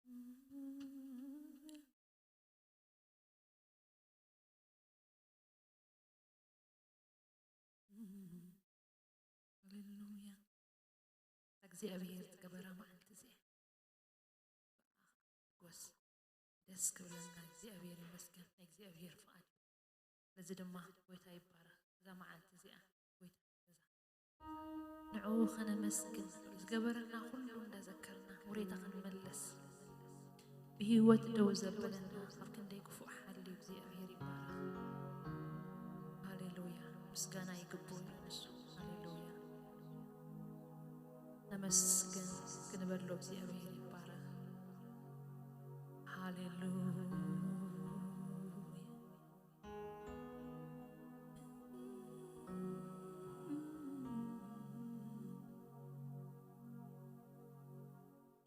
ሃሌሉያ። እግዚኣብሔር ዝገበራ መዓልቲ እዚኣ። ጎስ ደስ ክብለና። እግዚኣብሔር ይመስገን። ናይ እግዚኣብሔር ፍቓድ። በዚ ድማ ጎይታ ይባረኽ። እዛ መዓልቲ እዚኣ ጎይታ ንዕኡ ኸነመስግን፣ ዝገበረልና ኩሉ እንዳዘከርና ውሬታ ኸንመለስ፣ ብህይወት ደው ዘበለና ኣብ ክንደይ ክፉእ ሓልዩ እግዚኣብሔር ይባረኽ። ሃሌሉያ። ምስጋና ይግብኦ እዩ ንሱ። ሃሌሉያ። ነመስግን ክንበሎ እግዚኣብሔር ይባረኽ። ሃሌሉያ።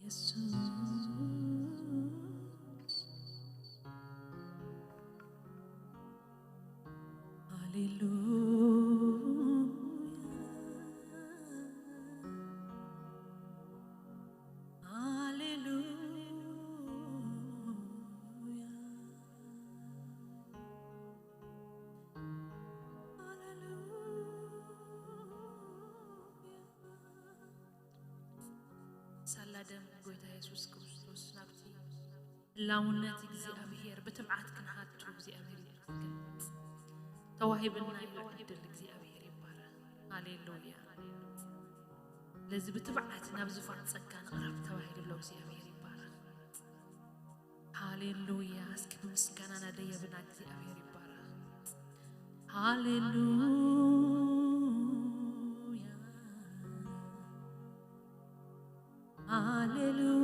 የሱስ። ሃሌሉያ። ሃሌሉያ። ሳላ ደም ጎይታ የሱስ ክርስቶስ ናብቲ ህላውነት እግዚኣብሔር ብትብዓት ክንሓቱ እግዚኣብሔር ይመስገን። ተዋሂብና እዩ ዕድል። እግዚኣብሔር ይባረኽ። ሃሌሉያ። ለዚ ብትብዓት ናብ ዝፋን ጸጋ ንቕረብ ተባሂሉ ኣሎ። እግዚኣብሔር ይባረኽ። ሃሌሉያ። እስኪ ብምስጋና ናደየብና እግዚኣብሔር ይባረኽ። ሃሌሉያ። ሃሌሉያ።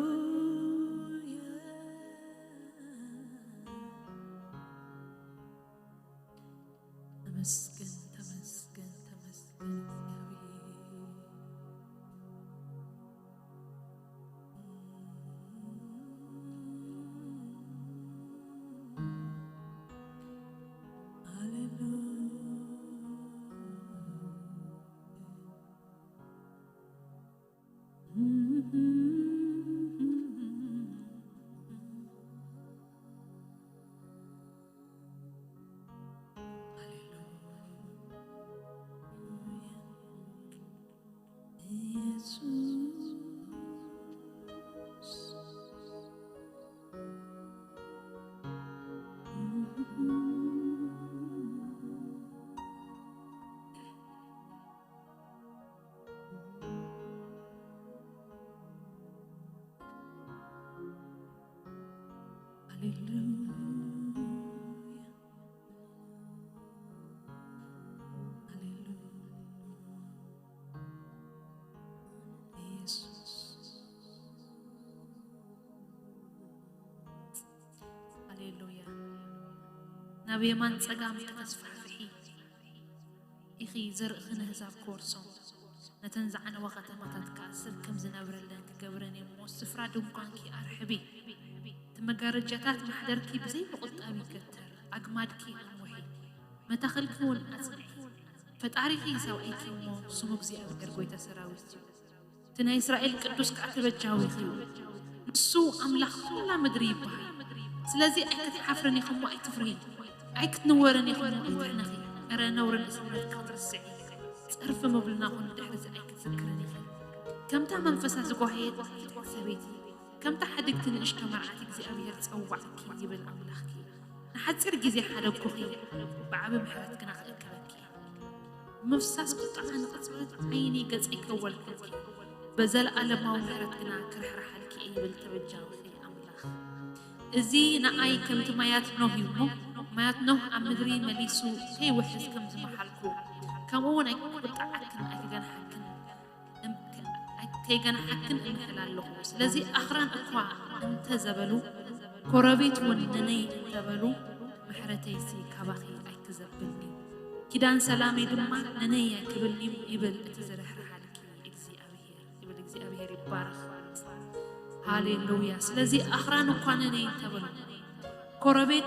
ተመስገን፣ ተመስገን፣ ተመስገን እግዚኣብሔር። ሃሌሉያ። ሃሌሉያ። ሃሌሉያ። ኢየሱስ። ሃሌሉያ። ናብ የማን ጸጋም ከተስፋሕፍሒ ኢኺ፣ ዘርእኺ ንህዛብ ክወርሶም፣ ነተን ዝዓነዋ ከተማታት ከኣ ሰብ ከም ዝነብረለን ክገብረን እየ እሞ፣ ስፍራ ድንኳንኪ ኣርሕቢ። እቲ መጋረጃታት ማሕደርኪ ብዘይ ምቑጣብ ይገተር፣ ኣግማድኪ ኣንውሒ፣ መታኽልኪ እውን ኣጽንዒ። ፈጣሪኺ ሰብኣይኪ እሞ፣ ስሙ እግዚኣብሔር ጐይታ ሰራዊት እዩ። እቲ ናይ እስራኤል ቅዱስ ከኣ ተበጃዊኺ እዩ። ንሱ ኣምላኽ ኩላ ምድሪ ይበሃል። ስለዚ ኣይክትሓፍርን ኢኺ እሞ ኣይትፍርሂ፣ ኣይክትንወርን ኢኺ እሞ ኣይትሕነኺ። እረ ነውርን እስነትኪ ክትርስዒ፣ ጸርፊ ምብልና ኹን ድሕርዚ ኣይክትዝክርን ኢኺ። ከምታ መንፈሳ ዝጓህየት ፍጥረት ሰበይቲ፣ ከምታ ሓድግቲ ንእሽቶ መርዓት እግዚኣብሔር ጸዋዕኪ ይብል ኣምላኽኪ። ንሓጺር ግዜ ሓደግኩኺ፣ ብዓቢ ምሕረት ግና ክእከበኪ። ምፍሳስ ቁጥዓ ንቕጽበት ዓይኒ ገጸይ ከወልኩልኪ፣ በዘለኣለማዊ ምሕረት ግና ክርሕርሓልኪ እየ ይብል ተበጃኺ ኣምላኽ። እዚ ንኣይ ከምቲ ማያት ኖህ እዩ እሞ፣ ማያት ኖህ ኣብ ምድሪ መሊሱ ከይውሕዝ ከም ዝመሓልኩ፣ ከምኡ እውን ኣይክቁጥዓክን ኣይክገንሓክን እም-፣ ከ-፣ ከይገንሓክን እምሕል ኣለኹ። ስለዚ ኣኽራን እኳ እንተ ዘበሉ፣ ኮረቤት እውን ንነይ እንተ በሉ፣ ምሕረተይሲ ካባኺ ኣይትዘብልኒ፣ ኪዳን ሰላመይ ድማ ንነይ ኣይክብልኒ ይብል እቲ ዝርሕርሓልኪ እግዚኣብሔር፣ ይብል እግዚኣብሔር ይባረኽ። ሃሌሉያ። ስለዚ ኣኽራን እኳ ንነይ እንተ በሉ፣ ኮረቤት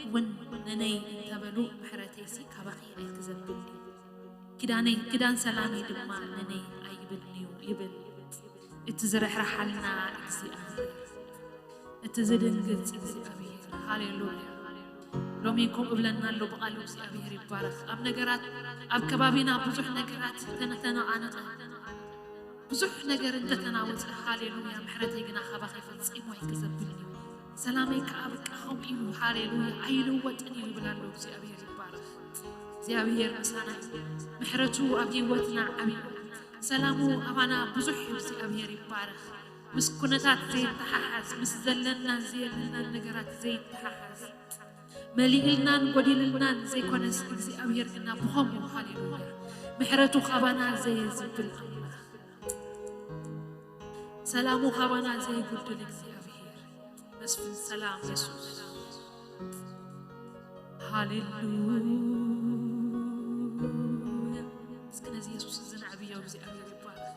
እውን ንነይ እንተ በሉ፣ ምሕረተይሲ ካባኺ ኣይትዘብልኒ፣ ኪዳነይ፣ ኪዳን ሰላመይ ድማ ንነይ ኣይብልንዩ ይብል እቲ ዝርሕርሓልና እግዚኣብሔር። እቲ ዝድንግጽ እግዚኣብሔር። ሃሌሉያ። ሎሚ ከምኡ እብለና ኣሎ ብቓሉ። እግዚኣብሔር ይባረኽ። ኣብ ነገራት፣ ኣብ ከባቢና ብዙሕ ነገራት ተነተነቓነቐ፣ ብዙሕ ነገር እንተተናወጸ፣ ሃሌሉያ፣ ምሕረተይ ግና ካባኺ ፈጺሙ ኣይክዘብልን እዩ፣ ሰላመይ ከኣ በቃ ከምኡ እዩ፣ ሃሌሉያ፣ ኣይልወጥን እዩ ይብል ኣሎ። እግዚኣብሔር ይባረኽ። እግዚኣብሔር ምሳና እዩ። ምሕረቱ ኣብ ህይወትና ዓብዩ፣ ሰላሙ ኣባና ብዙሕ እዩ። እግዚኣብሔር ይባረኽ። ምስ ኩነታት ዘይተሓሓዝ፣ ምስ ዘለናን ዘየለናን ነገራት ዘይተሓሓዝ፣ መሊእልናን ጎዲልልናን ዘይኮነስ፣ እግዚኣብሔር ግና ብኸምኡ፣ ሃሌሉያ፣ ምሕረቱ ካባና ዘየዝብል ኣምላኽ፣ ሰላሙ ካባና ዘይጉድል እግዚኣብሔር፣ መስፍን ሰላም የሱስ። ሃሌሉያ። እስኪ ነዚ የሱስ እዚ ነዕብዮ፣ እግዚኣብሔር ይባረኽ።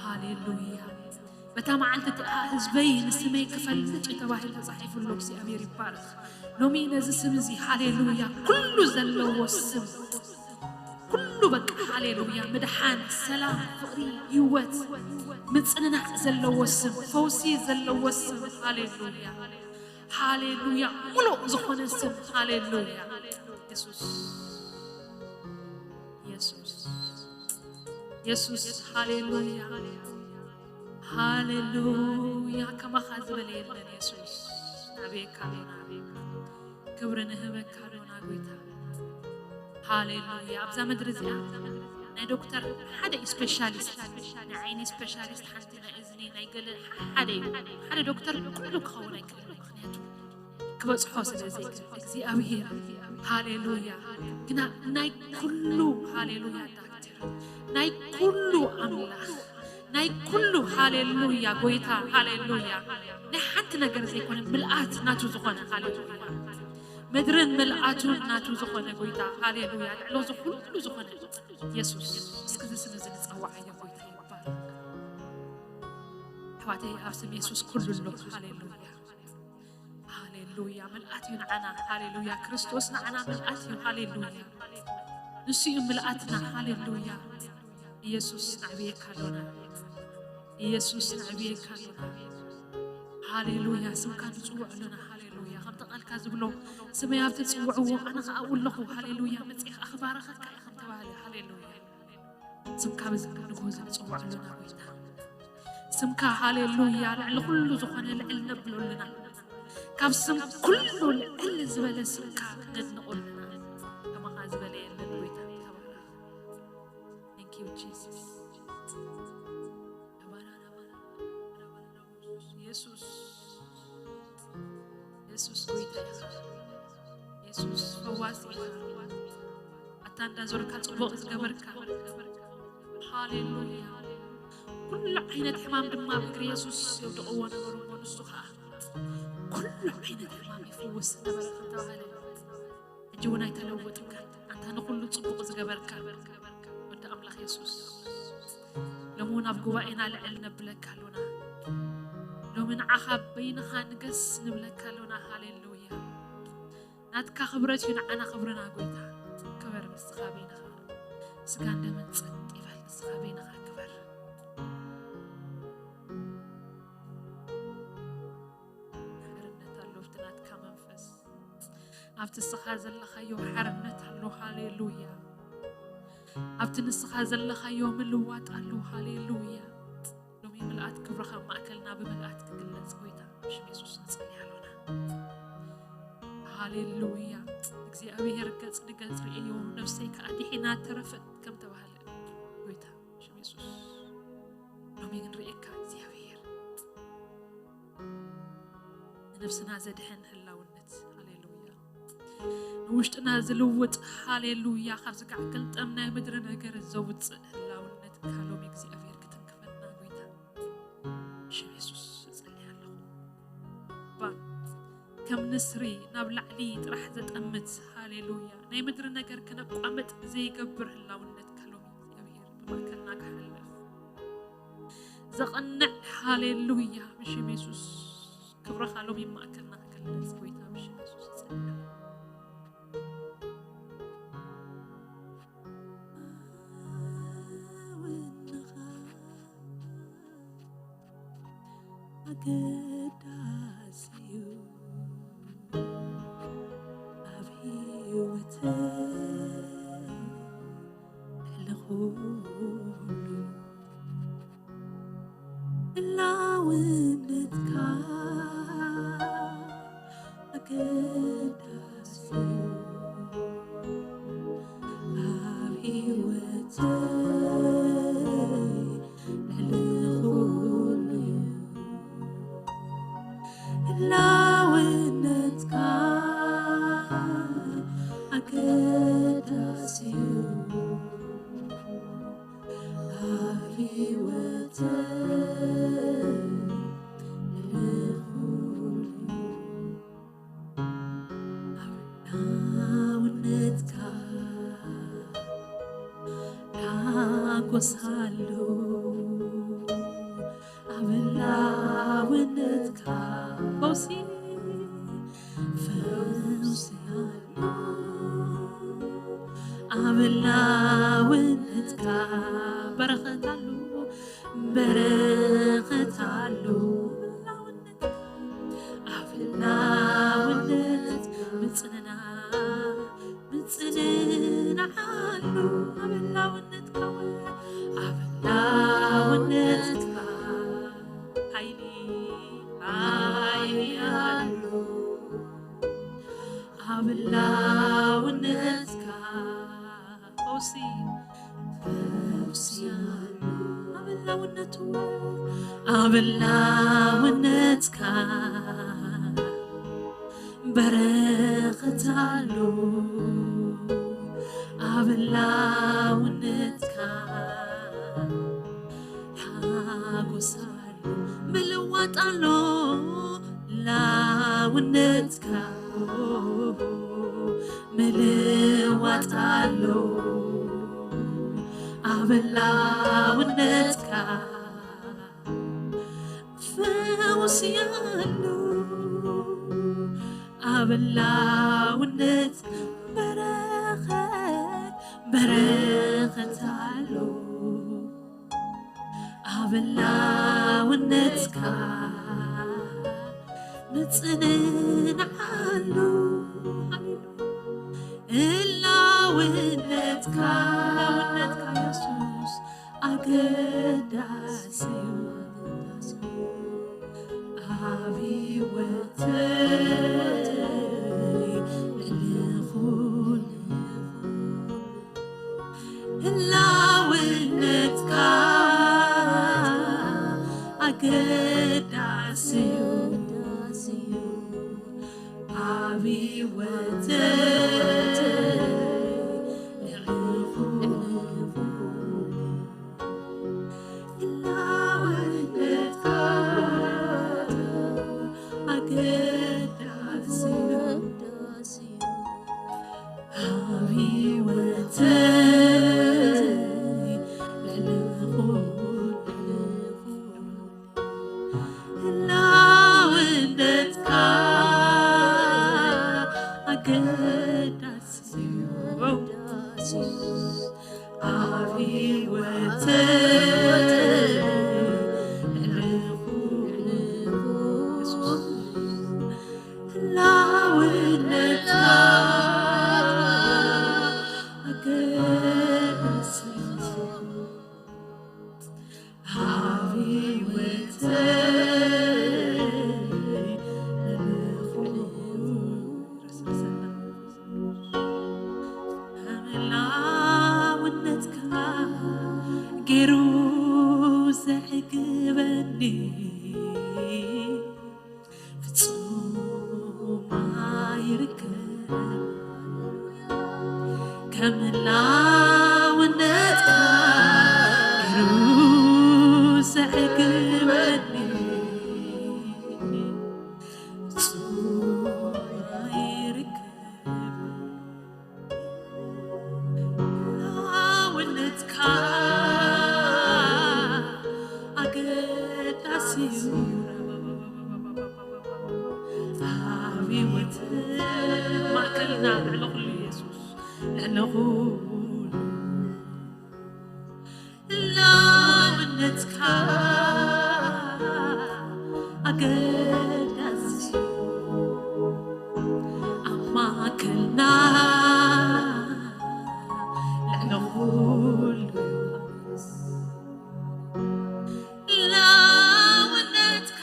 ሃሌሉያ። በታ መዓልቲ እቲኣ ህዝበይ ንስመይ ክፈልጥ እዩ ተባሂሉ ተጻሒፉ ኣሎ። እግዚኣብሔር ይባረኽ። ሎሚ ነዚ ስም እዚ፣ ሃሌሉያ፣ ኩሉ ዘለዎ ስም፣ ኩሉ በቃ፣ ሃሌሉያ፣ ምድሓን፣ ሰላም፣ ፍቕሪ፣ ህይወት፣ ምጽንናዕ ዘለዎ ስም፣ ፈውሲ ዘለዎ ስም፣ ሃሌሉያ፣ ሃሌሉያ፣ ሙሉእ ዝኾነ ስም፣ ሃሌሉያ፣ የሱስ፣ የሱስ፣ የሱስ፣ ሃሌሉያ፣ ሃሌሉያ፣ ከማኻ ዝበለ የለን የሱስ፣ ናበየካ ኣለና፣ ክብሪ ንህበካ ኣለና ጎይታ፣ ሃሌሉያ። ኣብዛ ምድሪ እዚኣ ናይ ዶክተር ሓደ ስፔሻሊስት፣ ናይ ዓይኒ ስፔሻሊስት፣ ሓንቲ ናይ እዝኒ፣ ናይ ገለ ሓደ እዩ። ሓደ ዶክተር ኩሉ ክኸውን ኣይክእልን፣ ምኽንያቱ ክበጽሖ ስለ ዘይክእል እግዚኣብሔር። ሃሌሉያ። ግና ናይ ኩሉ፣ ሃሌሉያ፣ ዳክተር፣ ናይ ኩሉ ኣምላኽ፣ ናይ ኩሉ፣ ሃሌሉያ፣ ጎይታ፣ ሃሌሉያ፣ ናይ ሓንቲ ነገር ዘይኮነ ምልኣት ናቱ ዝኾነ፣ ሃሌሉያ፣ ምድርን ምልኣቱን ናቱ ዝኾነ ጎይታ፣ ሃሌሉያ፣ ልዕሊ እዚ ኩሉ ዝኾነ የሱስ፣ እስኪ እዚ ስም እዚ ንጸውዓዮ፣ ጎይታ ይባረክ። ኣሕዋተይ፣ ኣብ ስም የሱስ ኩሉ ኣሎ። ሃሌሉያ፣ ሃሌሉያ፣ ምልኣት እዩ ንዓና። ሃሌሉያ፣ ክርስቶስ ንዓና ምልኣት እዩ። ሃሌሉያ፣ ንሱ እዩ ምልኣትና። ሃሌሉያ፣ ኢየሱስ ነዕብየካ ኣሎና። ኢየሱስ ነዕብየካ ኣሎና። ሃሌሉያ፣ ስምካ ንጽውዕ ኣሎና። ሃሌሉያ፣ ከምቲ ቃልካ ዝብሎ፣ ስመይ ኣብ ትጽውዕዎ ኣነ ኸኣ ኣብኡ ኣለኹ። ሃሌሉያ፣ መጺኤ ኸኣ ክባርኸካ እየ ከም ተባህለ። ሃሌሉያ፣ ስምካ በዚ ንግሆ እዚ ንጽውዕ ኣሎና ጎይታ። ስምካ፣ ሃሌሉያ፣ ልዕሊ ኩሉ ዝኾነ ልዕል ነብሎ ኣሎና። ካብ ስም ኩሉ ልዕል ዝበለ ስምካ ነድንቖ ኣሎና። ከማኻ ዝበለ የለን ጎይታ፣ ተባረኽ። Thank you Jesus። የሱስ፣ የሱስ ጎይታ ኢኻ። የሱስ ፈዋሲ ኢኻ። ኣታ እንዳዞርካ ጽቡቕ ዝገበርካ። ሃሌሉያ። ኩሉ ዓይነት ሕማም ድማ ብእግሪ የሱስ የውድቕዎ ነበሩ እሞ ንሱ ኸኣ ኩሉ ዓይነት ሕማም ይፍውስ ነበረ ከም ተባህለ፣ ሕጂ እውን ኣይተለውጥካን። ኣንታ ንኹሉ ጽቡቕ ዝገበርካ ወዲ ኣምላኽ የሱስ፣ ሎሚ እውን ኣብ ጉባኤና ልዕል ነብለካ ኣሎና። ሎሚ ንዓኻ በይንኻ ንገስ ንብለካ ኣሎና። ሃሌሉያ። ናትካ ክብረት እዩ ንዓና ክብርና ጎይታ። ክበር ንስኻ በይንኻ። ስጋን ደምን ጸጥ ይበል፣ ንስኻ በይንኻ ክበር። ሓርነት ኣሎ ኣብቲ ናትካ መንፈስ። ኣብቲ ንስኻ ዘለኻዮ ሓርነት ኣሎ። ሃሌሉያ። ኣብቲ ንስኻ ዘለኻዮ ምልዋጥ ኣሎ። ሃሌሉያ። ሎሚ ምልኣት ክብርኻ ኣብ ማእከልና ብምልኣት ክግለጽ ጎይታ፣ ብሽም የሱስ ንጽሊ ኣሎና። ሃሌሉያ። እግዚኣብሔር ገጽ ንገጽ ርእዮ፣ ነፍሰይ ከኣ ድሒና ተረፈት ከም ተባህለ ጎይታ፣ ብሽም የሱስ ሎሚ ክንርእየካ እግዚኣብሔር። ንነፍስና ዘድሕን ህላውነት፣ ሃሌሉያ። ንውሽጥና ዝልውጥ፣ ሃሌሉያ፣ ካብ ዝጋዕ ቅልጠም ናይ ምድሪ ነገር ዘውጽእ ህላውነትካ ሎሚ እግዚኣብሔር ክትንክፈልና ጎይታ፣ ብሽም የሱስ እጽሊ ኣለኹ። ባ፣ ከም ንስሪ ናብ ላዕሊ ጥራሕ ዘጠምት፣ ሃሌሉያ፣ ናይ ምድሪ ነገር ከነቋምጥ ዘይገብር ህላውነትካ ሎሚ እግዚኣብሔር ብማእከልና ክሓልፍ ዘቐንዕ፣ ሃሌሉያ፣ ብሽም የሱስ ክብርኻ ሎሚ ማእከልና ክግለጽ ጎይታ፣ ብሽም የሱስ እጽሊ። ኣገዳ ህላውነትካ ኣገዳሲ እዩ ኣብ ህይወተይ። ህላውነትካ ሓጎስ ኣሎ ኣብ ህላውነትካ። ፈውሲ፣ ፈውሲ ኣሎ ኣብ ህላውነትካ። በረኸት ኣሎ፣ በረኸት ኣሎ ኣብ ህላውነትካ። ምጽንና ምጽንናዓሉ ኣብ ህላውነትካ ወላ ኣብ ህላውነትካ። ሓይሊ፣ ሓይሊ ኣሎ ኣብ ህላውነትካ። ፈውሲ፣ ፈውሲ ኣሎ ኣብ ህላውነቱ፣ ኣብ ህላውነትካ። በረኸት ኣሎ ኣብ ህላውነትካ። ሓጎስ ኣሎ፣ ምልዋጥ ኣሎ ህላውነትካ። ምልዋጥ ኣሎ ኣብ ህላውነትካ። ፈውሲ ኣሎ ኣብ ህላውነት። በረኸት፣ በረኸት ኣሎ ኣብ ህላውነትካ። ምጽንናዓሉ፣ ሃሌሉያ። ህላውነትካ፣ ህላውነትካ የሱስ ኣገዳሲ እዩ። ኣብ ህይወተይ ልዕሊ ኩሉ ህላውነትካ ኣገዳሲ እዩ። ኣብ ህይወተይ ልዕሊ ኩሉ ህላውነትካ ኣገዳሲ እዩ። ኣብ ህይወተይ ልዕሊ ኩሉ ህላውነትካ ኣገዳሲ እዩ። ኣብ ህይወተይ ልዕሊ ኩሉ ህላውነትካ ኣገዳሲ እዩ። ኣብ ህይወተይ ንኹሉ ህላውነትካ ገይሩ ዘዕግበኒ ፍጹም ኣይርከብ። ከም ህላውነትካ ገይሩ ዘዕግበኒ ፍጹም ኣይርከብ። ህላውነትካ ኣገዳሲ እዩ። ኣብ ህይወት ማእከልና ልዕሊ ኩሉ የሱስ፣ ልዕሊ ኩሉ ህላውነትካ ኣገዳሲ እዩ። ኣብ ማእከልና ልዕሊ ኩሉ ህላውነትካ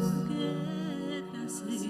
ኣገዳሲ እዩ።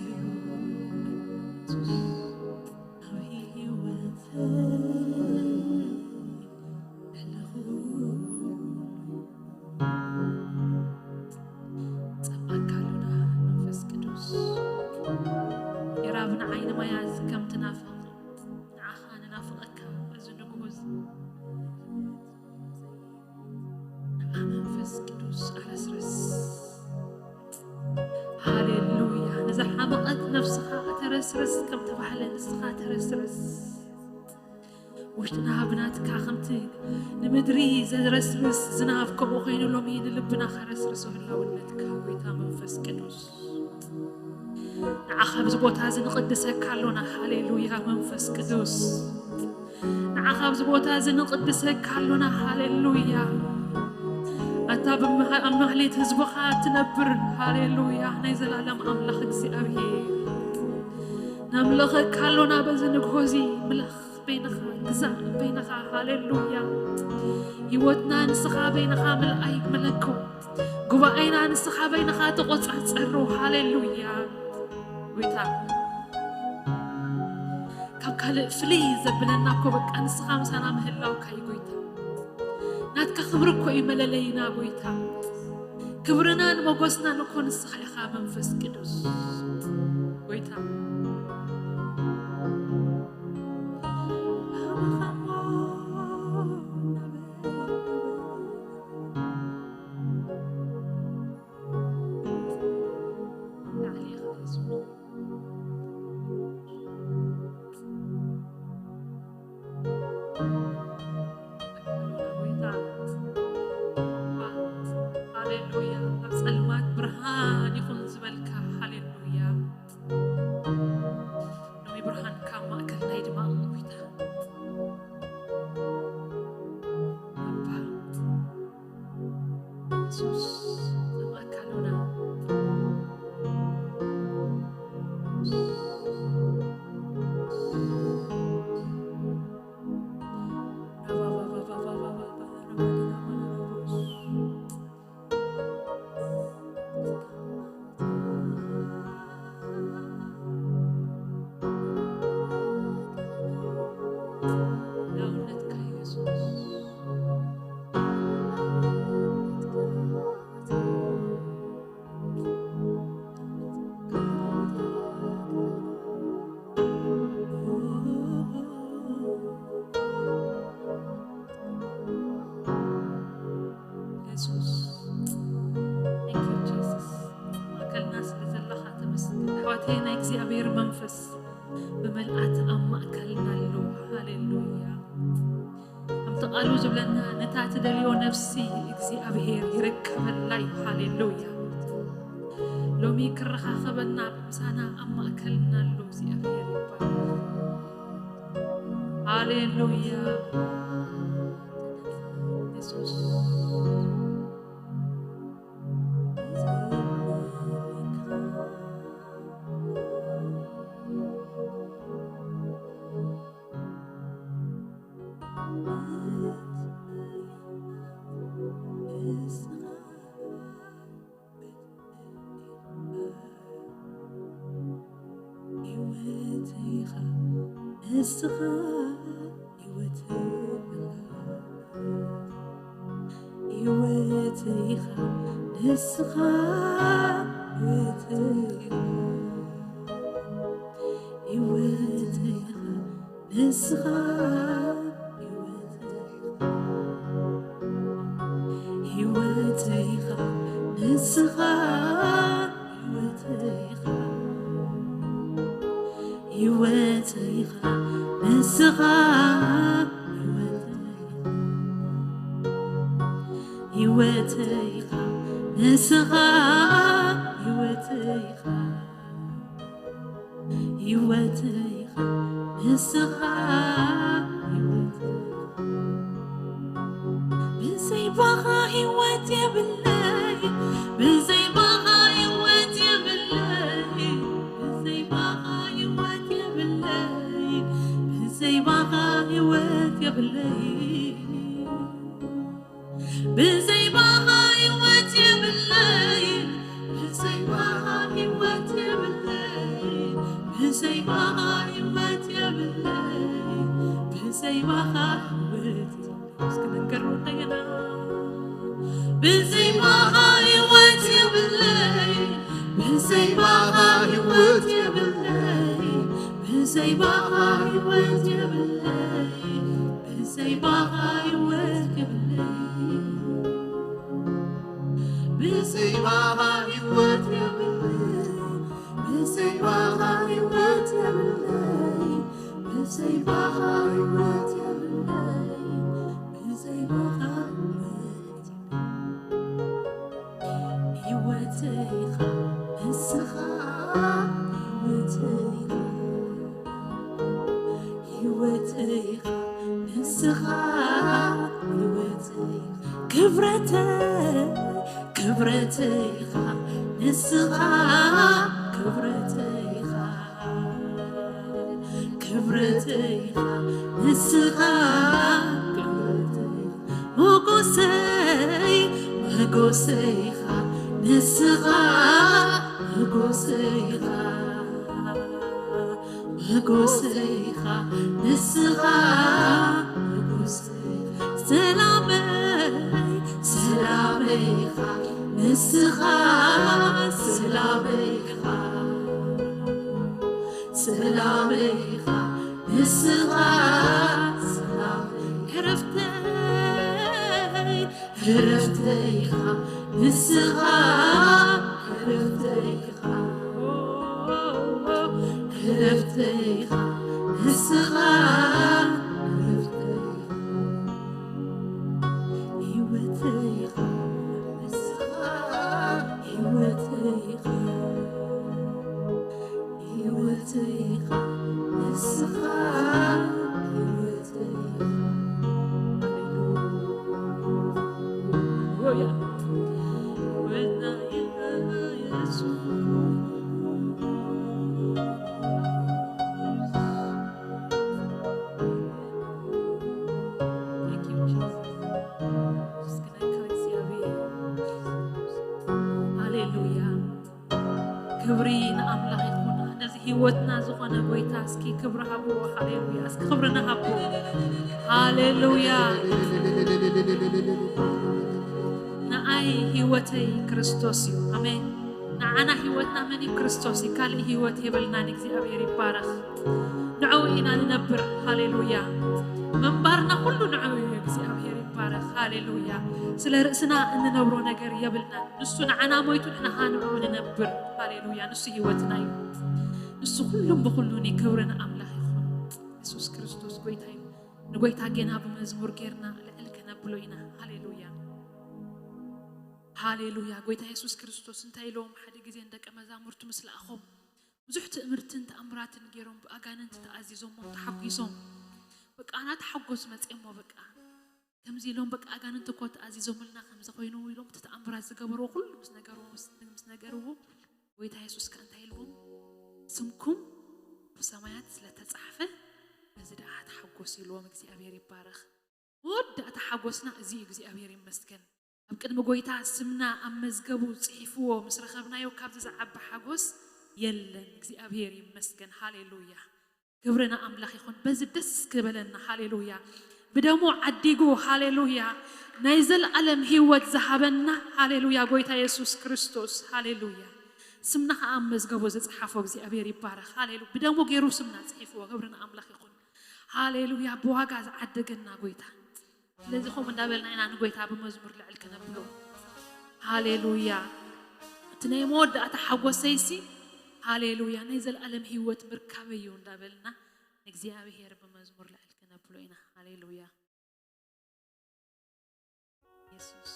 ረስርስ ከም ተባህለ ንስኻ ተረስርስ። ውሽጥና ብናትካ ከምቲ ንምድሪ ዘረስርስ ዝናብ ከምኡ ኮይኑ ሎሚ ንልብና ከረስርሶ ህላውነትካ ጎይታ መንፈስ ቅዱስ። ንዓኻ ኣብዚ ቦታ እዚ ንቕድሰካ ኣሎና። ሃሌሉያ መንፈስ ቅዱስ። ንዓኻ ኣብዚ ቦታ እዚ ንቕድሰካ ኣሎና። ሃሌሉያ። ኣታ ብመሃ-፣ ኣብ ማህሌት ህዝብኻ እትነብር፣ ሃሌሉያ፣ ናይ ዘላለም ኣምላኽ እግዚኣብሔር፣ ነምልኸካ ኣሎና በዚ ንግሆ እዚ። ምላኽ በይንኻ፣ ግዛእ በይንኻ። ሃሌሉያ። ህይወትና ንስኻ በይንኻ ምልኣይ ምለኮ። ጉባኤና ንስኻ በይንኻ ተቖጻጸሮ። ሃሌሉያ። ጎይታ፣ ካብ ካልእ ፍልይ ዘብለና እኮ በቃ ንስኻ ምሳና ምህላውካ እዩ ጎይታ። ናትካ ክብሪ እኮ እዩ መለለይና ጎይታ። ክብርናን ሞገስናን እኮ ንስኻ ኢኻ መንፈስ ቅዱስ ጎይታ። ሃሌሉያ። ኣብ ጸልማት ብርሃን ይኹን ዝበልካ፣ ሃሌሉያ። ሎሚ ብርሃንካ ኣብ ማእከልና ይድመቕ ጎይታ። ኣባ የሱስ፣ ኣብ ኣካልና። የሱስ፣ thank you Jesus። ማእከልና ስለ ዘለኻ ተመስገን። ኣሕዋተይ፣ ናይ እግዚኣብሔር መንፈስ ብመልኣት ኣብ ማእከልና ኣሎ። ሃሌሉያ። ከምቲ ቃሉ ዝብለና፣ ነታ ትደልዮ ነፍሲ እግዚኣብሔር ይርከበላ እዩ። ሃሌሉያ። ሎሚ ክረኻኸበና ምሳና ኣብ ማእከልና ኣሎ እግዚኣብሔር ይባረክ። ሃሌሉያ። የሱስ። ህይወተይ ኢኻ ንስኻ፣ ህይወተይ ኢኻ፣ ህይወተይ ኢኻ ንስኻ፣ ህይወተይ ኢኻ፣ ህይወተይ ኢኻ ንስኻ፣ ህይወተይ ኢኻ፣ ህይወተይ ኢኻ ንስኻ፣ ህይወተይ ኢኻ፣ ህይወተይ ኢኻ ንስኻ፣ ህይወተይ ኢኻ፣ ህይወተይ ኢኻ ንስኻ፣ ህይወተይ ኢኻ፣ ህይወተይ ኢኻ ንስኻ፣ ህይወተይ ኢኻ። ብዘይ ባኻ ህይወት የብለይ፣ ብዘይ ባኻ ህይወት የብለይ፣ ብዘይ ባኻ ህይወት የብለይ፣ ብዘይ ባኻ ህይወት የብለይ። ብዘይ ባኻ ህይወት የብለይ፣ ብዘይ ባኻ ህይወት የብለይ፣ ብዘይ ባኻ ህይወት የብለይ፣ ብዘይ ባኻ ህይወት የብለይ። እስኪ ንንገሮ እንደገና። ብዘይ ባኻ ህይወት የብለይ፣ ብዘይ ባኻ ህይወት የብለይ፣ ብዘይ ባኻ ህይወት የብለይ፣ ብዘይ ባኻ ህይወት የብለይ። ብዘይ ባኻ ህይወት የብለይ፣ ብዘይ ባኻ ህይወት ህይወተይኻ ንስኻ፣ ህይወተይኻ፣ ህይወተይኻ ንስኻ፣ ህይወተይኻ ክብረተይ፣ ክብረተይኻ ንስኻ፣ ክብረተይኻ፣ ክብረተይኻ ንስኻ፣ ክብረተይኻ ሞጎሰይ፣ ሞጎሰይኻ ንስኻ፣ ሞጎሰይኻ፣ ሞጎሰይኻ ንስኻ፣ ሞጎሰይኻ ሰላመይ፣ ሰላመይኻ ንስኻ፣ ሰላመይኻ፣ ሰላመይኻ ንስኻ፣ ሰላመይ ዕረፍተይ፣ ዕረፍተይኻ ንስኻ፣ ዕረፍተይኻ፣ ዕረፍተይኻ ንስኻ፣ ዕረፍተይኻ ህይወተይኻ ንስኻ፣ ህይወተይኻ፣ ህይወተይኻ ንስኻ፣ ህይወተይኻ። ሃሌሉያ። Thank you, Jesus. ምስጋና ይብዛሕ እግዚኣብሔር። ሃሌሉያ። ክብሪ ንኣምላኽ ይኹን። ነዚ ህይወትና ዝኾነ ጎይታ እስኪ ክብሪ ሃብዎ። ሃሌሉያ። እስኪ ክብሪ ንሃቦ። ሃሌሉያ። ንኣይ ህይወተይ ክርስቶስ እዩ። ኣሜን። ንዓና ህይወትና መን እዩ? ክርስቶስ እዩ። ካልእ ህይወት የብልናን። እግዚኣብሔር ይባረኽ። ንዕኡ ኢና ንነብር። ሃሌሉያ። ምንባርና ኩሉ ንዕኡ እዩ። እግዚኣብሔር ይባረኽ። ሃሌሉያ። ስለ ርእስና እንነብሮ ነገር የብልናን። ንሱ ንዓና ሞይቱ፣ ንሕና ኸኣ ንዕኡ ንነብር። ሃሌሉያ። ንሱ ህይወትና እዩ። ንሱ ኩሉን ብኹሉን እዩ። ክብሪ ንኣምላኽ ይኹን። የሱስ ክርስቶስ ጎይታ እዩ። ንጎይታ ጌና ብመዝሙር ጌርና ልዕል ከነብሎ ኢና። ሃሌሉያ። ሃሌሉያ። ጎይታ የሱስ ክርስቶስ እንታይ ኢሎም ሓደ ግዜ ንደቀ መዛሙርቱ ምስ ለኣኾም፣ ብዙሕ ትእምርትን ተኣምራትን ገይሮም፣ ብኣጋንንቲ ተኣዚዞም፣ ተሓጒሶም፣ በቃ ናተሓጎስ መጺኦሞ፣ በቃ ከምዚ ኢሎም፣ በቃ ኣጋንንቲ እኮ ተኣዚዞምልና ከምዚ ኮይኑ ኢሎም፣ እቲ ተኣምራት ዝገበርዎ ኩሉ ምስ ነገርዎ፣ ምስ፣ ምስ ነገርዎ፣ ጎይታ የሱስ ከ እንታይ ኢልዎም? ስምኩም ብሰማያት ስለ ተጻሕፈ በዚ ደኣ ተሓጎሱ ኢልዎም። እግዚኣብሔር ይባረኽ። መወዳእታ ሓጎስና እዚ እዩ። እግዚኣብሔር ይመስገን። ኣብ ቅድሚ ጎይታ ስምና ኣብ መዝገቡ ጽሒፍዎ ምስ ረኸብናዮ፣ ካብዚ ዝዓቢ ሓጎስ የለን። እግዚኣብሔር ይመስገን። ሃሌሉያ። ክብሪ ንኣምላኽ ይኹን። በዚ ደስ ክበለና። ሃሌሉያ። ብደሙ ዓዲጉ፣ ሃሌሉያ፣ ናይ ዘለኣለም ህይወት ዝሃበና፣ ሃሌሉያ፣ ጎይታ የሱስ ክርስቶስ፣ ሃሌሉያ። ስምና ኸኣ ኣብ መዝገቡ ዝጸሓፎ እግዚኣብሔር ይባረኽ። ሃሌሉ-፣ ብደሙ ገይሩ ስምና ጽሒፍዎ። ክብሪ ንኣምላኽ ይኹን። ሃሌሉያ። ብዋጋ ዝዓደገና ጎይታ። ስለዚ ከምኡ እንዳበልና ኢና ንጎይታ ብመዝሙር ልዕል ክነብሎ። ሃሌሉያ። እቲ ናይ መወዳእታ ሓጎሰይሲ፣ ሃሌሉያ፣ ናይ ዘለኣለም ህይወት ምርካበይ እዩ እንዳበልና ንእግዚኣብሔር ብመዝሙር ልዕል ክነብሎ ኢና። ሃሌሉያ። የሱስ።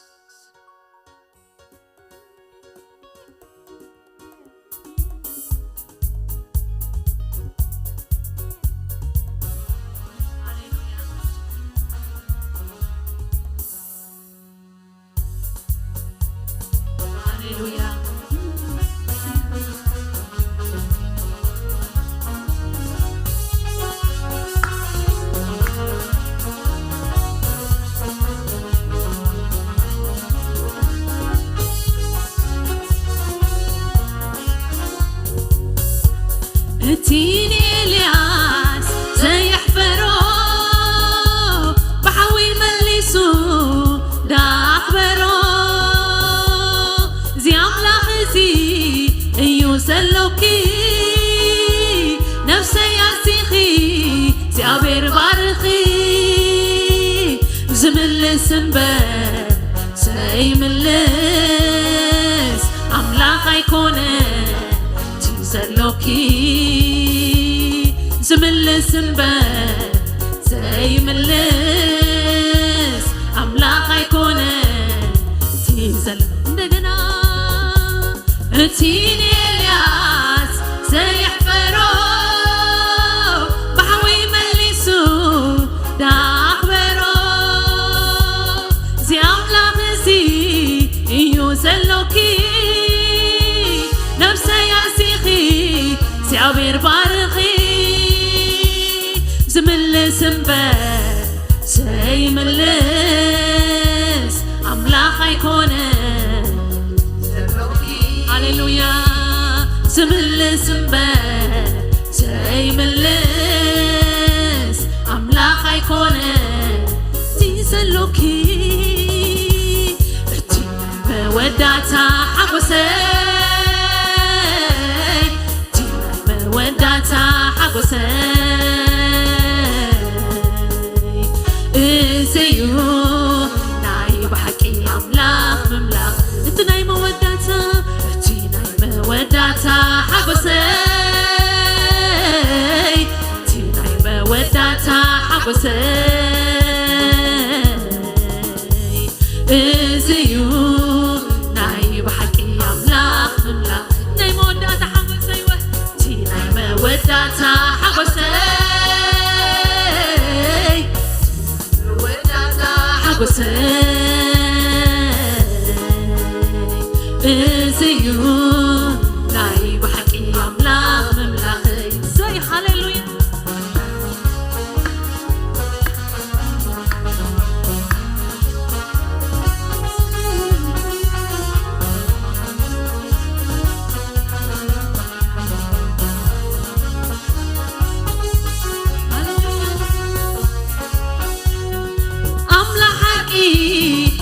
እቲ ንኤልያስ ዘየሕፈሮ፣ ብሓዊ መሊሱ ዳኣኽበሮ፣ እዚ ኣምላኽ እዚ እዩ ዘሎኪ። ነፍሰይ ኣዚኺ እግዚኣብሔር ባርኺ። ዝምልስ እምበር ዘይምልስ ኣምላኽ ኣይኮነን እቲ ዘሎኪ። ዝምልስ እምበር ዘይምልስ ኣምላኽ ኣይኮነን እቲ ዘሎ። እንደገና እቲ ንኤልያስ ዘየሕፈሮ፣ ብሓዊ መሊሱ ዳኣኽበሮ። እዚ ኣምላኽ እዚ እዩ ዘሎኪ፣ ነብሰይ ኣሲኺ እግዚኣብሔር ባርኺ። ዝምልስ እምበር ዘይምልስ ኣምላኽ ኣይኮነን። ሃሌሉያ። ዝምልስ እምበር ዘይምልስ ኣምላኽ ኣይኮነን። እቲ ዘሎኪ እቲ መወዳእታ ሓጎሰይ፣ እቲ ናይ መወዳእታ ሓጎሰይ፣ እዚ እዩ ናይ ብሓቂ ኣምላኽ ምምላኽ። እቲ ናይ መወዳእታ፣ እቲ ናይ መወዳእታ ሓጎሰይ፣ እቲ ናይ መወዳእታ ሓጎሰይ፣ እዚ እዩ ናይ ብሓቂ ኣምላኽ ምምላኽ። ናይ መወዳእታ ሓጎሰይ ወ-፣ እቲ ናይ መወዳእታ ሓጎሰይ፣ መወዳእታ ሓጎሰይ፣ እዚ እዩ ናይ ብሓቂ ኣምላኽ ምምላኸይ። ዘይ ሃሌሉያ። ኣምላኽ ሓቂ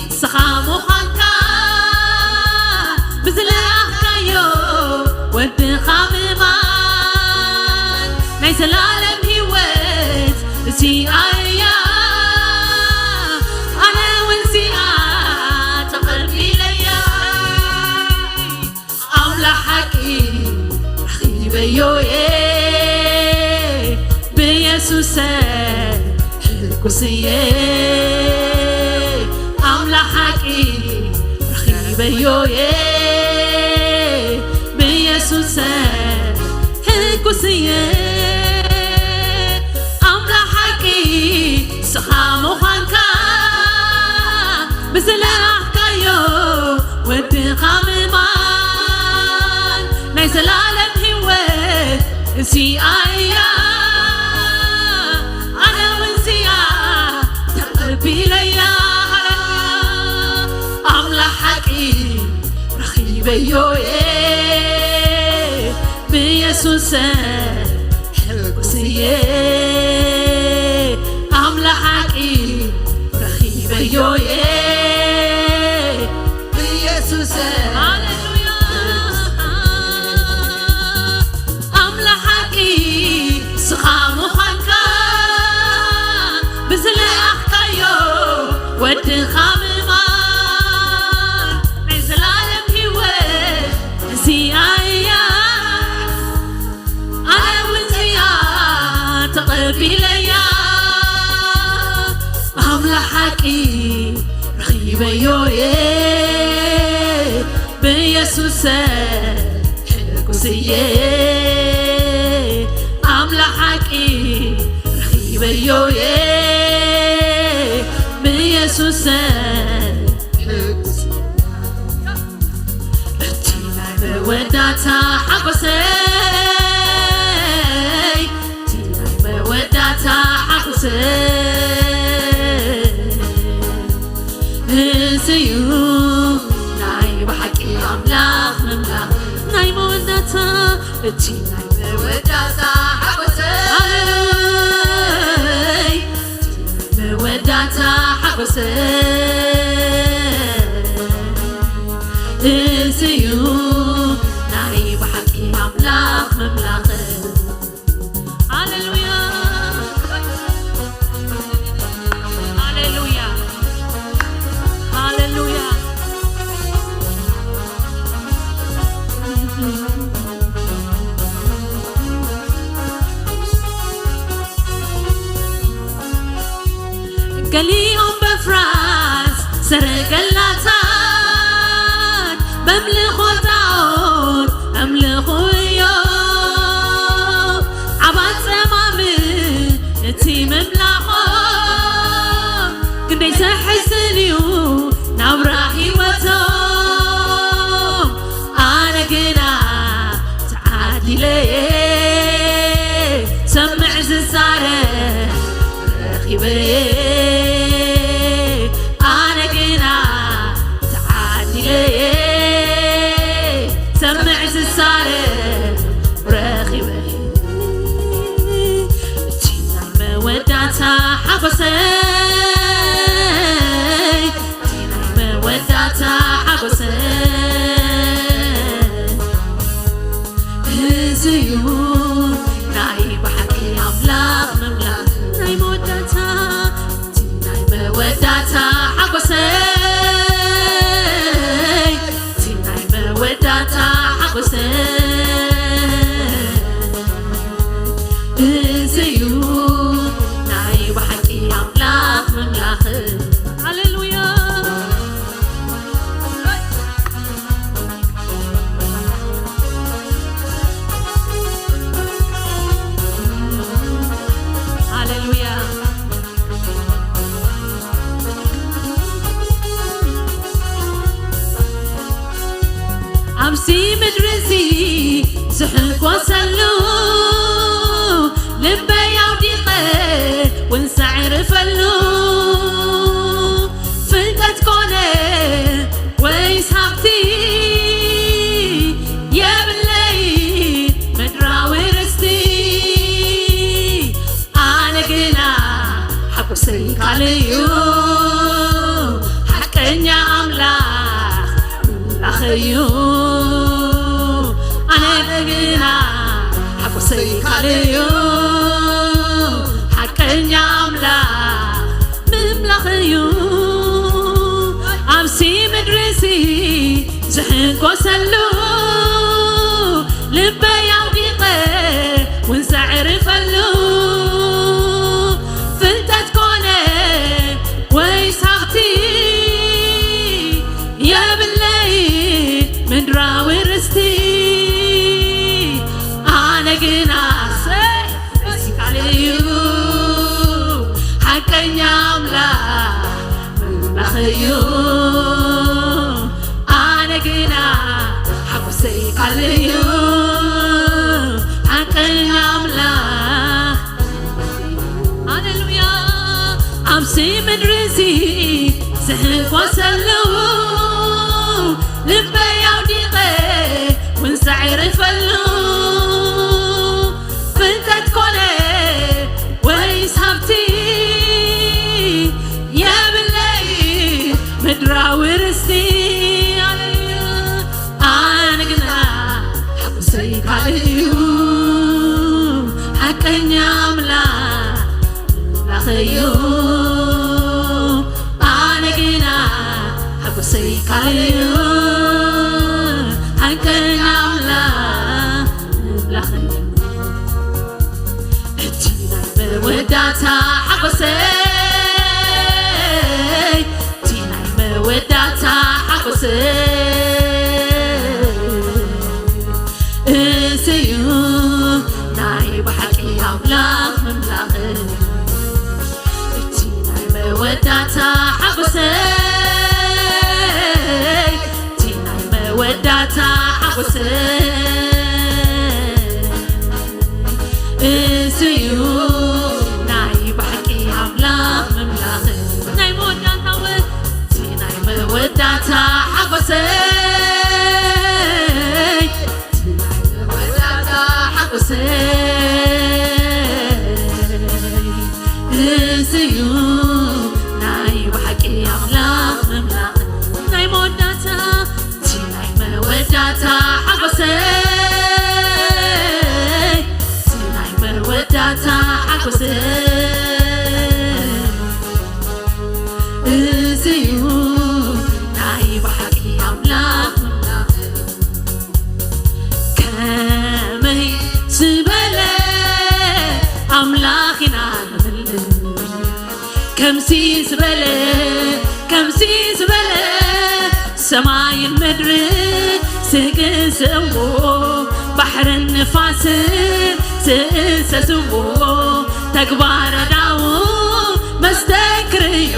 ንስኻ ምዃንካ፣ ብዝለኣኽካዮ ወድኻ ምእማን፣ ናይ ዘላለም ህይወት እዚኣ እያ፣ ኣነ እውን እዚኣ ተቐቢለያ። ኣምላኽ ሓቂ ረኺበዮ እየ፣ ብየሱሰ ሕጉስ እየ። ኣምላኽ ሓቂ ረኺበዮ እየ፣ ብየሱሰ ሕጉስ እየ። ኣምላኽ ሓቂ ንስኻ ምዃንካ፣ ብዝለኣኽካዮ ወድኻ ምእማን፣ ናይ ዘላለም ህይወት እዚኣ እያ፣ ኣነ እውን እዚኣ ተቐቢለያ። ኣምላኽ ሓቂ ረኺበዮ እየ፣ ብየሱሰ ሕጉስ እየ። ኣምላኽ ሓቂ ረኺበዮ እየ፣ ብየሱሰ። ሃሌሉያ። ኣምላኽ ሓቂ ንስኻ ምዃንካ፣ ብዝለኣኽካዮ ወድኻ ምእማን፣ ናይ ዘላለም ህይወት እዚኣ እያ፣ ኣነ እውን እዚኣ ተቐቢለያ። ኣምላኽ ሓቂ ረኺበዮ እየ፣ ብየሱሰ ሕጉስ እየ። ኣምላኽ ሓቂ ረኺበዮ እየ፣ ብየሱሰ ሕጉስ። እቲ ናይ መወዳእታ ሓጎሰይ፣ እቲ ናይ መወዳእታ ሓጎሰይ፣ እዚ እዩ ናይ ብሓቂ ኣምላኽ ምምላኽ። ናይ መወዳእታ፣ እቲ ናይ መወዳእታ ሓጎሰይ፣ መወዳእታ ሓጎሰይ፣ እዚ እዩ ናይ ብሓቂ ኣምላኽ ምምላኽ። ሃሌሉያ፣ ሃሌሉያ፣ ሃሌሉያ። ገሊኦም በፍራስ ሰረገላታት፣ በምልኾ ጣዖት ኢለ ሰምዕ ዝዛረብ ረኺበ ኣነ ግና ተዓዲለ ሰምዕ ዝዛረብ ረኺበ እቲ ናይ መወዳእታ ሓጎሰይ እቲ ናይ መወዳእታ ሓጎሰይ እዚ እዩ ናይ ብሓቂ ኣምላኽ ምምላኽ ናይ መወዳእታ እቲ ናይ መወዳእታ ሓጎሰይ እቲ ናይ መወዳእታ ሓጎሰይ እዚ እዩ ናይ ብሓቂ ኣምላኽ ምምላኽ ሃሌሉያ ሃሌሉያ ኣብዚ ምድሪ እዚ ዝሕጎሰሉ ልበይ ኣውዲቐ እውን ዘዕርፈሉ ፍልጠት ኮነ ወይስ ሃብቲ የብለይ ምድራዊ ርስቲ ኣነ ግና ሓጎሰይ ካልእ እዩ ሓቀኛ ኣምላኽ ኣምላኽ እዩ ኣነ ግና ሓጎሰይ ካልእ እዩ ሓቀኛ ኣምላኽ ምምላኽ እዩ ኣብዚ ምድሪ እዚ ዝሕጎሰሉ ልበይ ኣውዲቐ እውን ዘዕርፈሉ ፍልጠት ኮነ ወይስ ሃብቲ የብለይ ምድራዊ ርስቲ ኣነ ግና ሰይ እዚ ቃል እዩ ሓቀኛ ኣምላኽ ኣምላኽ እዩ ኣነ ግና ሓጎሰይ ቃል እዩ ሓቀኛ ኣምላኽ ሃሌሉያ ኣብዚ ምድሪ እዚ ዝሕጎሰሉ ልበይ ኣውዲቐ እውን ዘዕርፈሉ ፍልጠት ኮነ ወይስ ሃብቲ የብለይ ምድራዊ ርስቲ ኣነ ግና ሓጎሰይ ካልእ እዩ ሓቀኛ ኣምላኽ ኣምላኽ እዩ ኣነ ግና ሓጎሰይ ካልእ እዩ ሓቀኛ ኣምላኽ ኣምላኽ እዩ እቲ ናይ መወዳእታ ሓጎሰይ እቲ ናይ መወዳእታ ሓጎሰይ እዚ እዩ ናይ ብሓቂ ኣምላኽ ምምላኽ እቲ ናይ መወዳእታ ሓጎሰይ እቲ ናይ መወዳእታ ሓጎሰይ እዚ እዩ ናይ ብሓቂ ኣምላኽ ምምላኽ ናይ መወዳእታ ወ- እቲ ናይ መወዳእታ ሓጎሰይ እቲ ናይ መወዳእታ ሓጎሰይ እዚ እዩ ናይ ብሓቂ ኣምላኽ ምምላኽ ናይ መወዳእታ እቲ ናይ መወዳእታ ሓጎሰይ እቲ ናይ መወዳእታ ሓጎሰይ እዚ እዩ ናይ ብሓቂ ኣምላኽ ምምላኽ ከመይ ዝበለ ኣምላኽ ኢና ንምልእ ከምዚ ዝበለ ከምዚ ዝበለ ሰማይን ምድሪ ዝግዝእዎ ባሕርን ንፋስን ዝእዘዝዎ ተግባረ ዳው መስተንክር እዩ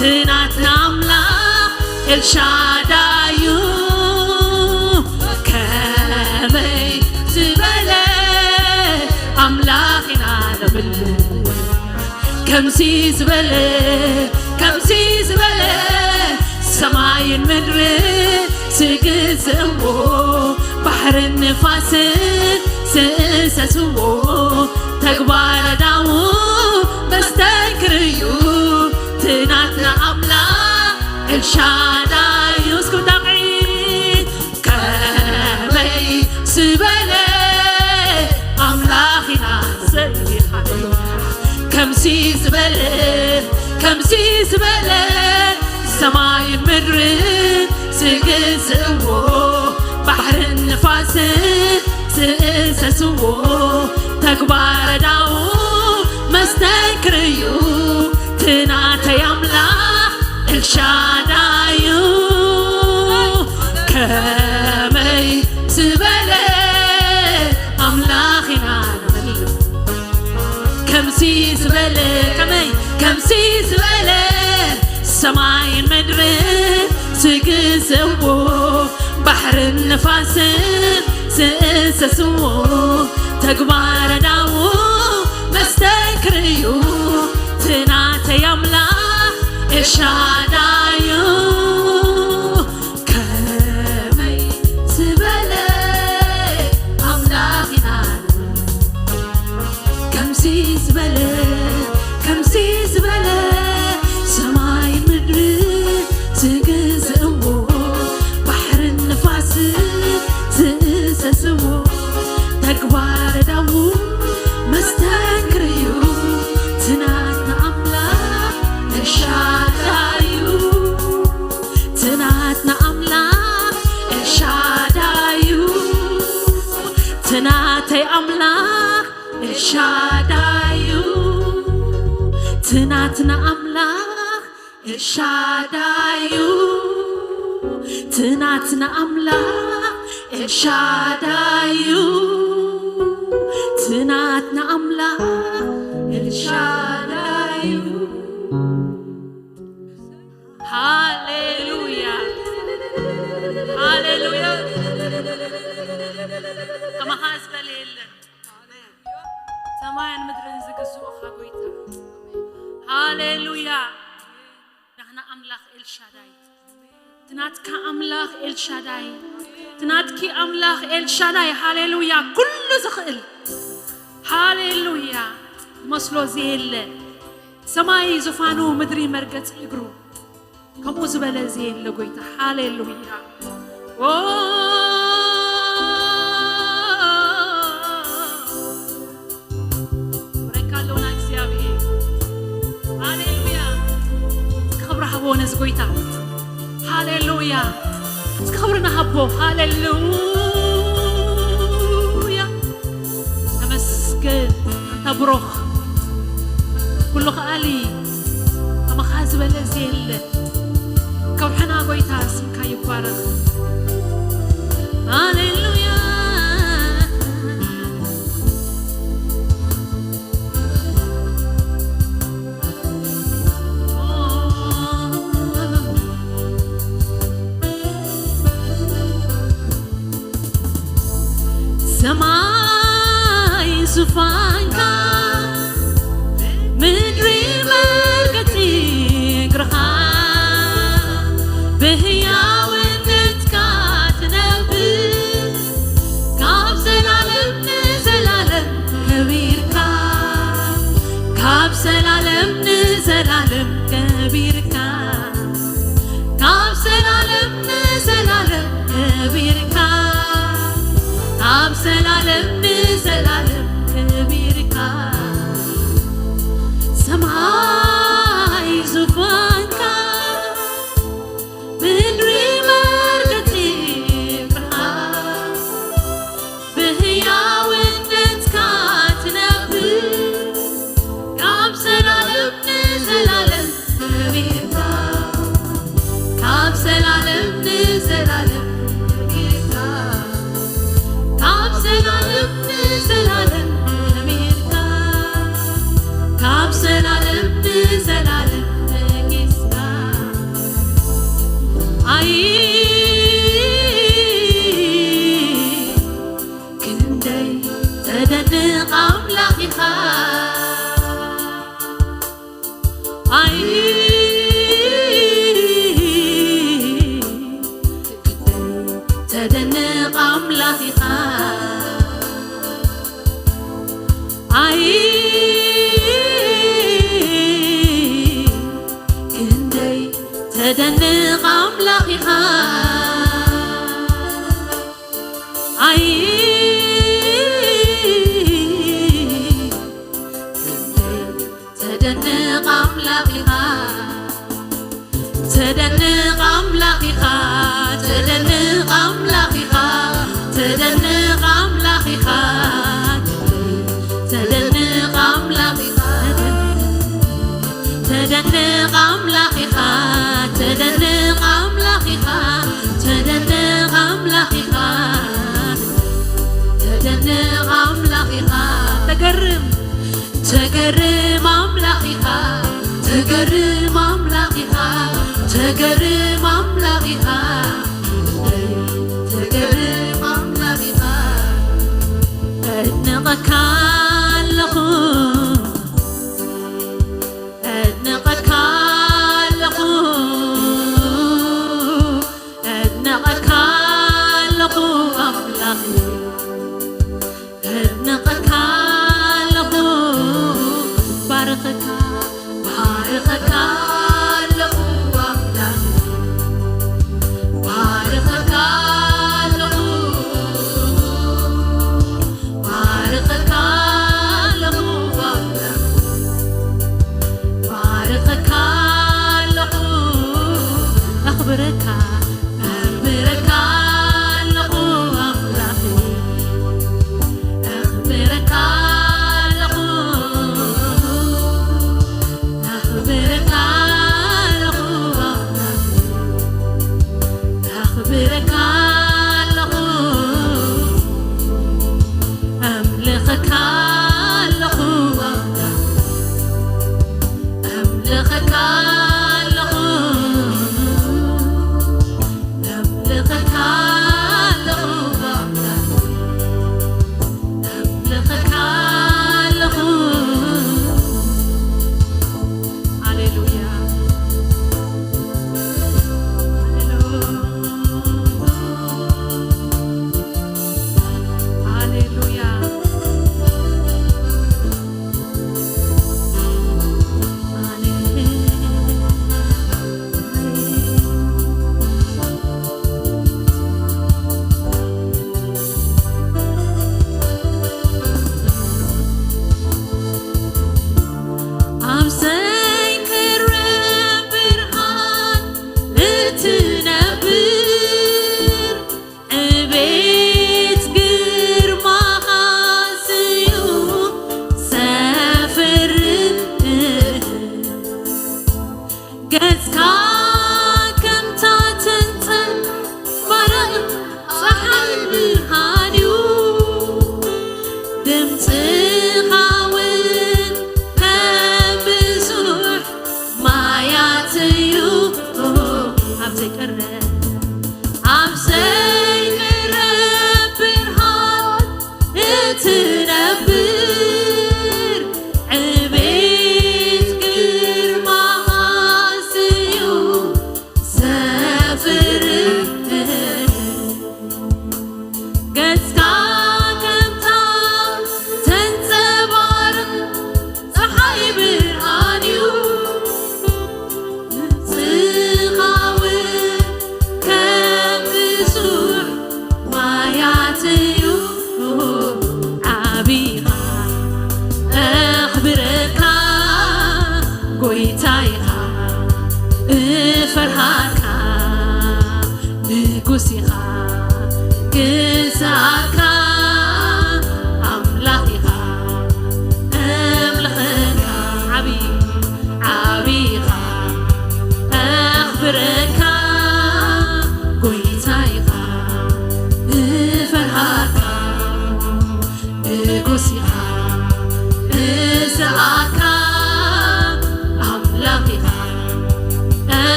ትናትና ኣምላኽ ኤልሻዳዩ ከመይ ከምዚ ዝበለ ከምዚ ዝበለ ሰማይን ምድሪ ዝግዝእዎ ባሕርን ንፋስን ዝእሰስዎ ተግባረ ዳዉ መስተንክር እዩ ትናትና ኣምላኽ ኤልሻዳይ እዩ። እስኩም ዳቕዒ ከመይ ዝበለ ኣምላኽ ኢና ዘይ ሃሌሉያ። ከምዚ ዝበለ ከምዚ ዝበለ ሰማይን ምድርን ዝግዝእዎ ባሕርን ንፋስን ዝእሰስዎ ተግባረ ዳዉ መስተንክር እዩ ትናተይ ኣምላኽ ኤልሻዳይ እዩ። ከመይ ዝበለ ኣምላኽ ኢና ንብል ከምዚ ዝበለ ከመይ ከምዚ ዝበለ ሰማይን ምድርን ዝግዝእዎ ባሕርን ንፋስን ዝእሰስዎ ተግባረ ዳዉ መስተንክር እዩ ትናተይ ኣምላኽ ኤልሻዳይ እዩ። ከመይ ዝበለ ኣምላኽ ኢና ከምዚ ዝበለ ከምዚ ዝበለ ሰማይን ምድርን ዝግዝእዎ ባሕርን ንፋስን ዝእሰስዎ ተግባረ ዳዉ መስተንክር እዩ ትናትና ኣምላኽ ኤልሻዳይ እዩ። ትናትና ኣምላኽ ኤልሻዳይ እዩ። ትናተይ ኣምላኽ ኤልሻዳይ እዩ። ትናትና ኣምላኽ ኤልሻዳይ እዩ። ትናትና ኣምላኽ ኤልሻዳይ እዩ። ትናትና ኣምላኽ ኤልሻዳይ እዩ። ሃሌሉያ ሃሌሉያ። ከማኻ ዝበለ የለን። ሰማይን ምድርን ዝግዝኡኻ ጎይታ። ሃሌሉያ። ናህና ኣምላኽ ኤልሻዳይ። ትናትካ ኣምላኽ ኤልሻዳይ። ትናትኪ ኣምላኽ ኤልሻዳይ። ሃሌሉያ። ኩሉ ዝኽእል። ሃሌሉያ። መስሎ ዘየለ። ሰማይ ዙፋኑ ምድሪ መርገጺ እግሩ። ከምኡ ዝበለ ዘየለ ጎይታ። ሃሌሉያ። ኦ፣ ክብረካ ኣለውና እግዚኣብሔር። ሃሌሉያ። እስኪ ክብሪ ሃቦ ነዚ ጎይታ። ሃሌሉያ። እስኪ ክብሪ ንሃቦ። ሃሌሉያ። ተመስገን። ተብሮኽ። ኩሉ ከኣሊ ከማኻ ዝበለ ዘየለ። ከውሕና ጎይታ ስምካ ይባረኽ። ሃሌሉያ። ሰማይ ዙፋንካ፣ ምድሪ መርገጺ እግርኻ፣ ብህያውነትካ ትነብር፣ ካብ ዘላለም ንዘላለም ከቢርካ፣ ካብ ዘላለም ንዘላለም ከቢርካ፣ ካብ ዘላለም ንዘላለም ከቢርካ፣ ካብ ዘላለም ንዘላለም ከቢርካ። ተደንቕ ኣምላኽ ኢኻ። ኣይ ተደንቕ ኣምላኽ ኢኻ። ተደንቕ ኣምላኽ ኢኻ። ተደንቕ ኣምላኽ ኢኻ። ተደንቕ ኣምላኽ ኢኻ። ተደንቕ ኣምላኽ ኢኻ። ተደንቕ ኣምላኽ ኢኻ። ተደንቕ ኣምላኽ ኢኻ። ተደንቕ ኣምላኽ ኢኻ። ተደንቕ ኣምላኽ ኢኻ። ተገርም ተገርም ኣምላኽ ኢኻ። ተገርም ኣምላኽ ኢኻ። ተገርም ኣምላኽ ኢኻ። ተገርም ኣምላኽ ኢኻ። እድንቐካ ኣለኹ። እድንቐካ ኣለኹ። እድንቐካ ኣለኹ ኣምላኽ። እድንቐካ ኣለኹ። ባርኸካ ባርኸካ ኣለኹ ኣምላኽ። ባርኸካ ኣለኹ። ባርኸካ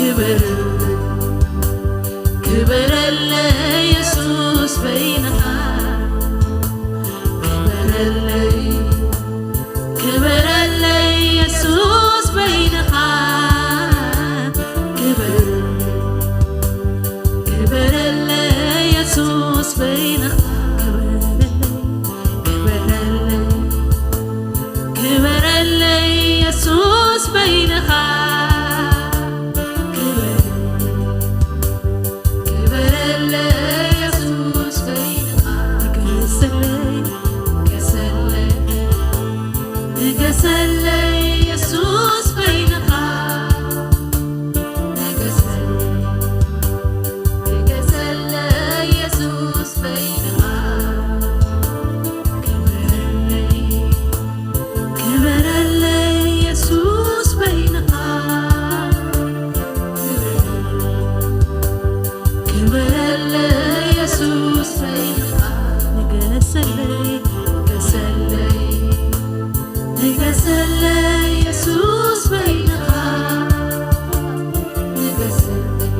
ክበረለይ፣ ክበረለይ የሱስ በይንኻ። ክበረለይ፣ ክበረለይ የሱስ በይንኻ። ክበረለይ፣ ክበረለይ የሱስ በይንኻ። ክበረለይ፣ ክበረለይ፣ ክበረለይ የሱስ በይንኻ። ክበረለይ፣ ክበረለይ የሱስ በይንኻ። ንገሰለይ፣ ንገሰለይ፣ ንገሰለይ የሱስ በይንኻ። ንገሰለይ፣ ንገሰለይ የሱስ በይንኻ። ክበረለይ፣ ክበረለይ የሱስ በይንኻ። ክበረለይ የሱስ በይንኻ። ንገሰለይ፣ ንገሰለይ፣ ንገሰለይ የሱስ በይንኻ። ንገሰለይ፣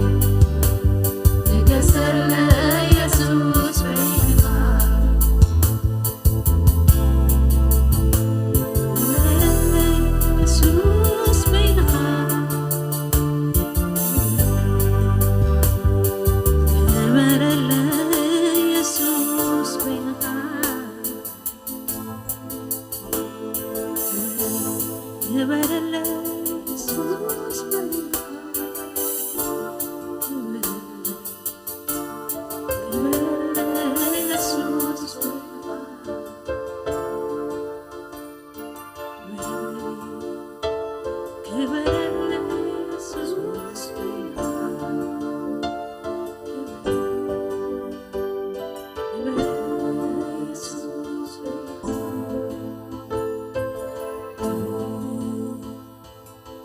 ንገሰለይ የሱስ በይንኻ። የሱስ በይንኻ። ክበረለይ የሱስ በይንኻ። ክበረለይ የሱስ በይንኻ።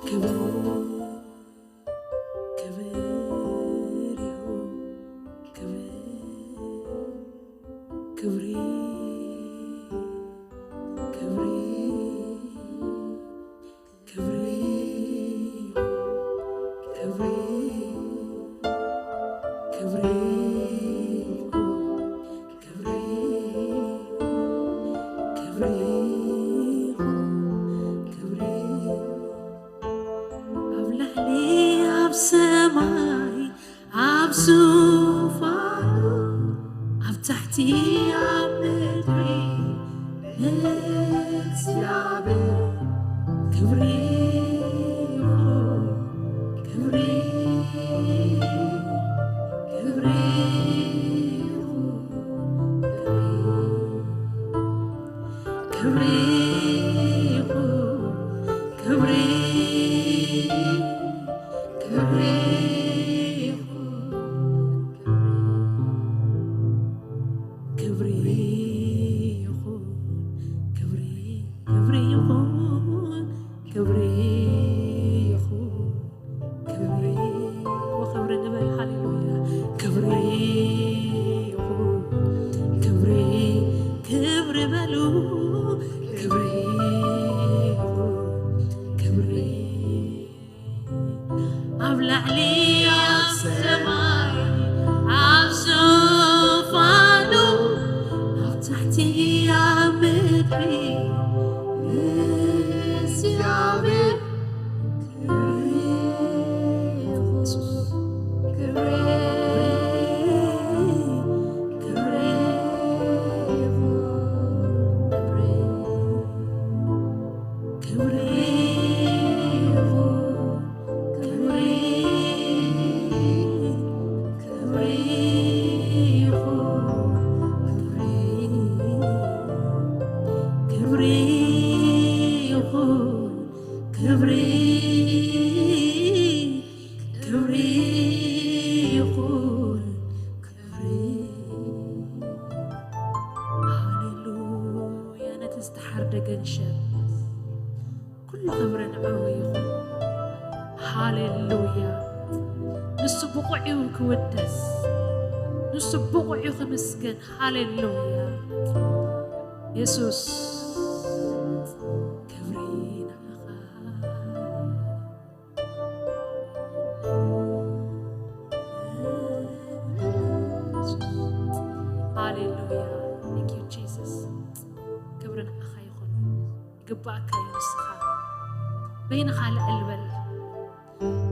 ክብር ይሁን፣ ክብር፣ ክብሪ፣ ክብሪ፣ ክብሪ፣ ክብሪ፣ ክብሪ፣ ክብሪ፣ ክብሪ፣ ክብሪ። ኣብ ላዕሊ ኣብ ሰማይ ኣብ ዙፋኑ፣ ኣብ ታሕቲ ኣብ ምድሪ ንእግዚኣብሔር ክብሪ ይኹን፣ ክብሪ፣ ክብሪ ይኹን፣ ክብሪ። ክብሪ ይኹን፣ ክብሪ፣ ክብሪ ይኹን፣ ክብሪ ይኹን፣ ክብሪ፣ ክብሪ ይኹን፣ ክብሪ ይኹን። ክብሪ ወክብሪ ንበል። ሃሌሉያ። ክብሪ ይኹን፣ ክብሪ፣ ክብሪ በሉ። ክብሪ ይኹን፣ ክብሪ ኣብ ላዕሊ ኣብ ሰማይ ኣብ ዙፋኑ ኣብ ታሕቲ ኣብ ምድሪ ንእግዚኣብሔር ክብሪ ይኹን፣ ክብሪ፣ ክብሪ ይኹን፣ ክብሪ። ሃሌሉያ፣ ነቲ ዝተሓርደ ገንሸል ኩሉ ክብሪ ንዕኡ ይኹን። ሃሌሉያ፣ ንሱ ብቑዕ እዩ ክውደስ፣ ንሱ ብቑዕ እዩ ክምስገን። ሃሌሉያ፣ የሱስ ክብሪ ንዓኻ። ይግባእካ እዩ ንስኻ። በይንኻ ልዕል በል።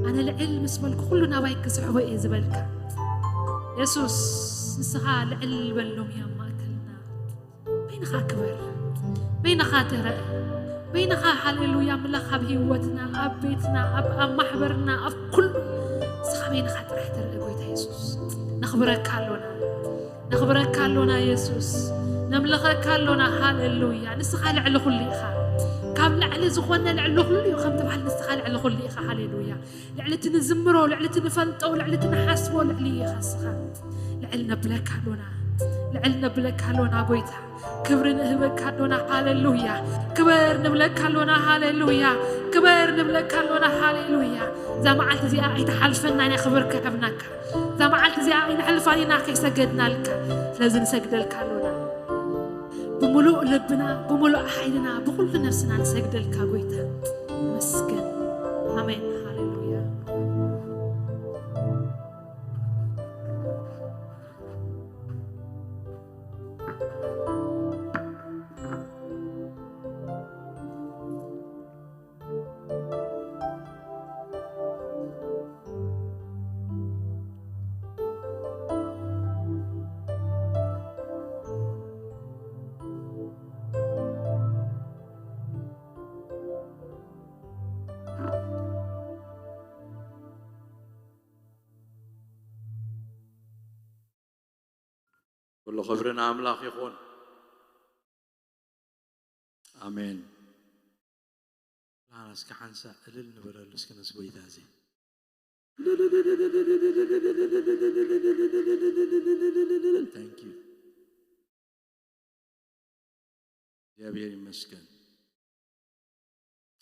ኣነ ልዕል ምስ በልኩ ኩሉ ናባይ ክስሕቦ እየ ዝበልካ። የሱስ፣ ንስኻ ልዕል በሎም እያ ማእከልና። በይንኻ ክበር። በይንኻ ተረእ። በይንኻ ሃሌሉያ ኣምላኽ ኣብ ህይወትና፣ ኣብ ቤትና፣ ኣብ፣ ኣብ ማሕበርና፣ ኣብ ኩሉ ንስኻ በይንኻ ጥራሕ ተረእ ጎይታ የሱስ። ነኽብረካ ኣሎና። ነኽብረካ ኣሎና የሱስ። ነምልኸካ ኣሎና። ሃሌሉያ። ንስኻ ልዕሊ ኩሉ ኢኻ። ካብ ላዕሊ ዝኾነ ልዕሊ ኩሉ እዩ ከም ትበሃል ንስኻ ልዕሊ ኩሉ ኢኻ። ሃሌሉያ። ልዕሊ እቲ ንዝምሮ፣ ልዕሊ እቲ ንፈልጦ፣ ልዕሊ እቲ ንሓስቦ ልዕሊ ኢኻ ንስኻ። ልዕል ነብለካ ኣሎና። ልዕል ነብለካ ኣሎና ጎይታ። ክብሪ ንህበካ ኣሎና። ሃሌሉያ። ክበር ንብለካ ኣሎና። ሃሌሉያ። ክበር ንብለካ ኣሎና። ሃሌሉያ። እዛ መዓልቲ እዚኣ ኣይትሓልፈና ኢና ክብር ክህብናካ። እዛ መዓልቲ እዚኣ ኣይንሕልፋን ኢና ከይሰገድናልካ። ስለዚ ንሰግደልካ ኣሎና። ብምሉእ ልብና፣ ብምሉእ ሓይልና፣ ብኹሉ ነፍስና ንሰግደልካ ጎይታ። ተመስገን። ኣሜን። ሃሌሉያ። ኩሉ ክብሪ ንኣምላኽ ይኹን። ኣሜን። ላና እስኪ ሓንሳእ እልል ንበለሉ እስኪ ነዚ ጎይታ እዚ። Thank you። እግዚኣብሔር ይመስገን።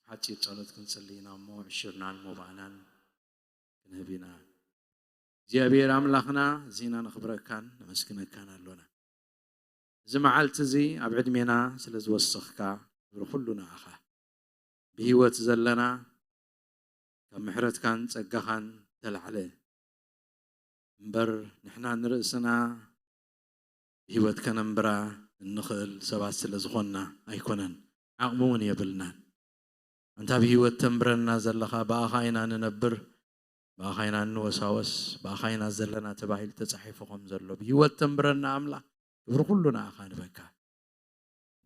ሓፂር ጸሎት ክንጽሊ ኢና እሞ ዕሽርናን ሞባእናን ክንህብ ኢና። እግዚኣብሔር ኣምላኽና፣ እዚና ነኽብረካን ነመስግነካን ኣሎና። እዚ መዓልቲ እዚ ኣብ ዕድሜና ስለ ዝወሰኽካ፣ ክብሪ ኩሉ ንኣኻ። ብህይወት ዘለና ካብ ምሕረትካን ጸጋኻን ተላዕለ እምበር፣ ንሕና ንርእስና ብህይወት ከነንብራ እንኽእል ሰባት ስለ ዝኾንና ኣይኮነን፣ ዓቕሚ እውን የብልናን። ኣንታ ብህይወት ተንብረና ዘለኻ፣ ብኣኻ ኢና ንነብር፣ ብኣኻ ኢና እንወሳወስ፣ ብኣኻ ኢና ዘለና ተባሂሉ ተጻሒፉ ከም ዘሎ፣ ብህይወት ተንብረና ኣምላኽ፣ ክብሪ ኩሉ ንኣኻ ንበካ።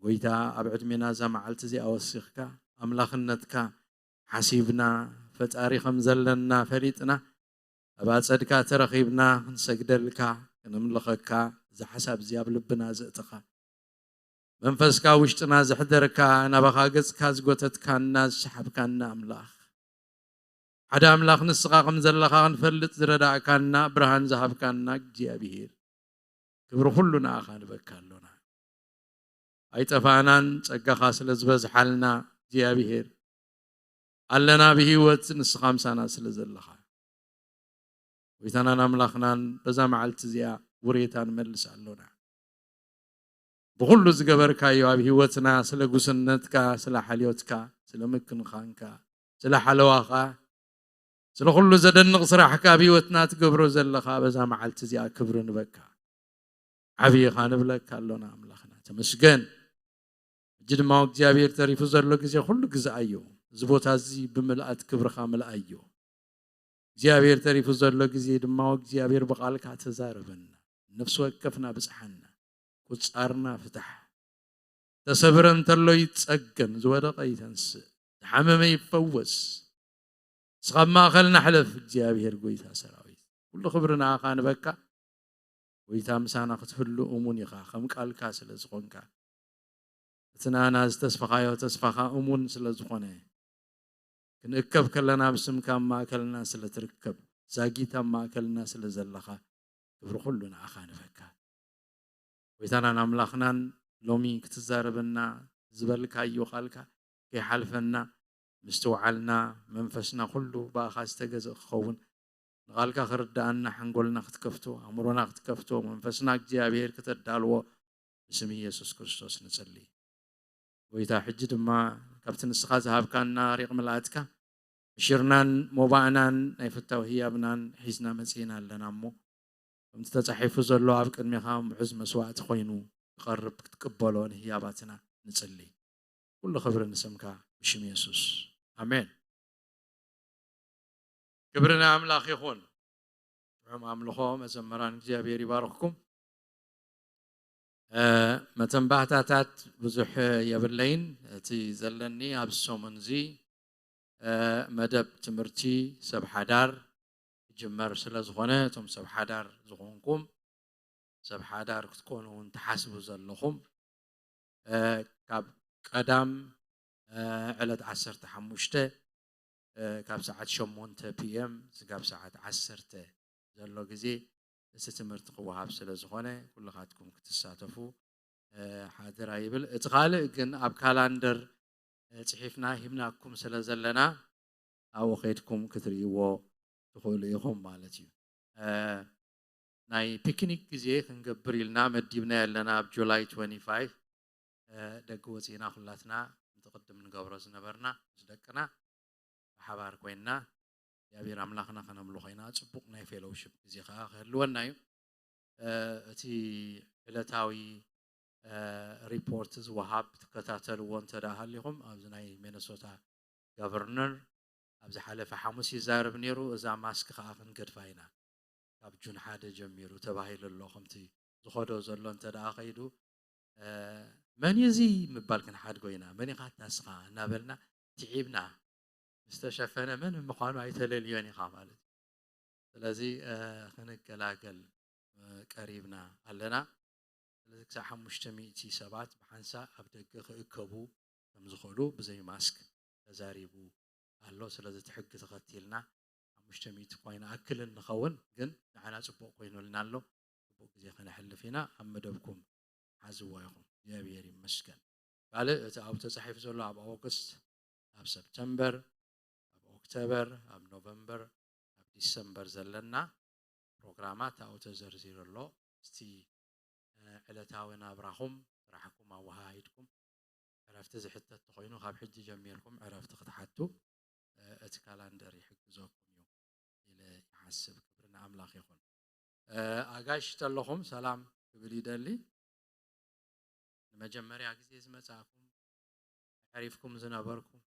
ጎይታ፣ ኣብ ዕድሜና እዛ መዓልቲ እዚኣ ወሲኽካ፣ ኣምላኽነትካ ሓሲብና፣ ፈጣሪ ከም ዘለና ፈሊጥና፣ ኣብ ኣጸድካ ተረኺብና ክንሰግደልካ፣ ክነምልኸካ፣ እዚ ሓሳብ እዚ ኣብ ልብና ዘእተኻ፣ መንፈስካ ውሽጥና ዘሕደርካ፣ ናባኻ ገጽካ ዝጎተትካና፣ ዝሰሓብካና ኣምላኽ፣ ሓደ ኣምላኽ ንስኻ ከም ዘለኻ ክንፈልጥ ዝረዳእካና፣ ብርሃን ዝሃብካና እግዚኣብሄር፣ ክብሪ ኩሉ ንኣኻ ንበካ ኣሎና። ኣይጠፋእናን፣ ጸጋኻ ስለ ዝበዝሓልና እግዚኣብሄር፣ ኣለና ብህይወት ንስኻ ምሳና ስለ ዘለኻ። ጎይታናን ኣምላኽናን በዛ መዓልቲ እዚኣ ውሬታ ንመልስ ኣሎና። ብኹሉ ዝገበርካዮ ኣብ ህይወትና ስለ ጉስነትካ፣ ስለ ሓልዮትካ፣ ስለ ምክንኻንካ፣ ስለ ሓለዋኻ፣ ስለ ኩሉ ዘደንቕ ስራሕካ ኣብ ህይወትና ትገብሮ ዘለኻ በዛ መዓልቲ እዚኣ ክብሪ ንበካ። ዓብዪኻ ንብለካ ኣሎና ኣምላኽና። ተመስገን። ሕጂ ድማ እግዚኣብሔር ተሪፉ ዘሎ ግዜ ኩሉ ግዝኣዮ። እዚ ቦታ እዚ ብምልኣት ክብርኻ ምልኣዮ። እግዚኣብሔር ተሪፉ ዘሎ ግዜ ድማ እግዚኣብሔር ብቓልካ ተዛረበና። ነፍሲ ወከፍና ብጽሓና። ቁጻርና ፍታሕ። ተሰብረ እንተሎ ይጸገን፣ ዝወደቐ ይተንስእ፣ ዝሓመመ ይፈወስ። ንስኻ ኣብ ማእኸልና ሕለፍ እግዚኣብሔር ጎይታ ሰራዊት። ኩሉ ክብሪ ንኣኻ ንበካ። ጎይታ ምሳና ክትህሉ እሙን ኢኻ፣ ከም ቃልካ ስለ ዝኾንካ። እቲ ንኣና ዝተስፋኻዮ ተስፋኻ እሙን ስለ ዝኾነ፣ ክንእከብ ከለና ብስምካ ኣብ ማእከልና ስለ ትርከብ፣ ዛጊት ኣብ ማእከልና ስለ ዘለኻ፣ ክብሪ ኩሉ ንኣኻ ንበካ። ጎይታናን ኣምላኽናን ሎሚ ክትዛረበና ዝበልካዮ ቃልካ ከይሓልፈና ምስትውዓልና መንፈስና ኩሉ ብኣኻ ዝተገዝእ ክኸውን ንቓልካ ክርድኣና ሓንጎልና ክትከፍቶ ኣእምሮና ክትከፍቶ መንፈስና እግዚኣብሔር ክተዳልዎ ብስም ኢየሱስ ክርስቶስ ንጽሊ። ጎይታ ሕጂ ድማ ካብቲ ንስኻ ዝሃብካና ሪቕ ምልኣትካ ዕሽርናን ሞባእናን ናይ ፍታው ህያብናን ሒዝና መጺእና ኣለና እሞ ከምቲ ተጻሒፉ ዘሎ ኣብ ቅድሜኻ ምዑዝ መስዋእቲ ኮይኑ ክቐርብ ክትቅበሎ ንህያባትና ንጽሊ። ኩሉ ክብሪ ንስምካ ብሽም የሱስ። ኣሜን። ክብሪ ንኣምላኽ ይኹን። ጥዑም ኣምልኾ መዘምራን እግዚኣብሔር ይባርኽኩም። መተንባህታታት ብዙሕ የብለይን። እቲ ዘለኒ ኣብ ሰሙን እዚ መደብ ትምህርቲ ሰብ ሓዳር ክጅመር ስለ ዝኾነ፣ እቶም ሰብ ሓዳር ዝኾንኩም፣ ሰብ ሓዳር ክትኮኑ እውን ትሓስቡ ዘለኹም፣ ካብ ቀዳም ዕለት ዓሰርተ ሓሙሽተ ካብ ሰዓት ሸሞንተ ፒኤም ስጋብ ሰዓት ዓሰርተ ዘሎ ግዜ እቲ ትምህርቲ ክወሃብ ስለ ዝኾነ፣ ኩልኻትኩም ክትሳተፉ ሓደራ ይብል። እቲ ካልእ ግን ኣብ ካላንደር ጽሒፍና ሂብናኩም ስለ ዘለና፣ ኣብኡ ኸይድኩም ክትርእይዎ ትኽእሉ ኢኹም ማለት እዩ። ናይ ፒክኒክ ግዜ ክንገብር ኢልና መዲብና ኣለና። ኣብ ጁላይ ትወንቲ ፋይቭ ደገ ወፂእና ኩላትና፣ እቲ ቅድም ንገብሮ ዝነበርና ምስ ደቅና ብሓባር ኮይንና እግዚኣብሔር ኣምላኽና ከነምልኾ ኢና። ፅቡቕ ናይ ፌሎውሽፕ ግዜ ከዓ ክህልወና እዩ። እቲ ዕለታዊ ሪፖርት ዝወሃብ ትከታተልዎ እንተ ደኣ ሃሊኹም፣ ኣብዚ ናይ ሚነሶታ ጋቨርነር ኣብ ዝሓለፈ ሓሙስ ይዛረብ ነይሩ። እዛ ማስክ ከዓ ክንገድፋ ኢና ካብ ጁን ሓደ ጀሚሩ ተባሂሉ ኣሎ። ከምቲ ዝኸዶ ዘሎ እንተ ደኣ ኸይዱ፣ መን እዩ እዚ ምባል ክንሓድጎ ኢና። መን ኢኻ ኣታ እስኻ እናበልና ትዒብና፣ ምስ ተሸፈነ መን ምዃኑ ኣይተለልዮን ኢኻ ማለት እዩ። ስለዚ ክንገላገል ቀሪብና ኣለና። ስለዚ ክሳብ ሓሙሽተ ሚእቲ ሰባት ብሓንሳእ ኣብ ደገ ክእከቡ ከም ዝኽእሉ ብዘይ ማስክ ተዛሪቡ ኣሎ። ስለዚ እቲ ሕጊ ተኸቲልና ሓሙሽተ ሚእቲ እኳ ይንኣክል እንኸውን፣ ግን ንዓና ጽቡቕ ኮይኑልና ኣሎ። ጽቡቕ ግዜ ከነሕልፍ ኢና። ኣብ መደብኩም ሓዝዎ ኢኹም። እግዚኣብሔር ይመስገን። ካልእ እቲ ኣብኡ ተጻሒፉ ዘሎ ኣብ ኦገስት፣ ኣብ ሰፕተምበር፣ ኣብ ኦክቶበር፣ ኣብ ኖቨምበር፣ ኣብ ዲሰምበር ዘለና ፕሮግራማት ኣብኡ ተዘርዚሩ ኣሎ። እስቲ ዕለታዊ ናብራኹም፣ ስራሕኩም ኣወሃሂድኩም ዕረፍቲ ዝሕተት ተኾይኑ፣ ካብ ሕጂ ጀሚርኩም ዕረፍቲ ክትሓቱ እቲ ካላንደር ይሕግዘኩም እዩ ኢለ ይሓስብ። ክብሪ ንኣምላኽ ይኹን። ኣጋይሽ ተለኹም ሰላም ክብል ይደሊ። ንመጀመርያ ግዜ ዝመጻእኩም፣ ኣዕሪፍኩም ዝነበርኩም፣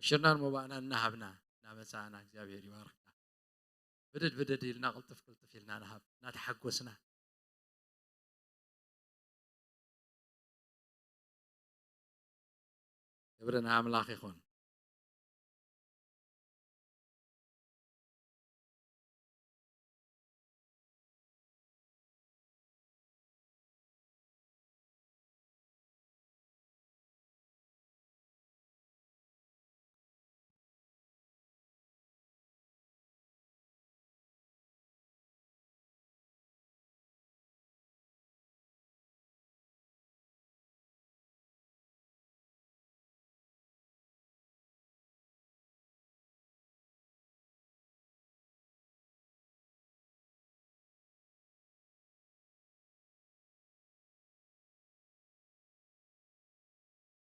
ዕሽርናን መባእናን እናሃብና እናመጻእና እግዚኣብሔር ይባርኽና። ብድድ ብድድ ኢልና ቅልጥፍ ቅልጥፍ ኢልና ንሃብ እናተሓጎስና። ክብሪ ንኣምላኽ ይኹን።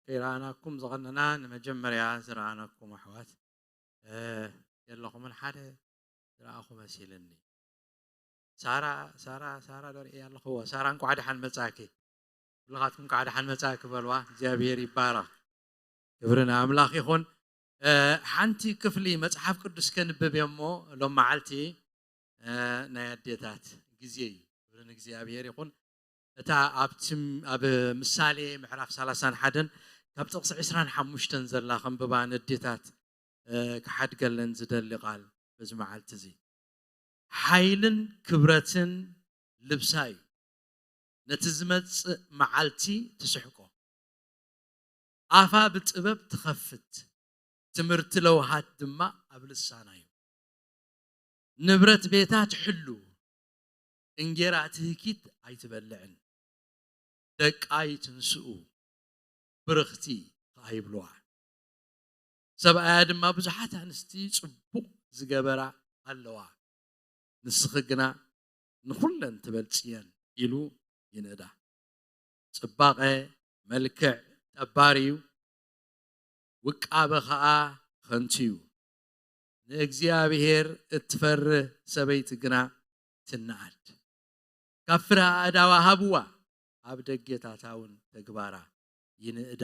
ከይረኣናኩም ዝቐነና፣ ንመጀመርያ ዝረኣናኩም ኣሕዋት የለኹምን፣ ሓደ ዝረኣኹ መሲልኒ። ሳራ ሳራ ሳራ ዶ ርእየ ኣለኹዎ? ሳራ እንኳዕ ደሓን መጻእኪ። ኩልኻትኩም እንኳዕ ደሓን መጻእኪ በልዋ። እግዚኣብሔር ይባረኽ። ክብሪ ንኣምላኽ ይኹን። ሓንቲ ክፍሊ መጽሓፍ ቅዱስ ከንብብ እየ እሞ ሎም መዓልቲ ናይ ኣዴታት ግዜ እዩ። ክብሪ ንእግዚኣብሔር ይኹን። እታ ኣብቲ ኣብ ምሳሌ ምዕራፍ ሰላሳን ሓደን ካብ ጥቕሲ ዕስራን ሓሙሽተን ዘላ ከንብባ ነዴታት ክሓድገለን ዝደሊ ቃል በዚ መዓልቲ እዚ። ሓይልን ክብረትን ልብሳ እዩ፣ ነቲ ዝመጽእ መዓልቲ ትስሕቆ። ኣፋ ብጥበብ ትኸፍት፣ ትምህርቲ ለውሃት ድማ ኣብ ልሳና እዩ። ንብረት ቤታ ትሕሉ፣ እንጌራ ትህኪት ኣይትበልዕን። ደቃ ይትንስኡ፣ ብርኽቲ ከኣ ይብልዋ። ሰብኣያ ድማ ብዙሓት ኣንስቲ ጽቡቕ ዝገበራ ኣለዋ፣ ንስኺ ግና ንኹለን ትበልጽየን ኢሉ ይንእዳ። ጽባቐ መልክዕ ጠባሪ እዩ፣ ውቃበ ኸኣ ኸንቱ እዩ። ንእግዚኣብሔር እትፈርህ ሰበይቲ ግና ትነኣድ። ካብ ፍረ ኣእዳዋ ሃብዋ፣ ኣብ ደጌታታ እውን ተግባራ ይንእዳ።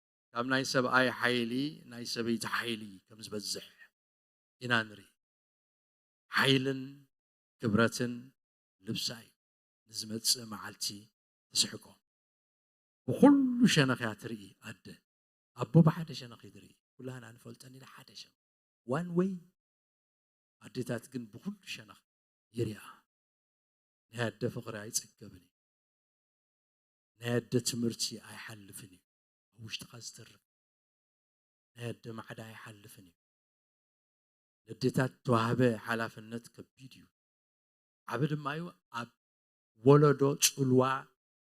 ካብ ናይ ሰብኣይ ሓይሊ ናይ ሰበይቲ ሓይሊ ከም ዝበዝሕ ኢና ንርኢ። ሓይልን ክብረትን ልብሳ እዩ፣ ንዝመጽእ መዓልቲ ትስሕቆ። ብኹሉ ሸነኽ እያ ትርኢ ኣደ። ኣቦ ብሓደ ሸነኽ እዩ ዝርኢ። ኩላህና ንፈልጠን ኢና ሓደ ሸነኽ። ዋን ወይ ኣዴታት ግን ብኹሉ ሸነኽ ይሪኣ። ናይ ኣደ ፍቕሪ ኣይጽገብን እዩ። ናይ ኣደ ትምህርቲ ኣይሓልፍን እዩ። ኣብ ውሽጥኻ ዝተርፍ ናይ ኣደ ማዕዳ ኣይሓልፍን እዩ። ነዴታት ተዋህበ ሓላፍነት ከቢድ እዩ። ዓቢ ድማ እዩ። ኣብ ወለዶ ጽልዋ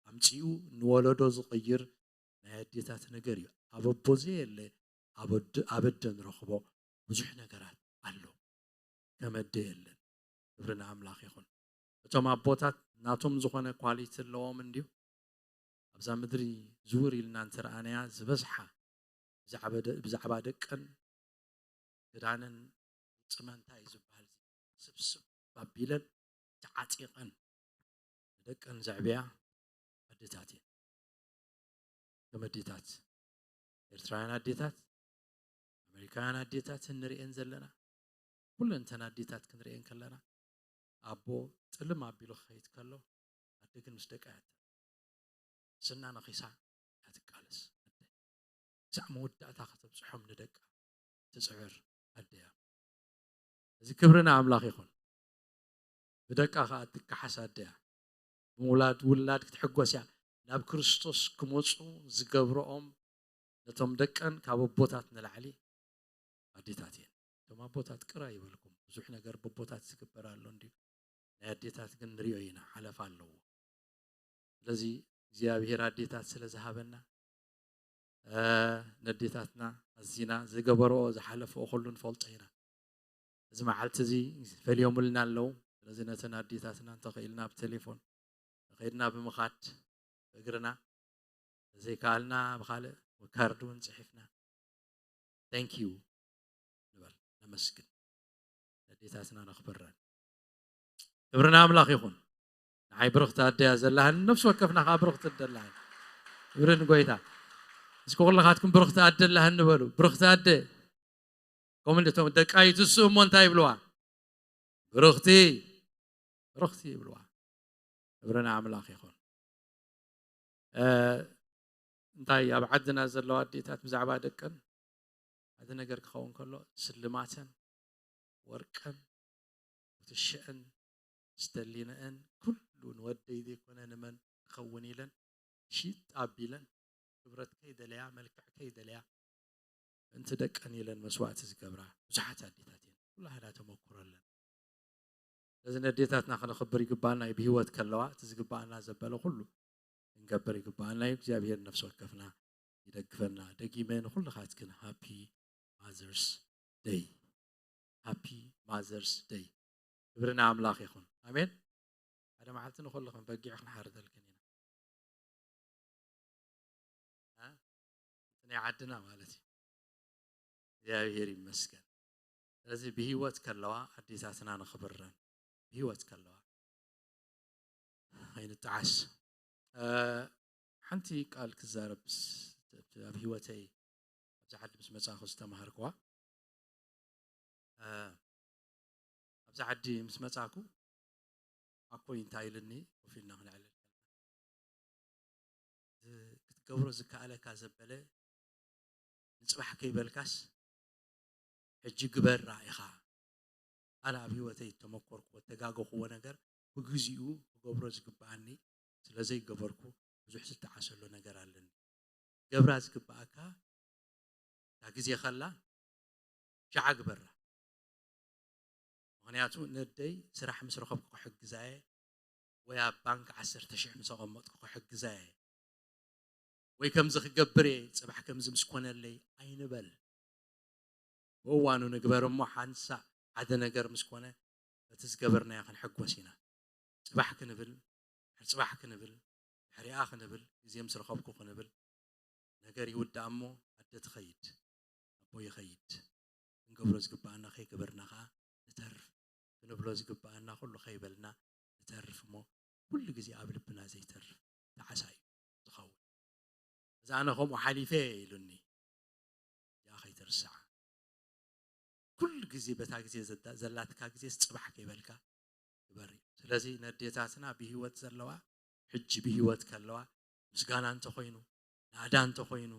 ኣምጺኡ ንወለዶ ዝቕይር ናይ ኣዴታት ነገር እዩ። ኣብ ኣቦ ዘየለ ኣብ ኣደ- ኣብ ኣደ ንረኽቦ ብዙሕ ነገራት ኣሎ። ከም ኣደ የለን። ክብሪ ንኣምላኽ ይኹን። እቶም ኣቦታት ናቶም ዝኾነ ኳሊቲ ኣለዎም እንድዩ። ኣብዛ ምድሪ ዝውር ኢልና እንተረኣናያ ዝበዝሓ ብዛዕባ ደ- ብዛዕባ ደቀን ክዳነን ውጽመንታ እዩ ዝበሃል ስብስብ ኣቢለን ተዓጢቐን ንደቀን ዘዕብያ ኣዴታት እየን። ከም ኣዴታት ኤርትራውያን ኣዴታት ኣሜሪካውያን ኣዴታት እንርእየን ዘለና ኩለን እተን ኣዴታት ክንርእየን ከለና ኣቦ ጥልም ኣቢሉ ክኸይድ ከሎ ኣደ ግን ምስ ደቃ እያ ስና ነኺሳ እያ ትቃለስ። ክሳዕ መወዳእታ ከተብፅሖም ንደቃ ትፅዕር ኣደ እያ። እዚ ክብሪ ንኣምላኽ ይኹን። ብደቃ ከዓ ትከሓስ ኣደ እያ። ብምውላድ ውላድ ክትሕጎስ እያ። ናብ ክርስቶስ ክመፁ ዝገብረኦም ነቶም ደቀን ካብ ኣቦታት ንላዕሊ ኣዴታት እየን። እቶም ኣቦታት ቅር ኣይበልኩም፣ ብዙሕ ነገር በቦታት ዝግበር ኣሎ እንድዩ። ናይ ኣዴታት ግን ንሪኦ ኢና፣ ሓለፋ ኣለዎ። ስለዚ እግዚኣብሔር ኣዴታት ስለ ዝሃበና ነዴታትና ኣዚና ዝገበርኦ ዝሓለፍኦ ኩሉ ንፈልጦ ኢና። እዚ መዓልቲ እዚ ፈልዮምልና ኣለዉ። ስለዚ ነተን ኣዴታትና እንተኽኢልና ብቴሌፎን ከይድና ብምኻድ ብእግርና ዘይከኣልና ብኻልእ ብካርድ እውን ፅሒፍና thank you ንበል፣ ነመስግን፣ ነዴታትና ነኽብረን። ክብሪ ንኣምላኽ ይኹን። ንዓይ ብርኽቲ ኣደያ ዘላሃኒ ነፍሲ ወከፍና ከዓ ብርኽቲ ደላሃኒ። ክብሪ ንጎይታ። እስኪ ኩልኻትኩም ብርኽቲ ኣደ ኣላሃኒ በሉ። ብርኽቲ ኣደ። ከምኡ እቶም ደቃይቱ እሱ እሞ እንታይ ይብልዋ? ብርኽቲ፣ ብርኽቲ ይብልዋ። ክብሪ ንኣምላኽ ይኹን። እንታይ ኣብ ዓድና ዘለዋ ኣዴታት ብዛዕባ ደቀን ሓደ ነገር ክኸውን ከሎ ስልማተን ወርቀን ኩትሸአን ዝተሊነአን ኩሉ ንወደይ ዘይኮነ ንመን ክኸውን ኢለን ሽጥ ኣቢለን ክብረት ከይደለያ መልክዕ ከይደለያ ምእንቲ ደቀን ኢለን መስዋእቲ ዝገብራ ብዙሓት ኣዴታት እየን። ኩላህና ተመኩሮ ኣለና። ስለዚ ነዴታትና ከነኽብር ይግባና እዩ። ብህይወት ከለዋ እቲ ዝግባኣና ዘበለ ኩሉ ክንገብር ይግባኣና እዩ። እግዚኣብሔር ነፍሲ ወከፍና ይደግፈና። ደጊመ ንኩልኻትክን ሃፒ ማዘርስ ደይ፣ ሃፒ ማዘርስ ደይ። ክብሪ ንኣምላኽ ይኹን። ኣሜን። ሓደ መዓልቲ ንኩልኽን በጊዕ ክንሓርደልክን ኢና። ናይ ዓድና ማለት እዩ። እግዚኣብሔር ይመስገን። ስለዚ ብህይወት ከለዋ ኣዴታትና ንኽብረን፣ ብህይወት ከለዋ ኣይንጠዓስ። ሓንቲ ቃል ክዛረብ ኣብ ህይወተይ ኣብዚ ዓዲ ምስ መፃኹ ዝተማሃርክዋ ኣብዚ ዓዲ ምስ መጻኩ ኣኮይ እንታይ ኢሉኒ ኮፍ ኢልና ክነዕልል ክትገብሮ ዝከኣለካ ዘበለ ንጽባሕ ከይበልካስ ሕጂ ግበር ራኢኻ። ኣነ ኣብ ህይወተይ እተመኮርክዎ እተጋገኽዎ ነገር ብግዚኡ ክገብሮ ዝግብኣኒ ስለ ዘይገበርኩ ብዙሕ ዝተዓሰሎ ነገር ኣለኒ። ገብራ ዝግብኣካ እታ ግዜ ከላ ሽዓ ግበራ። ምኽንያቱ ነደይ ስራሕ ምስ ረኸብኩ ክሕግዛ እየ ወይ ኣብ ባንክ ዓሰርተ ሽሕ ምስ ኣቐመጥኩ ክሕግዛ እየ ወይ ከምዚ ክገብር እየ ጽባሕ ከምዚ ምስ ኮነለይ ኣይንበል። ብእዋኑ ንግበር እሞ ሓንሳእ ሓደ ነገር ምስ ኮነ በቲ ዝገበርናዮ ክንሕጎስ ኢና። ጽባሕ ክንብል ድሕሪ ጽባሕ ክንብል ድሕሪኣ ክንብል ግዜ ምስ ረኸብኩ ክንብል ነገር ይውዳእ እሞ ኣደ ትኸይድ ኣቦ ይኸይድ። ክንገብሮ ዝግብኣና ከይገበርና ከዓ ንተርፍ። ክንብሎ ዝግብኣና ኩሉ ከይበልና ንተርፍ እሞ ኩሉ ግዜ ኣብ ልብና ዘይተርፍ ጣዕሳ እዩ ዝኸውን። እዚ ኣነ ከምኡ ሓሊፈ እየ ኢሉኒ እዚኣ ከይትርሳዕ። ኩሉ ግዜ በታ ግዜ ዘላትካ ግዜ ጽባሕ ከይበልካ ግበር እዩ። ስለዚ ነዴታትና ብህይወት ዘለዋ ሕጂ ብህይወት ከለዋ ምስጋና እንተኾይኑ ናዳ እንተኾይኑ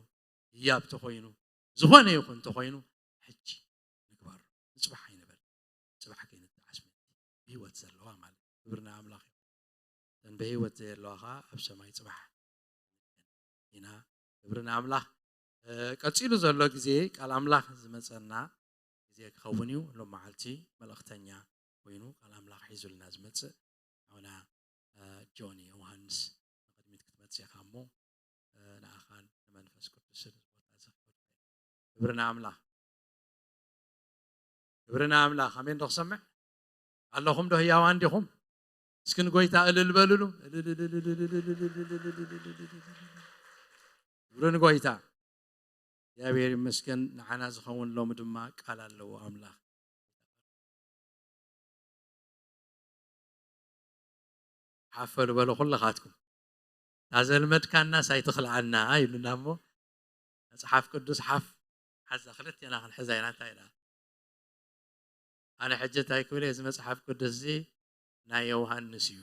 ህያብ እንተኾይኑ ዝኾነ ይኹን እንተኾይኑ ሕጂ ንግባሩ። ንጽባሕ ኣይንበል። ጽባሕ ከይንጣዓስ ምእንቲ ብህይወት ዘለዋ ማለት እዩ። ክብሪ ንኣምላኽ እዩ። እተን ብህይወት ዘየለዋ ኸዓ ኣብ ሰማይ ጽባሕ ኢና። ክብሪ ንኣምላኽ። ቀጺሉ ዘሎ ግዜ ቃል ኣምላኽ ዝመጸና ግዜ ክኸውን እዩ። ሎም መዓልቲ መልእኽተኛ ኮይኑ ቃል ኣምላኽ ሒዙልና ዝመጽእ ኣውና ጆኒ ዮሃንስ ንቕድሚት ክትመጽእ ኢኻ እሞ ንኣኻን ንመንፈስ ቅዱስን ክብሪ ንኣምላኽ። ክብሪ ንኣምላኽ። ኣሜን ዶ ክሰምዕ ኣለኹም ዶ ህያዋን ዲኹም? እስኪ ንጎይታ እልል በልሉ። ክብሪ ንጎይታ። እግዚኣብሔር ይመስገን። ንዓና ዝኸውን ሎሚ ድማ ቃል ኣለዎ ኣምላኽ። ሓፈሉ በሉ ኩልኻትኩም። እታ ዘልመድካናስ ኣይትኽልኣና ኢሉና እሞ መፅሓፍ ቅዱስ ሓፍ ሓዛ ክልቴና ክንሕዛ ኢና። እንታይ ኢላ ኣነ ሕጂ እንታይ ክብል እዚ መፅሓፍ ቅዱስ እዚ ናይ ዮሃንስ እዩ።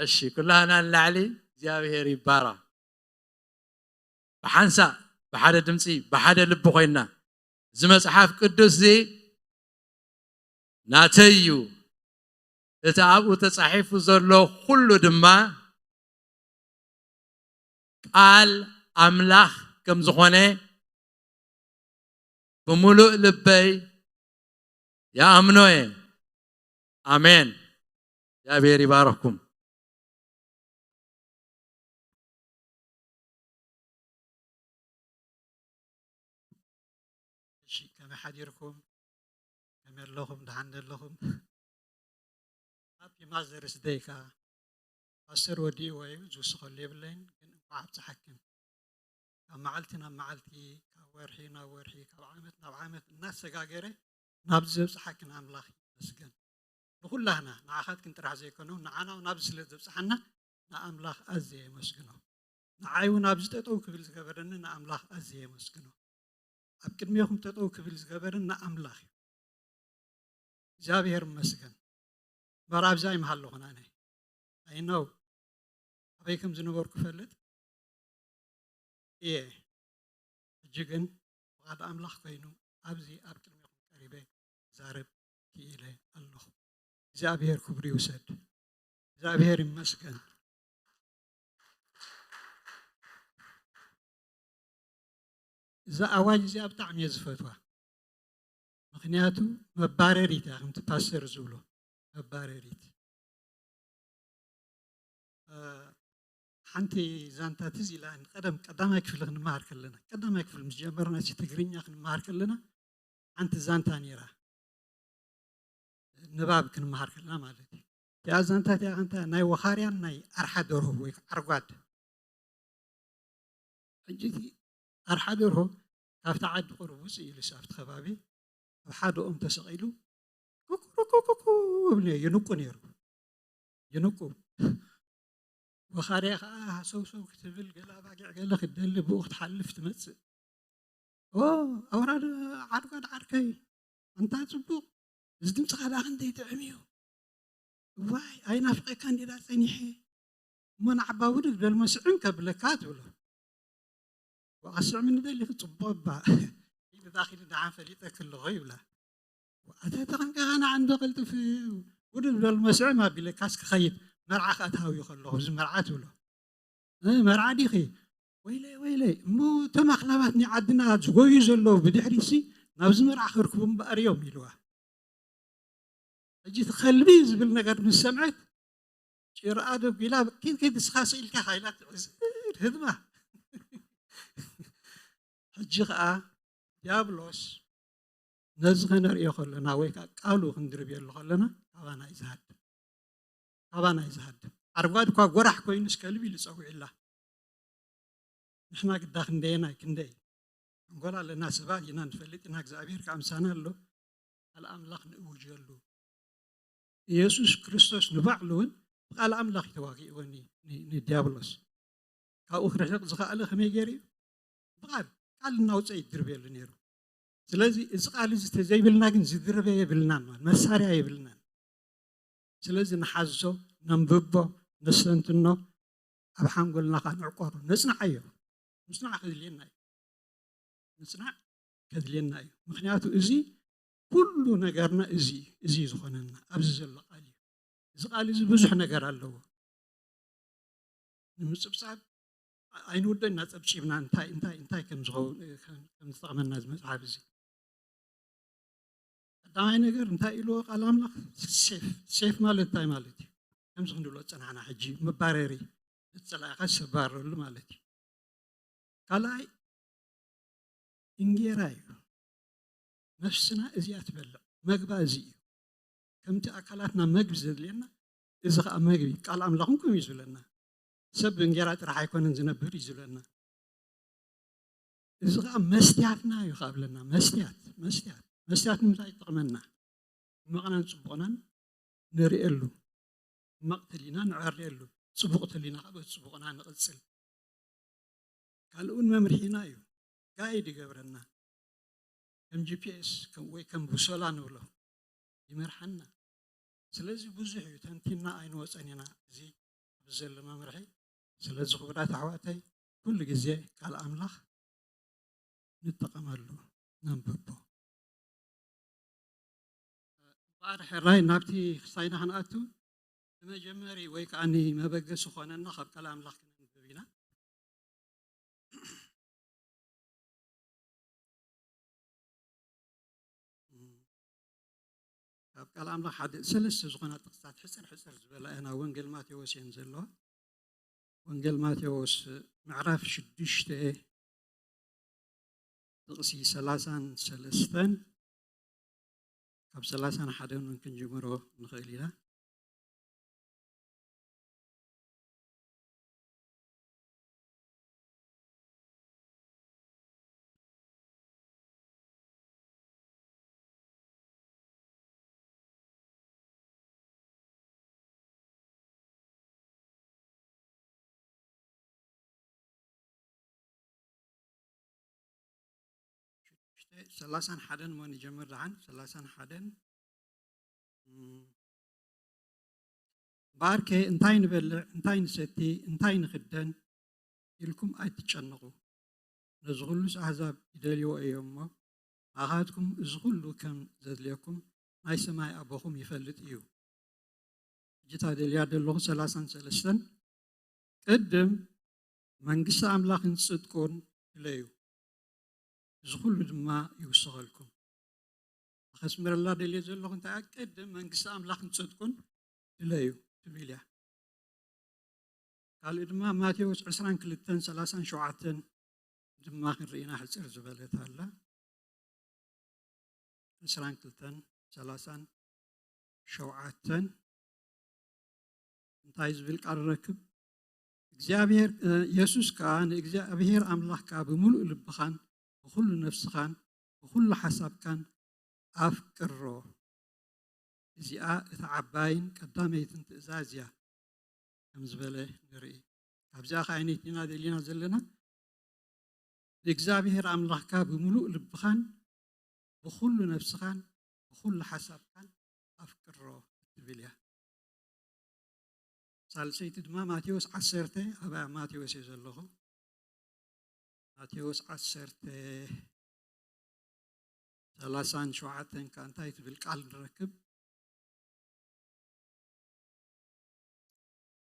እሺ ኩላህና ንላዕሊ እግዚኣብሔር ይባራ። ብሓንሳእ ብሓደ ድምፂ ብሓደ ልቢ ኮይንና እዚ መፅሓፍ ቅዱስ እዚ ናተይ እዩ፣ እቲ ኣብኡ ተፃሒፉ ዘሎ ኩሉ ድማ ቃል ኣምላኽ ከም ዝኾነ ብምሉእ ልበይ ይኣምኖ እየ። ኣሜን። እግዚኣብሔር ይባርኽኩም። እሺ ከመይ ሓዲርኩም? ከመይ ኣለኹም? ደሓን ዶ ኣለኹም? ሃፒ ማዘርስ ደይ ከኣ ፓስተር ወዲእዎ እዩ ዝውስኸሉ የብለይን፣ ግን እንኳዕ ኣብፀሓክን። ካብ መዓልቲ ናብ መዓልቲ ካብ ወርሒ ናብ ወርሒ ካብ ዓመት ናብ ዓመት እናተሰጋገረ ናብዚ ዘብፅሓክን ኣምላኽ ይመስገን። ንኹላህና ንዓኻትክን ጥራሕ ዘይኮነ ንዓና እውን ኣብዚ ስለ ዘብፅሓና ንኣምላኽ ኣዝየ የመስግኖ። ንዓይ እውን ኣብዚ ጠጠው ክብል ዝገበረኒ ንኣምላኽ ኣዝየ የመስግኖ። ኣብ ቅድሜኹም ጠጠው ክብል ዝገበረኒ ንኣምላኽ እዩ። እግዚኣብሔር ይመስገን። እምበር ኣብዚ ኣይምሃለኹን ኣነ። I know ኣበይ ከም ዝነበርኩ እፈልጥ እየ። ሕጂ ግን ፍቓድ ኣምላኽ ኮይኑ ኣብዚ ኣብ ቅድሜኹም ቀሪበ ክዛረብ ክኢለ ኣለኹ። እግዚኣብሔር ክብሪ ይውሰድ። እግዚኣብሔር ይመስገን። እዛ ኣዋጅ እዚኣ ብጣዕሚ እየ ዝፈትዋ። ምኽንያቱ መባረሪት እያ፣ ከምቲ ፓስተር ዝብሎ መባረሪት። ሓንቲ ዛንታ ትዝ ኢላ፣ ቀደም ቀዳማይ ክፍሊ ክንመሃር ከለና፣ ቀዳማይ ክፍሊ ምስ ጀመርና፣ እቲ ትግርኛ ክንመሃር ከለና፣ ሓንቲ ዛንታ ነይራ፣ ንባብ ክንመሃር ከለና ማለት እዩ። እቲኣ ዛንታ እቲኣ ከንታ ናይ ወኻርያን ናይ ኣርሓ ደርሆ ወይ ዓርጓድ። ሕጂ እቲ ኣርሓ ደርሆ ካብቲ ዓዲ ቁሩብ ውፅእ ኢሉስ ኣብቲ ከባቢ ኣብ ሓደ ኦም ተሰቒሉ ኩኩኩኩኩ ይብል ነይሩ፣ ይንቁ ነይሩ፣ ይንቁ። ወኻርያ ከዓ ሃሰውሰው ክትብል ገለ ኣባጊዕ ገለ ክትደሊ ብኡ ክትሓልፍ ትመፅእ። ኦ ኣውራድ ዓድጓድ ዓርከይ፣ ኣንታ ጽቡቕ፣ እዚ ድምፅኻ ደኣ ክንደይ ጥዕም እዩ። እዋይ ኣይናፍቐካን ዲዳ ጸኒሐ፣ እሞ ንዓባ ውድድ በል መስዕም ከብለካ ትብሎ። ወኣስዕምኒ ደሊኺ ጽቡቕ እባ ኢሉ ዳኺሉ ደሓን ፈሊጠኪ ኣለኹ ይብላ። ኣተ ተቐንቀኻ ንዓ እንዶ ቀልጥፍ ውድድ በል መስዕም ኣቢለካስ ክኸይድ መርዓ ከእታዊ ከለኹ እዚ መርዓ ትብሎ። እ፣ መርዓ ዲኺ? ወይለይ ወይለይ፣ እሞ እቶም ኣኽላባት ናይ ዓድና ዝጎዩ ዘለዉ ብድሕሪሲ ናብዚ መርዓ ከርክቡ እምበኣር እዮም ኢልዋ። ሕጂ እቲ ከልቢ ዝብል ነገር ምስ ሰምዐት ጭርኣ ደጒላ ኪድ ኪድ ንስኻ ስኢልካ ኢላ ትዕዝር ህድማ። ሕጂ ኸኣ ዲያብሎስ ነዚ ኸነርእዮ ከለና ወይ ከዓ ቃሉ ክንድርብየሉ ከለና ካባና እዩ ዝሃድም። ካባና እዩ ዝሃድም። ዓርጓድ እኳ ጎራሕ ኮይኑስ ከልቢ ኢሉ ጸዊዕላ። ንሕና ግዳ ክንደየናይ ክንደይ ሓንጎል ኣለና፣ ሰባት ኢና፣ ንፈልጥ ኢና፣ እግዚኣብሔር ከኣ ምሳና ኣሎ። ቃል ኣምላኽ ንእውጀሉ። ኢየሱስ ክርስቶስ ንባዕሉ እውን ብቃል ኣምላኽ እዩ ተዋጊእዎ ኒ- ኒ- ንዲያብሎስ። ካብኡ ክርሕቕ ዝኸኣለ ከመይ ገይሩ እዩ? ብቃል ቃል እናውፀ ይድርበየሉ ነይሩ። ስለዚ እዚ ቃል እዚ ተዘይብልና ግን ዝድርበ የብልናን፣ ማለት መሳርያ የብልናን። ስለዚ ንሓዞ፣ ነንብቦ፣ ነስተንትኖ፣ ኣብ ሓንጎልና ከዓ ንዕቆሮ፣ ነጽንዓዮ። ምጽናዕ ከድልየና እዩ። ምጽናዕ ከድልየና እዩ። ምኽንያቱ እዚ ኩሉ ነገርና እዚ እዩ፣ እዚ እዩ ዝኾነና፣ ኣብዚ ዘሎ ቃል እዩ። እዚ ቃል እዚ ብዙሕ ነገር ኣለዎ። ንምጽብጻብ ኣይንውደን እናጸብጺብና እንታይ እንታይ እንታይ ከም ዝኸውን ከም ከም ዝጠቕመና እዚ መጽሓፍ እዚ። ቀዳማይ ነገር እንታይ ኢልዎ ቃል ኣምላኽ? ሴፍ። ሴፍ ማለት እንታይ ማለት እዩ? ከምዚ ክንድሎ ዝጸናሕና ሕጂ መባረሪ፣ እቲ ጸላኢኻ ዝተባረረሉ ማለት እዩ። ካልኣይ እንጌራ እዩ። ነፍስና እዚኣ ትበልዕ፣ መግባ እዚ እዩ። ከምቲ ኣካላትና መግቢ ዘድልየና፣ እዚ ኸዓ መግቢ፣ ቃል ኣምላኽ እውን ከምኡ እዩ ዝብለና። ሰብ ብእንጌራ ጥራሕ ኣይኮነን ዝነብር እዩ ዝብለና። እዚ ኸዓ መስትያትና እዩ ኸዓ ብለና። መስትያት፣ መስትያት፣ መስትያት ንምንታይ ይጠቕመና? ሕማቕናን ጽቡቕናን ንርእየሉ፣ ሕማቕ ተሊና ንዕርየሉ፣ ጽቡቕ ተሊና ኸዓ በቲ ጽቡቕና ንቕጽል። ካልእ እውን መምርሒና እዩ፣ ጋይድ ይገብረና። ከም ጂ ፒ ኤስ ከም- ወይ ከም ቡሶላ ንብሎ ይመርሓና። ስለዚ ብዙሕ እዩ፣ ተንቲና ኣይንወፀን ኢና እዚ ኣብዚ ዘሎ መምርሒ። ስለዚ ክቡራት ኣሕዋተይ ኩሉ ግዜ ቃል ኣምላኽ ንጠቐመሉ፣ ነንብቦ። እምበኣር ሕራይ ናብቲ ክሳይና ክንኣቱ ንመጀመሪ ወይ ከዓ ንመበገሲ ኾነና ካብ ቃል ኣምላኽ ክነንብብ ኢና። ካብ ቃል ኣምላኽ ሓደ ሰለስተ ዝኾና ጥቕስታት ሕፅር ሕፅር ዝበላ እየን፣ ኣብ ወንጌል ማቴዎስ እየን ዘለዋ። ወንጌል ማቴዎስ ምዕራፍ ሽዱሽተ ጥቕሲ ሰላሳን ሰለስተን ካብ ሰላሳን ሓደን እውን ክንጅምሮ ንኽእል ኢና። ሰላሳን ሓደን እሞ ንጀምር ደሓን። ሰላሳን ሓደን እምበኣርከ እንታይ ንበልዕ፣ እንታይ ንሰቲ፣ እንታይ ንኽደን ኢልኩም ኣይትጨነቑ። ነዚ ኹሉስ ኣህዛብ ይደልይዎ እዮም እሞ፣ ኣኻትኩም እዚ ኹሉ ከም ዘድልየኩም ናይ ሰማይ ኣቦኹም ይፈልጥ እዩ። ሕጂ እታ ደልያ ዘለኹ ሰላሳን ሰለስተን ቅድም መንግስቲ ኣምላኽን ጽድቁን ድለዩ፣ እዚ ኹሉ ድማ ይውሰኸልኩም። ከስምረላ ደልየ ዘለኹ እንታይ እያ? ቅድም መንግስቲ ኣምላኽን ጽድቁን ድለዩ ትብል እያ። ካልእ ድማ ማቴዎስ ዕስራን ክልተን ሰላሳን ሸውዓተን ድማ ክንርኢና ሕጽር ዝበለት ኣላ። ዕስራን ክልተን ሰላሳን ሸውዓተን እንታይ ዝብል ቃል ረክብ? እግዚኣብሔር የሱስ ከኣ ንእግዚኣብሔር ኣምላኽካ ብምሉእ ልብኻን ብኹሉ ነፍስኻን ብኹሉ ሓሳብካን ኣፍቅሮ። እዚኣ እታ ዓባይን ቀዳመይትን ትእዛዝ እያ ከም ዝበለ ንርኢ። ካብዚኣ ከዓይነይት ኢና ደሊና ዘለና? ንእግዚኣብሔር ኣምላኽካ ብምሉእ ልብኻን ብኹሉ ነፍስኻን ብኹሉ ሓሳብካን ኣፍቅሮ እትብል እያ። ሳልሰይቲ ድማ ማቴዎስ ዓሰርተ፣ ኣባያ ማቴዎስ እየ ዘለኹ። ማቴዎስ ዓሰርተ፣ ሰላሳን ሸውዓተን ከኣ እንታይ ትብል ቃል ንረክብ?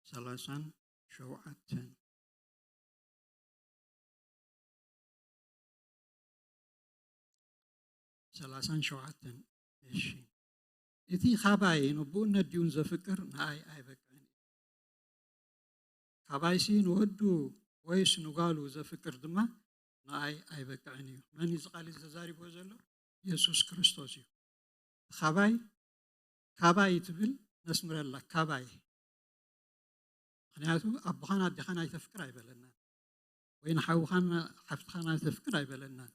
ሰላሳን ሸውዓተን፣ ሰላሳን ሸውዓተን። እሺ፣ እቲ ካባይ ንብኡን ነዲኡን ዘፍቅር ንኣይ ኣይበቅዕን እዩ። ካባይሲ ንወዱ ወይስ ንጓሉ ዘፍቅር ድማ ንኣይ ኣይበቅዕን እዩ። መን እዩ እዚ ቃል እዚ ተዛሪብዎ ዘሎ? የሱስ ክርስቶስ እዩ። ካባይ፣ ካባይ ትብል ነስምረላ፣ ካባይ። ምኽንያቱ ኣቦኻን ኣዴኻን ኣይተፍቅር ኣይበለናን፣ ወይ ንሓውኻን ሓፍትኻን ኣይተፍቅር ኣይበለናን።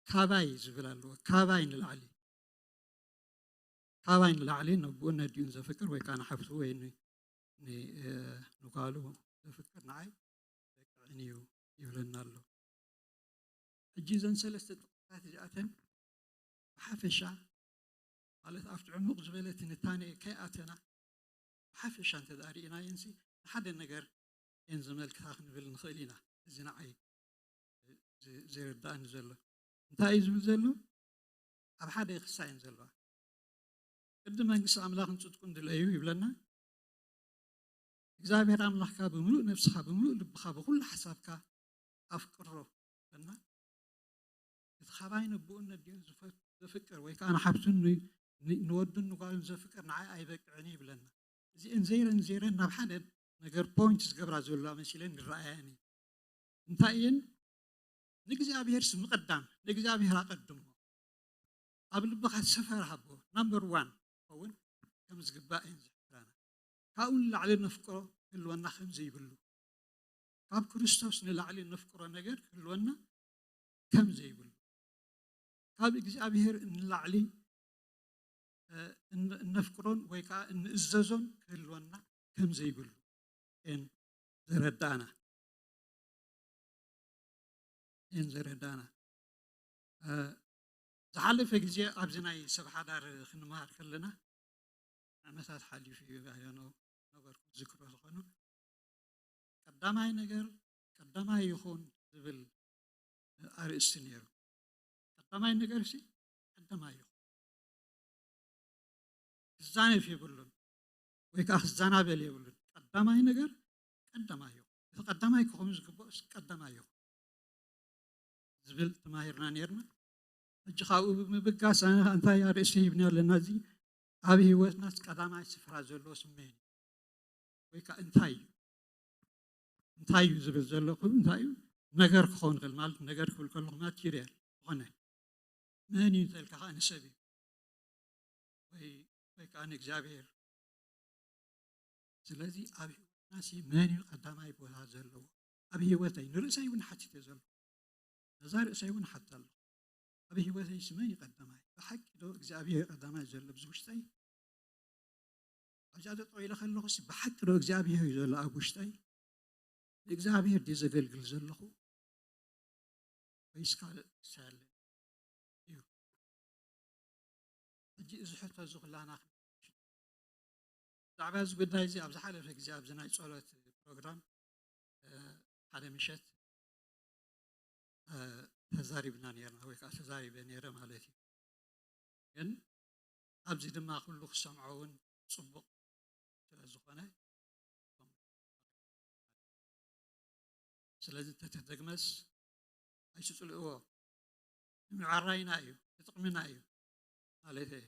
ካባይ ዝብል ኣለዎ። ካባይ ንላዕሊ፣ ካባይ ንላዕሊ ነብኡን ነዲኡን ዘፍቅር ወይ ከዓ ንሓፍቱ ወይ ን-፣ ን-፣ እ፣ ንጓሉ ዘፍቅር ንዓይ በቅዕን እዩ ይብለና ኣሎ። ሕጂ እዘን ሰለስተ ጥቕስታት እዚኣተን ብሓፈሻ፣ ማለት ኣብቲ ዕሙቕ ዝበለ ትንታነ ከይኣተና፣ ብሓፈሻ እንተ ደኣ ርኢናየንሲ፣ ንሓደ ነገር እየን ዘመልክታ ክንብል ንኽእል ኢና። እዚ ንዓይ ዝ-፣ ዝርዳእኒ ዘሎ። እንታይ እዩ ዝብል ዘሎ? ኣብ ሓደ ክሳ እየን ዘለዋ። ቅድሚ መንግስቲ ኣምላኽን ጽድቁን ድለዩ ይብለና። እግዚኣብሔር ኣምላኽካ ብምሉእ ነፍስኻ፣ ብምሉእ ልብኻ፣ ብኹሉ ሓሳብካ ኣፍቅሮ ይብለና። እቲ ኻባይ ነብኡን ነዲኡን ዝፈ-፣ ዘፍቅር ወይ ከዓ ንሓፍቱን ን-፣ ን-፣ ንወዱን ንጓሉን ዘፍቅር ንዓይ ኣይበቅዕን እዩ ይብለና። እዚአን ዘይረን ዘይረን ናብ ሓደ ነገር ፖይንት ዝገብራ ዘለዋ መሲለን ይረኣያኒ። እንታይ እየን? ንእግዚኣብሔር ስም ምቕዳም፣ ንእግዚኣብሔር ኣቐድሞ። ኣብ ልብኻ ሰፈር ሃቦ፣ ናምበር ዋን ክኸውን ከም ዝግባእ እየን ዝሕብራና። ካብኡ ንላዕሊ ነፍቅሮ ክህልወና ከም ዘይብሉ፣ ካብ ክርስቶስ ንላዕሊ ነፍቅሮ ነገር ክህልወና ከም ዘይብሉ፣ ካብ እግዚኣብሔር ንላዕሊ፣ እ፣ እን-፣ እነፍቅሮን ወይ ከዓ እንእዘዞን ክህልወና ከም ዘይብሉ እየን ዘረዳእና፣ እየን ዘረዳእና። እ፣ ዝሓለፈ ግዜ ኣብዚ ናይ ሰብ ሓዳር ክንመሃር ከለና፣ ዓመታት ሓሊፉ እዩ፣ I don't know፣ ነበርኩ ዝክሮ ዝኾኑ። ቀዳማይ ነገር ቀዳማይ ይኹን ዝብል ኣርእስቲ ነይሩ። ቀዳማይ ነገርሲ ቀዳማይ ይኹን። ክዛነፍ የብሉን፣ ወይ ከዓ ክዘናበል የብሉን። ቀዳማይ ነገር ቀዳማይ ይኹን። እቲ ቀዳማይ ክኸውን ዝግብኦስ ቀዳማይ ይኹን ዝብል ተማሂርና ነይርና። ሕጂ ካብኡ ብምብጋስ ኣነ እንታይ ኣርእስቲ ሂብና ኣለና? እዚ ኣብ ህይወትናስ ቀዳማይ ስፍራ ዘለዎ ስመ እዩ። ወይ ከዓ እንታይ እዩ? እንታይ እዩ ዝብል ዘለኹ? እንታይ እዩ? ነገር ክኸውን ይኽእል፣ ማለት ነገር ክብል ከለኹ ማቴሪያል ዝኾነ። መን እዩ እንተልካ ከዓ ንሰብ እዩ። ወይ፣ ወይ ከዓ ንእግዚኣብሔር። ስለዚ ኣብ ህይወትናሲ መን እዩ ቀዳማይ ቦታ ዘለዎ? ኣብ ህይወተይ ንርእሰይ እውን ሓቲተ ዘሎ። ነዛ ርእሰይ እውን ሓታ ኣለኹ። ኣብ ህይወተይሲ መን እዩ ቀዳማይ? ብሓቂ ዶ እግዚኣብሔር ቀዳማይ ዘሎ ኣብዚ ውሽጠይ? ኣብዚኣ ጠጠው ኢለ ከለኹሲ ብሓቂ ዶ እግዚኣብሔር እዩ ዘሎ ኣብ ውሽጠይ? ንእግዚኣብሔር ድየ ዘገልግል ዘለኹ? ወይስ ካልእ ሳለ እዩ? ሕጂ እዚ ሕቶ እዚ ኩላና ብዛዕባ እዚ ጉዳይ እዚ ኣብ ዝሓለፈ ግዜ ኣብዚ ናይ ጸሎት ፕሮግራም፣ እ፣ ሓደ ምሸት፣ እ፣ ተዛሪብና ነይርና፣ ወይ ከዓ ተዛሪበ ነይረ ማለት እዩ። ግን ኣብዚ ድማ ኩሉ ክሰምዖ እውን ጽቡቕ ስለ ዝኾነ፣ ስለዚ እንተተደግመስ ኣይትጽልእዎ። ንምዕባራይና እዩ፣ ንጥቕምና እዩ ማለት እዩ።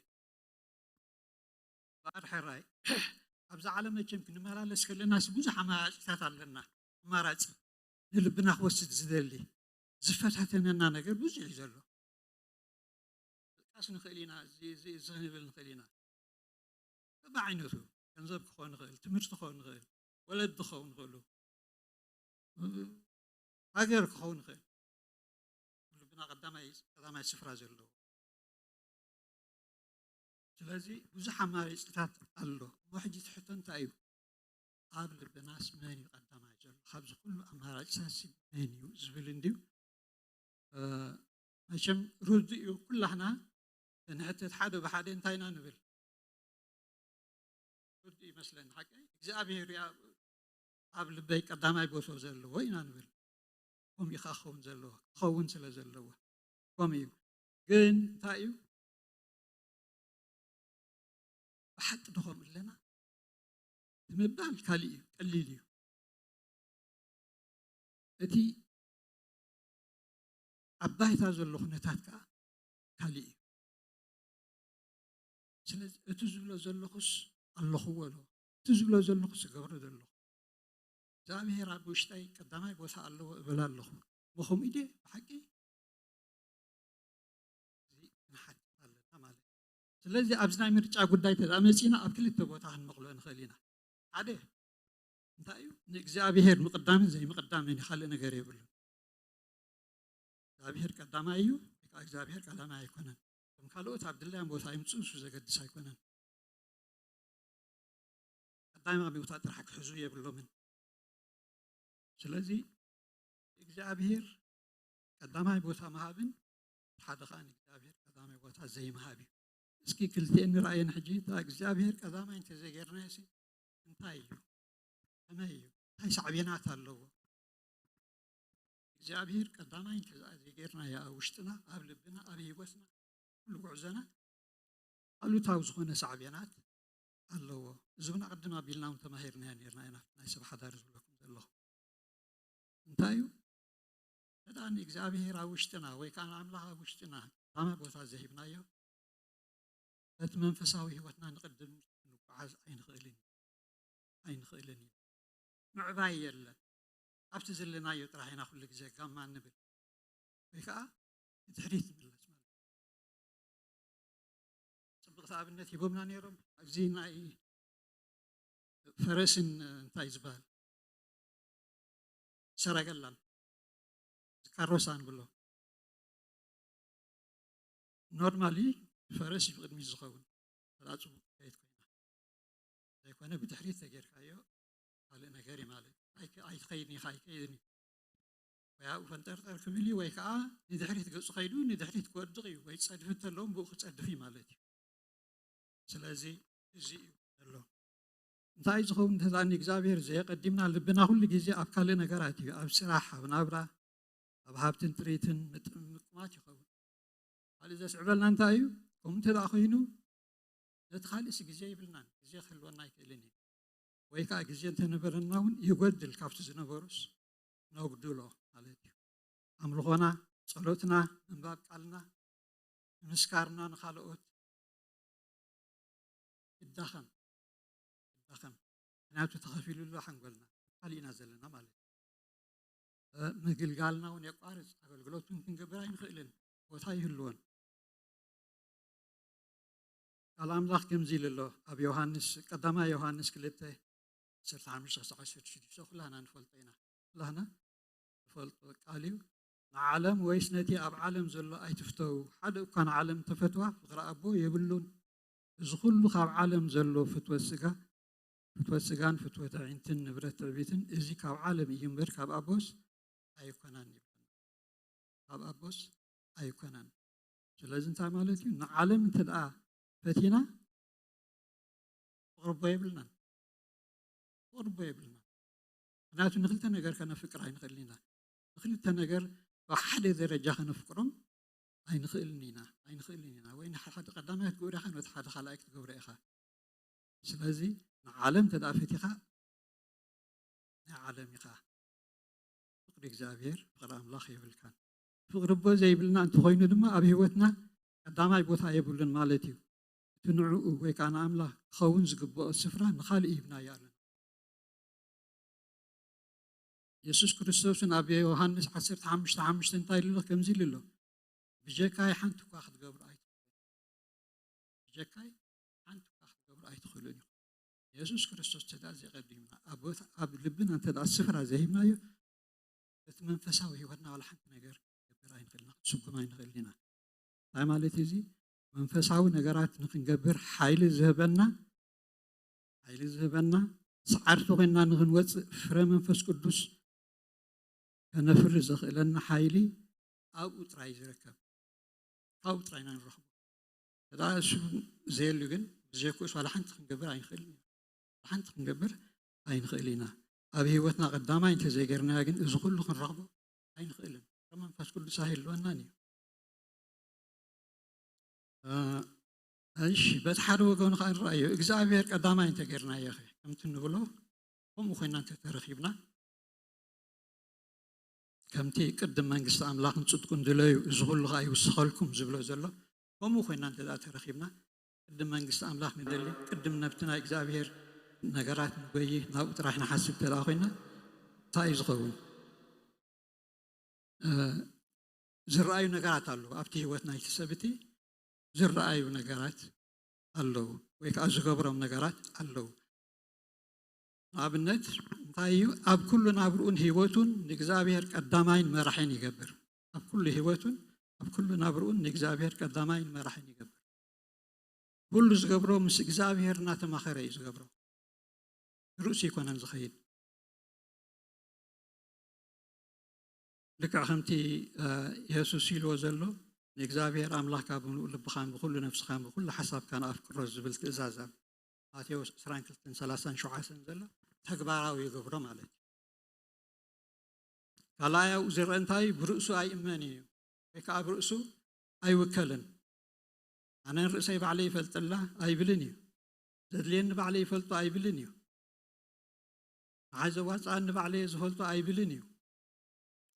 እምበኣር ሕራይ፣ ኣብዛ ዓለም መቸም ክንመላለስ ከለናስ ብዙሕ ኣማራጺታት ኣለና። ኣማራጺ ንልብና ክወስድ ዝደሊ፣ ዝፈታተነና ነገር ብዙሕ እዩ ዘሎ። ምጥቃስ ንኽእል ኢና፣ እዚ፣ እዚ፣ እዚ ክንብል ንኽእል ኢና። በብዓይነቱ፣ ገንዘብ ክኸውን ይኽእል፣ ትምህርቲ ክኸውን ይኽእል፣ ወለዲ ክኸውን ይኽእሉ፣ ሃገር ክኸውን ይኽእል። ልብና ቀዳማይ፣ ቀዳማይ ስፍራ ዘለዎ። ስለዚ ብዙሕ ኣማራጺታት ኣሎ። እሞ ሕጂ እቲ ሕቶ እንታይ እዩ? ኣብ ልብናስ መን እዩ ቀዳማይ ዘሎ? ካብዚ ኩሉ ኣማራጺታትሲ መን እዩ ዝብል እንድዩ። መቸም ርዱእ እዩ። ኩላህና ንሕተት ሓደ ብሓደ እንታይ ኢና ንብል? ርዱእ ይመስለኒ ሓቀይ እግዚኣብሔር ኣብ ልበይ ቀዳማይ ቦታ ዘለዎ ኢና ንብል። ከምኡ ኢኻ ክኸውን ዘለዎ ክኸውን ስለ ዘለዎ ከምኡ እዩ። ግን እንታይ እዩ ብሓቂ ዶ ከምኡ ኣለና? ንምባል ካሊእ እዩ፣ ቀሊል እዩ። እቲ ኣብ ባይታ ዘሎ ኩነታት ከዓ ካሊእ እዩ። ስለዚ እቲ ዝብሎ ዘለኹስ ኣለኹዎ ኣሎ፣ እቲ ዝብሎ ዘለኹስ እገብሮ ዘለኹ። እግዚኣብሔር ኣብ ውሽጠይ ቀዳማይ ቦታ ኣለዎ እብል ኣለኹ። ምኹም ኢደ ብሓቂ እዚ ንሓትት ኣለና ማለት እዩ። ስለዚ ኣብዚ ናይ ምርጫ ጉዳይ ተመፂና ኣብ ክልተ ቦታ ክንመቕሎ ንኽእል ኢና። ሓደ እንታይ እዩ ንእግዚኣብሔር ምቕዳምን ዘይምቕዳምን ካልእ ነገር የብሉን። እግዚኣብሔር ቀዳማይ እዩ። እግዚኣብሔር ቀዳማይ ኣይኮነን። ከም ካልኦት ኣብ ድላዮም ቦታ ይምፅኡ እሱ ዘገድስ ኣይኮነን። ቀዳማይ ቦታ ጥራሕ ክሕዙ የብሎምን። ስለዚ እግዚኣብሔር ቀዳማይ ቦታ ምሃብን ሓደ ከዓ ንእግዚኣብሔር ቀዳማይ ቦታ ዘይምሃብ እዩ። እስኪ ክልቲኤን ንረኣየን ሕጂ። እታ እግዚኣብሔር ቀዳማይ እንተዘይጌርናዮ ሲ እንታይ እዩ? ከመይ እዩ? እንታይ ሳዕቤናት ኣለዎ? እግዚኣብሔር ቀዳማይ እንተዘይጌርናዮ ኣብ ውሽጥና ኣብ ልብና ኣብ ህይወትና ኩሉ ጉዕዞና ኣሉታዊ ዝኾነ ሳዕቤናት ኣለዎ። እዚ እውን ኣቐድም ኣቢልና እውን ተማሂርናዮ ነርና ኢና ናይ ሰብ ሓዳር ዝብለኩም ዘለኹ እንታይ እዩ? ተዳ ንእግዚኣብሔር ኣብ ውሽጥና ወይ ከዓ ንኣምላኽ ኣብ ውሽጥና ታማ ቦታ ዘሂብናዮ በቲ መንፈሳዊ ህይወትና ንቕድም ክንጓዓዝ ኣይንኽእልን ኣይንኽእልን እዩ። ምዕባይ የለን። ኣብቲ ዘለናዮ ጥራሕ ኢና ኩሉ ግዜ ጋማ ንብል ወይ ከዓ ንድሕሪት ንምለስ ማለት እዩ። ፅብቕቲ ኣብነት ሂቦምና ነይሮም ኣብዚ ናይ ፈረስን እንታይ ዝበሃል ሰረገላን ካሮሳ ንብሎ ኖርማሊ ፈረስ እዩ ብቅድሚት ዝኸውን ተላፁ ከየት ኮይና ዘይኮነ ብድሕሪት ተጌርካዮ ካልእ ነገር እዩ ማለት ኣይትኸይድን ኢኻ ኣይከይድን እዩ ወይ ኣብኡ ፈንጠርጠር ክብል እዩ ወይ ከዓ ንድሕሪት ገፁ ከይዱ ንድሕሪት ክወድቕ እዩ ወይ ፀድፊ እንተለዎም ብኡ ክፀድፍ እዩ ማለት እዩ። ስለዚ እዚ እዩ ዘሎ እንታይ ዝኸውን እንተዛኒ እግዚኣብሔር ዘየቀዲምና ልብና ኩሉ ግዜ ኣብ ካልእ ነገራት እዩ ኣብ ስራሕ ኣብ ናብራ ኣብ ሃብትን ጥሪትን ምጥምጥማት ይኸውን ካልእ ዘስዕበልና እንታይ እዩ ከምኡ እንተ ደኣ ኮይኑ ነቲ ካልእሲ ግዜ ይብልናን ግዜ ክህልወና ኣይክእልን እዩ ወይ ከዓ ግዜ እንተነበረና እውን ይጎድል ካብቲ ዝነበሩስ ነጉድሎ ማለት እዩ ኣምልኾና ጸሎትና ምንባብ ቃልና ንምስካርና ንኻልኦት ይዳኸም ይዳኸም ምክንያቱ ተኸፊሉሉ ሓንጎልና ካሊእና ዘለና ማለት እዩ ምግልጋልና እውን የቋርፅ ኣገልግሎት እውን ክንገብር ኣይንኽእልን ቦታ ይህልዎን ቃል ኣምላኽ ከምዚ ኢሉ ኣሎ ኣብ ዮሃንስ ቀዳማ ዮሃንስ ክልተ ዓሰርተ ሓሙሽተ ክሳዕ ዓሰርተ ሽዱሽተ ኩላህና ንፈልጦ ኢና ኩላህና ንፈልጦ ቃል እዩ ንዓለም ወይስ ነቲ ኣብ ዓለም ዘሎ ኣይትፍተው ሓደ እኳ ንዓለም ተፈትዋ ፍቕሪ ኣቦ የብሉን እዚ ኩሉ ካብ ዓለም ዘሎ ፍትወት ስጋ ፍትወት ስጋን ፍትወት ኣዒንትን ንብረት ትዕቢትን እዚ ካብ ዓለም እዩ እምበር ካብ ኣቦስ ኣይኮነን ይብል ካብ ኣቦስ ኣይኮነን ስለዚ እንታይ ማለት እዩ ንዓለም እንተ ደኣ ፈቲና ፍቕሪ ኣቦ የብልናን ፍቕሪ ኣቦ የብልናን ምክንያቱ ንክልተ ነገር ከነፍቅር ኣይንኽእልን ኢና ንክልተ ነገር ብሓደ ደረጃ ከነፍቅሮም ኣይንኽእልን ኢና ኣይንኽእልን ኢና ወይ ንሓደ ቀዳማይ ክትገብሮ ኢኻ ነቲ ሓደ ካልኣይ ክትገብሮ ኢኻ ስለዚ ንዓለም ተደኣ ፈቲኻ ናይ ዓለም ኢኻ ፍቕሪ እግዚኣብሔር ፍቕሪ ኣምላኽ የብልካን ፍቕሪ ኣቦ ዘይብልና እንተኾይኑ ድማ ኣብ ህይወትና ቀዳማይ ቦታ የብሉን ማለት እዩ እቲ ንዕኡ ወይ ከዓ ንኣምላኽ ክኸውን ዝግብኦ ስፍራ ንኻልእ ሂብናዮ ኣለና የሱስ ክርስቶስን ኣብ ዮሃንስ ዓሰርተ ሓሙሽተ ሓሙሽተ እንታይ ኢሉ ከምዚ ኢሉ ኣሎ ብጀካይ ሓንቲ እኳ ክትገብሩ ኣይትኽእሉን ብጀካይ ሓንቲ እኳ ክትገብሩ ኣይትኽእሉን ኢኹም የሱስ ክርስቶስ ተዳ ዘቀዲምና ኣብ ቦታ ኣብ ልብና እንተ ስፍራ ዘሂብናዮ እቲ መንፈሳዊ ህይወትና ዋላ ሓንቲ ነገር ክገብር ኣይንኽእልና ክንስጉም ኣይንኽእል ኢና እንታይ ማለት እዚ መንፈሳዊ ነገራት ንክንገብር ሓይሊ ዝህበና ሓይሊ ዝህበና ሰዓርቲ ኮይና ንክንወፅእ ፍረ መንፈስ ቅዱስ ከነፍሪ ዘኽእለና ሓይሊ ኣብኡ ጥራይ ዝርከብ፣ ካብኡ ጥራይ ኢና ንረኽቦ። እዳ እሱ ዘየሉ ግን ብዘይኩ እሱ ዋላ ሓንቲ ክንገብር ኣይንኽእልን ኢና። ሓንቲ ክንገብር ኣይንኽእል ኢና። ኣብ ህይወትና ቀዳማይ እንተዘይገርናዮ ግን እዚ ኩሉ ክንረኽቦ ኣይንኽእልን። ከም መንፈስ ቅዱስ ኣይህልወናን እዩ። እሺ፣ በቲ ሓደ ወገኑ ከዓ ንረኣዮ እግዚኣብሔር ቀዳማይ እንተገርናዮ ኸ ከምቲ ንብሎ፣ ከምኡ ኮይና እንተተረኺብና፣ ከምቲ ቅድም መንግስቲ ኣምላኽን ጽድቁን ድለዩ፣ እዚ ኩሉ ከዓ ይውስኸልኩም ዝብሎ ዘሎ፣ ከምኡ ኮይና እንተ ተረኺብና፣ ቅድም መንግስቲ ኣምላኽ ንደሊ፣ ቅድም ነብቲ ናይ እግዚኣብሔር ነገራት ንጎይ፣ ናብኡ ጥራሕ ንሓስብ እንተ ኮይና፣ እንታይ እዩ ዝኸውን? ዝረኣዩ ነገራት ኣለዉ። ኣብቲ ህይወት ናይቲ ሰብ እቲ ዝረኣዩ ነገራት ኣለዉ፣ ወይ ከዓ ዝገብሮም ነገራት ኣለዉ። ንኣብነት እንታይ እዩ? ኣብ ኩሉ ናብርኡን ህይወቱን ንእግዚኣብሔር ቀዳማይን መራሒን ይገብር። ኣብ ኩሉ ህይወቱን ኣብ ኩሉ ናብርኡን ንእግዚኣብሔር ቀዳማይን መራሒን ይገብር። ኩሉ ዝገብሮ ምስ እግዚኣብሔር እናተማኸረ እዩ ዝገብሮ። ርእሱ ይኮነን ዝኸይድ። ልክዕ ከምቲ የሱስ ኢልዎ ዘሎ፣ ንእግዚኣብሔር ኣምላኽካ ብምሉእ ልብኻን ብኩሉ ነፍስኻን ብኩሉ ሓሳብካን ኣፍቅሮ ዝብል ትእዛዝ ኣብ ማቴዎስ ዕስራን ክልተን ሰላሳን ሸውዓተን ዘሎ ተግባራዊ ይገብሮ ማለት እዩ። ካልኣይ ኣብኡ ዝረአ እንታይ እዩ? ብርእሱ ኣይእመን እዩ፣ ወይ ከዓ ብርእሱ ኣይውከልን። ኣነ ንርእሰይ ባዕለይ ይፈልጠላ ኣይብልን እዩ። ዘድልየኒ ባዕለይ ይፈልጦ ኣይብልን እዩ። ንዓይ ዘዋፅኣኒ ባዕለይ ዝፈልጦ ኣይብልን እዩ።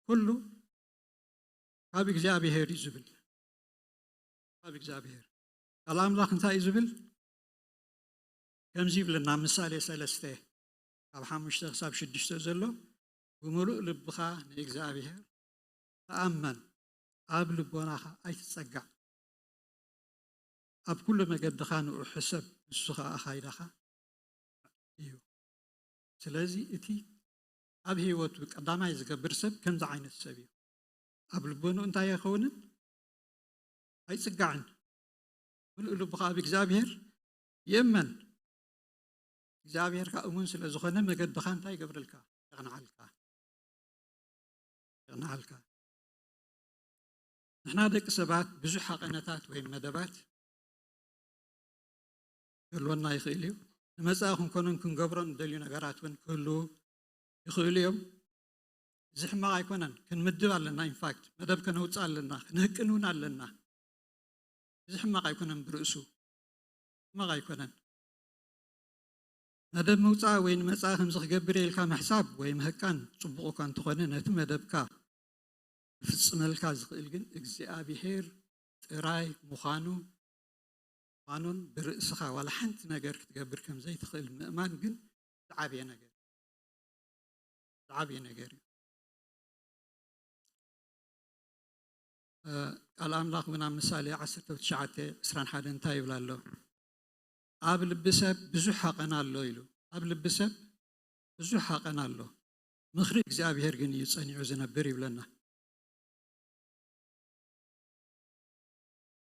ኩሉ ካብ እግዚኣብሔር እዩ ዝብል። ካብ እግዚኣብሔር። ቃል ኣምላኽ እንታይ እዩ ዝብል? ከምዚ ይብለና፣ ምሳሌ ሰለስተ ካብ ሓሙሽተ ክሳብ ሽዱሽተ ዘሎ፣ ብምሉእ ልብኻ ንእግዚኣብሔር ተኣመን፣ ኣብ ልቦናኻ ኣይትጸጋዕ፣ ኣብ ኩሉ መገድኻ ንዑ ሕሰብ፣ ንሱ ኸኣ ኣኻይዳኻ እዩ። ስለዚ እቲ ኣብ ህይወቱ ቀዳማይ ዝገብር ሰብ ከምዚ ዓይነት ሰብ እዩ። ኣብ ልቦንኡ እንታይ ኣይኸውንን? ኣይጽጋዕን። ምሉእ ልቡ ኸኣ ኣብ እግዚኣብሔር ይእመን። እግዚኣብሔር ከኣ እሙን ስለ ዝኾነ መገድኻ እንታይ ይገብረልካ? የቕንዓልካ። የቕንዓልካ። ንሕና ደቂ ሰባት ብዙሕ ሃቐነታት ወይ መደባት ክህልወና ይኽእል እዩ። ንመጻኢ ክንኮኖን ክንገብሮን እንደልዩ ነገራት እውን ክህልዉ ይኽእሉ እዮም። እዚ ሕማቕ ኣይኮነን፣ ክንምድብ ኣለና። ኢንፋክት መደብ ከነውፅእ ኣለና፣ ክንህቅን እውን ኣለና። እዚ ሕማቕ ኣይኮነን ብርእሱ፣ ሕማቕ ኣይኮነን። መደብ ምውፃእ ወይ ንመፃኢ ከምዚ ክገብር ኢልካ ምሕሳብ ወይ ምህቃን ፅቡቕ እኳ እንተኾነ፣ ነቲ መደብካ ክፍፅመልካ ዝኽእል ግን እግዚኣብሄር ጥራይ ምዃኑ ምዃኑን ብርእስኻ ዋላ ሓንቲ ነገር ክትገብር ከም ዘይትኽእል ምእማን ግን ዝዓበየ ነገር፣ ዝዓበየ ነገር እዩ። ቃል ኣምላኽ እውን ኣብ ምሳሌ ዓሰርተ ትሽዓተ ዕስራን ሓደን እንታይ ይብል ኣሎ? ኣብ ልቢ ሰብ ብዙሕ ሃቐን ኣሎ ኢሉ። ኣብ ልቢ ሰብ ብዙሕ ሃቐን ኣሎ፣ ምኽሪ እግዚኣብሔር ግን እዩ ጸኒዑ ዝነብር ይብለና።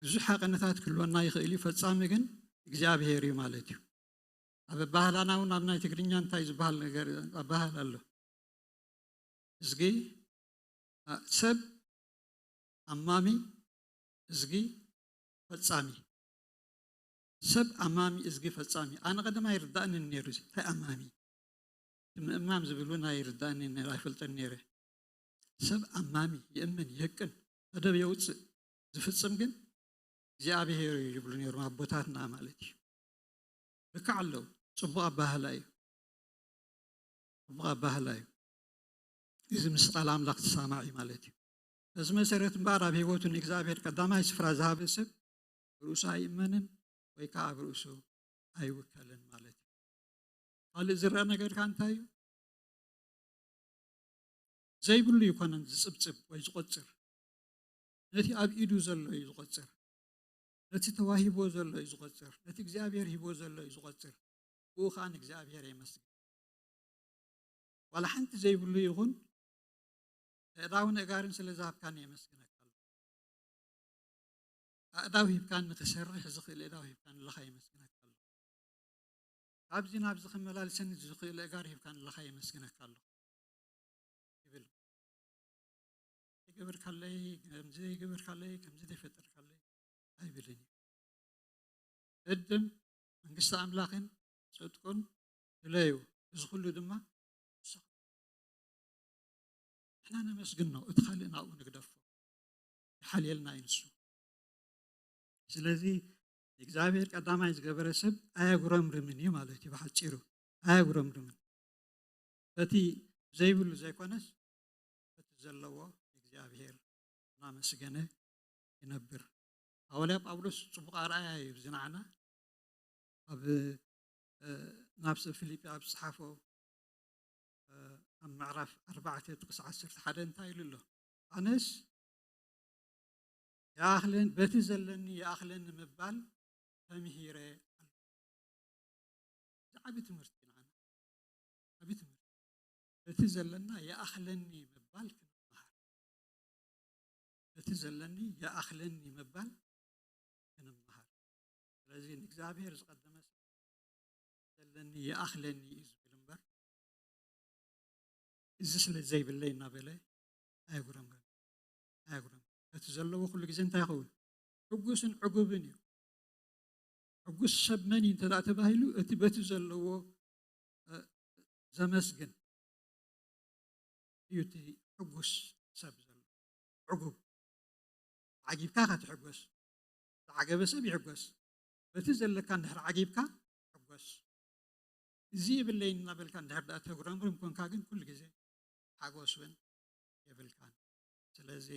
ብዙሕ ሃቐነታት ክህልወና ይኽእል እዩ፣ ፈጻሚ ግን እግዚኣብሔር እዩ ማለት እዩ። ኣብ ኣባህላና እውን ኣብ ናይ ትግርኛ እንታይ ዝበሃል ነገር ኣባህል ኣሎ? እዝጊ ሰብ ኣማሚ፣ እዝጊ ፈጻሚ። ሰብ ኣማሚ፣ እዝጊ ፈጻሚ። ኣነ ቀደም ኣይርዳእንን ነይሩ እዚ እንታይ ኣማሚ? እቲ ምእማም ዝብል እውን ኣይርዳእንን ነይሩ፣ ኣይፈልጠን ነይረ። ሰብ ኣማሚ፣ ይእምን፣ ይህቅን፣ መደብ የውፅእ፣ ዝፍጽም ግን እግዚኣብሔር እዩ ይብሉ ነይሮም ኣቦታትና ማለት እዩ። ልክዕ ኣለዉ። ጽቡቕ ኣባህላ እዩ። ጽቡቕ ኣባህላ እዩ። እዚ ምስ ቃል ኣምላኽ ዝሰማማዕ እዩ ማለት እዩ። በዚ መሰረት እምበኣር ኣብ ህይወቱ ንእግዚኣብሔር ቀዳማይ ስፍራ ዝሃበ ሰብ ብርእሱ ኣይእመንን ወይ ከዓ ኣብ ርእሱ ኣይውከልን ማለት እዩ። ካልእ ዝረአ ነገር ከ እንታይ እዩ? ዘይብሉ ይኮነን ዝጽብጽብ ወይ ዝቆጽር። ነቲ ኣብ ኢዱ ዘሎ እዩ ዝቆጽር። ነቲ ተዋሂብዎ ዘሎ እዩ ዝቆጽር። ነቲ እግዚኣብሔር ሂብዎ ዘሎ እዩ ዝቆጽር። ብኡ ከኣ ንእግዚኣብሔር የመስግን። ዋላ ሓንቲ ዘይብሉ ይኹን፣ ኣእዳውን ኣእጋርን ስለ ዝሃብካኒ የመስግነካ ኣለኹ። ኣእዳው ሂብካኒ፣ ክሰርሕ ዝኽእል ኣእዳው ሂብካኒ ኣለኻ የመስግነካ ኣለኹ። ካብዚ ናብዚ ክመላልሰኒ ዝኽእል ኣእጋር ሂብካኒ ኣለኻ የመስግነካ ኣለኹ ይብል። እቲ ገበርካለይ፣ ከምዚ ገበርካለይ፣ ከምዚ ዘይፈጠርካለይ ኣይብልን እዩ። ቅድም መንግስቲ ኣምላኽን ጽድቁን ድለዩ፣ እዚ ኩሉ ድማ ንስኻ። ንሕና ነመስግን ነው፣ እቲ ካልእ ናብኡ ንግደፎ። ይሓልየልና እዩ ንሱ። ስለዚ እግዚኣብሔር ቀዳማይ ዝገበረ ሰብ ኣየጉረምርምን እዩ ማለት እዩ። ብሓጺሩ ኣየጉረምርምን። በቲ ዘይብሉ ዘይኮነስ በቲ ዘለዎ እግዚኣብሔር እናመስገነ ይነብር። ሃዋርያ ጳውሎስ ጽቡቕ ኣርኣያ እዩ እዚ ንዓና። ኣብ፣ እ፣ ናብ ሰብ ፊልጲ ኣብ ዝጸሓፎ፣ እ፣ ኣብ ምዕራፍ ኣርባዕተ ጥቕሲ ዓሰርተ ሓደ እንታይ ኢሉ ኣሎ? ኣነስ ይኣኽለን፣ በቲ ዘለኒ ይኣኽለኒ ምባል ተምሂረ ኣለኹ። እዚ ዓቢ ትምህርቲ እዩ ንዓና። ዓቢ ትምህርቲ። በቲ ዘለና ይኣኽለኒ ምባል ክንመሃር። በቲ ዘለኒ ይኣኽለኒ ምባል ክንመሃር። ስለዚ ንእግዚኣብሔር ዝቐደመ ሰብ ዘለኒ ይኣኽለኒ እዩ ዝብል እምበር፣ እዚ ስለ ዘይብለይ እናበለ ኣየጉረምረምን። ኣየጉረምረምን። በቲ ዘለዎ ኩሉ ግዜ እንታይ ይኸውን? ሕጉስን ዕጉብን እዩ። ሕጉስ ሰብ መን እዩ እንተ ደኣ ተባሂሉ፣ እቲ በቲ ዘለዎ፣ እ፣ ዘመስግን እዩ እቲ ሕጉስ ሰብ ዘሎ። ዕጉብ። ዓጊብካ ኢኻ ትሕጎስ። ዝዓገበ ሰብ ይሕጎስ። በቲ ዘለካ እንድሕር ዓጊብካ ሕጎስ። እዚ የብለይን እናበልካ እንድሕር ደኣ ተጉረምርም ኮንካ ግን ኩሉ ግዜ ሓጎስ እውን የብልካን። ስለዚ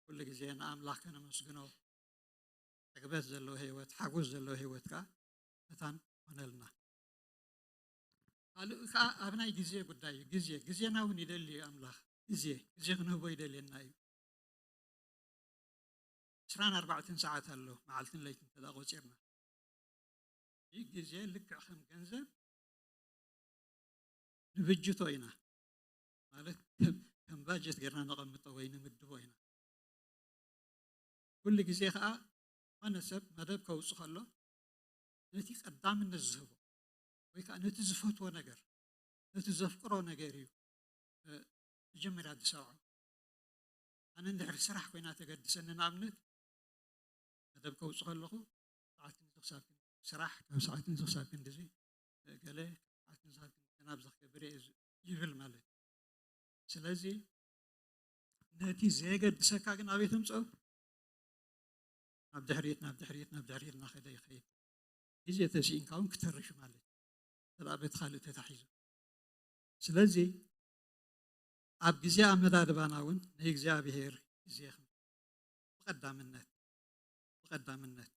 ኩሉ ግዜ ንኣምላኽ ከነመስግኖ፣ ዕግበት ዘለዎ ህይወት፣ ሓጎስ ዘለዎ ህይወት ከኣ መታን ኮነልና። ካልእ ከኣ ኣብ ናይ ግዜ ጉዳይ እዩ። ግዜ፣ ግዜና እውን ይደሊ እዩ ኣምላኽ። ግዜ፣ ግዜ ክንህቦ ይደልየና እዩ። ዕስራን ኣርባዕተን ሰዓት ኣሎ፣ መዓልትን ለይትን እንተ ደኣ ቆጺርና። ይህ ግዜ ልክዕ ከም ገንዘብ ንብጅቶ ኢና። ማለት ከም፣ ከም ባጀት ጌርና ነቐምጦ ወይ ንምድቦ ኢና። ኩሉ ግዜ ከኣ ዝኾነ ሰብ መደብ ከውጽእ ከሎ ነቲ ቀዳምነት ዝህቦ ወይ ከኣ ነቲ ዝፈትዎ ነገር፣ ነቲ ዘፍቅሮ ነገር እዩ፣ እ፣ መጀመርያ ዝሰርዖ። ኣነ እንድሕር ስራሕ ኮይና ተገድሰኒ፣ ንኣብነት መደብ ከውጽእ ከለኹ ሰዓት ክንዲ ክሳብ ክንዲ ስራሕ፣ ካብ ሰዓት ክንዲ ክሳብ ክንዲ እዚ፣ እ፣ ገለ ሰዓት ክንዲ ክሳብ ክንዲ ናብዚ ክገብር እየ ዝ-፣ ይብል ማለት እዩ። ስለዚ ነቲ ዘየገድሰካ ግን ኣበይ ተምጽኦ? ናብ ድሕሪት፣ ናብ ድሕሪት፣ ናብ ድሕሪት እናኸደ ይኸይድ። ግዜ ተስኢንካ እውን ክተርፍ ማለት እዩ። እንተ ደኣ በቲ ካልእ ተታሒዙ። ስለዚ ኣብ ግዜ ኣመዳድባና እውን ንእግዚኣብሔር ግዜ ብቐዳምነት፣ ብቐዳምነት።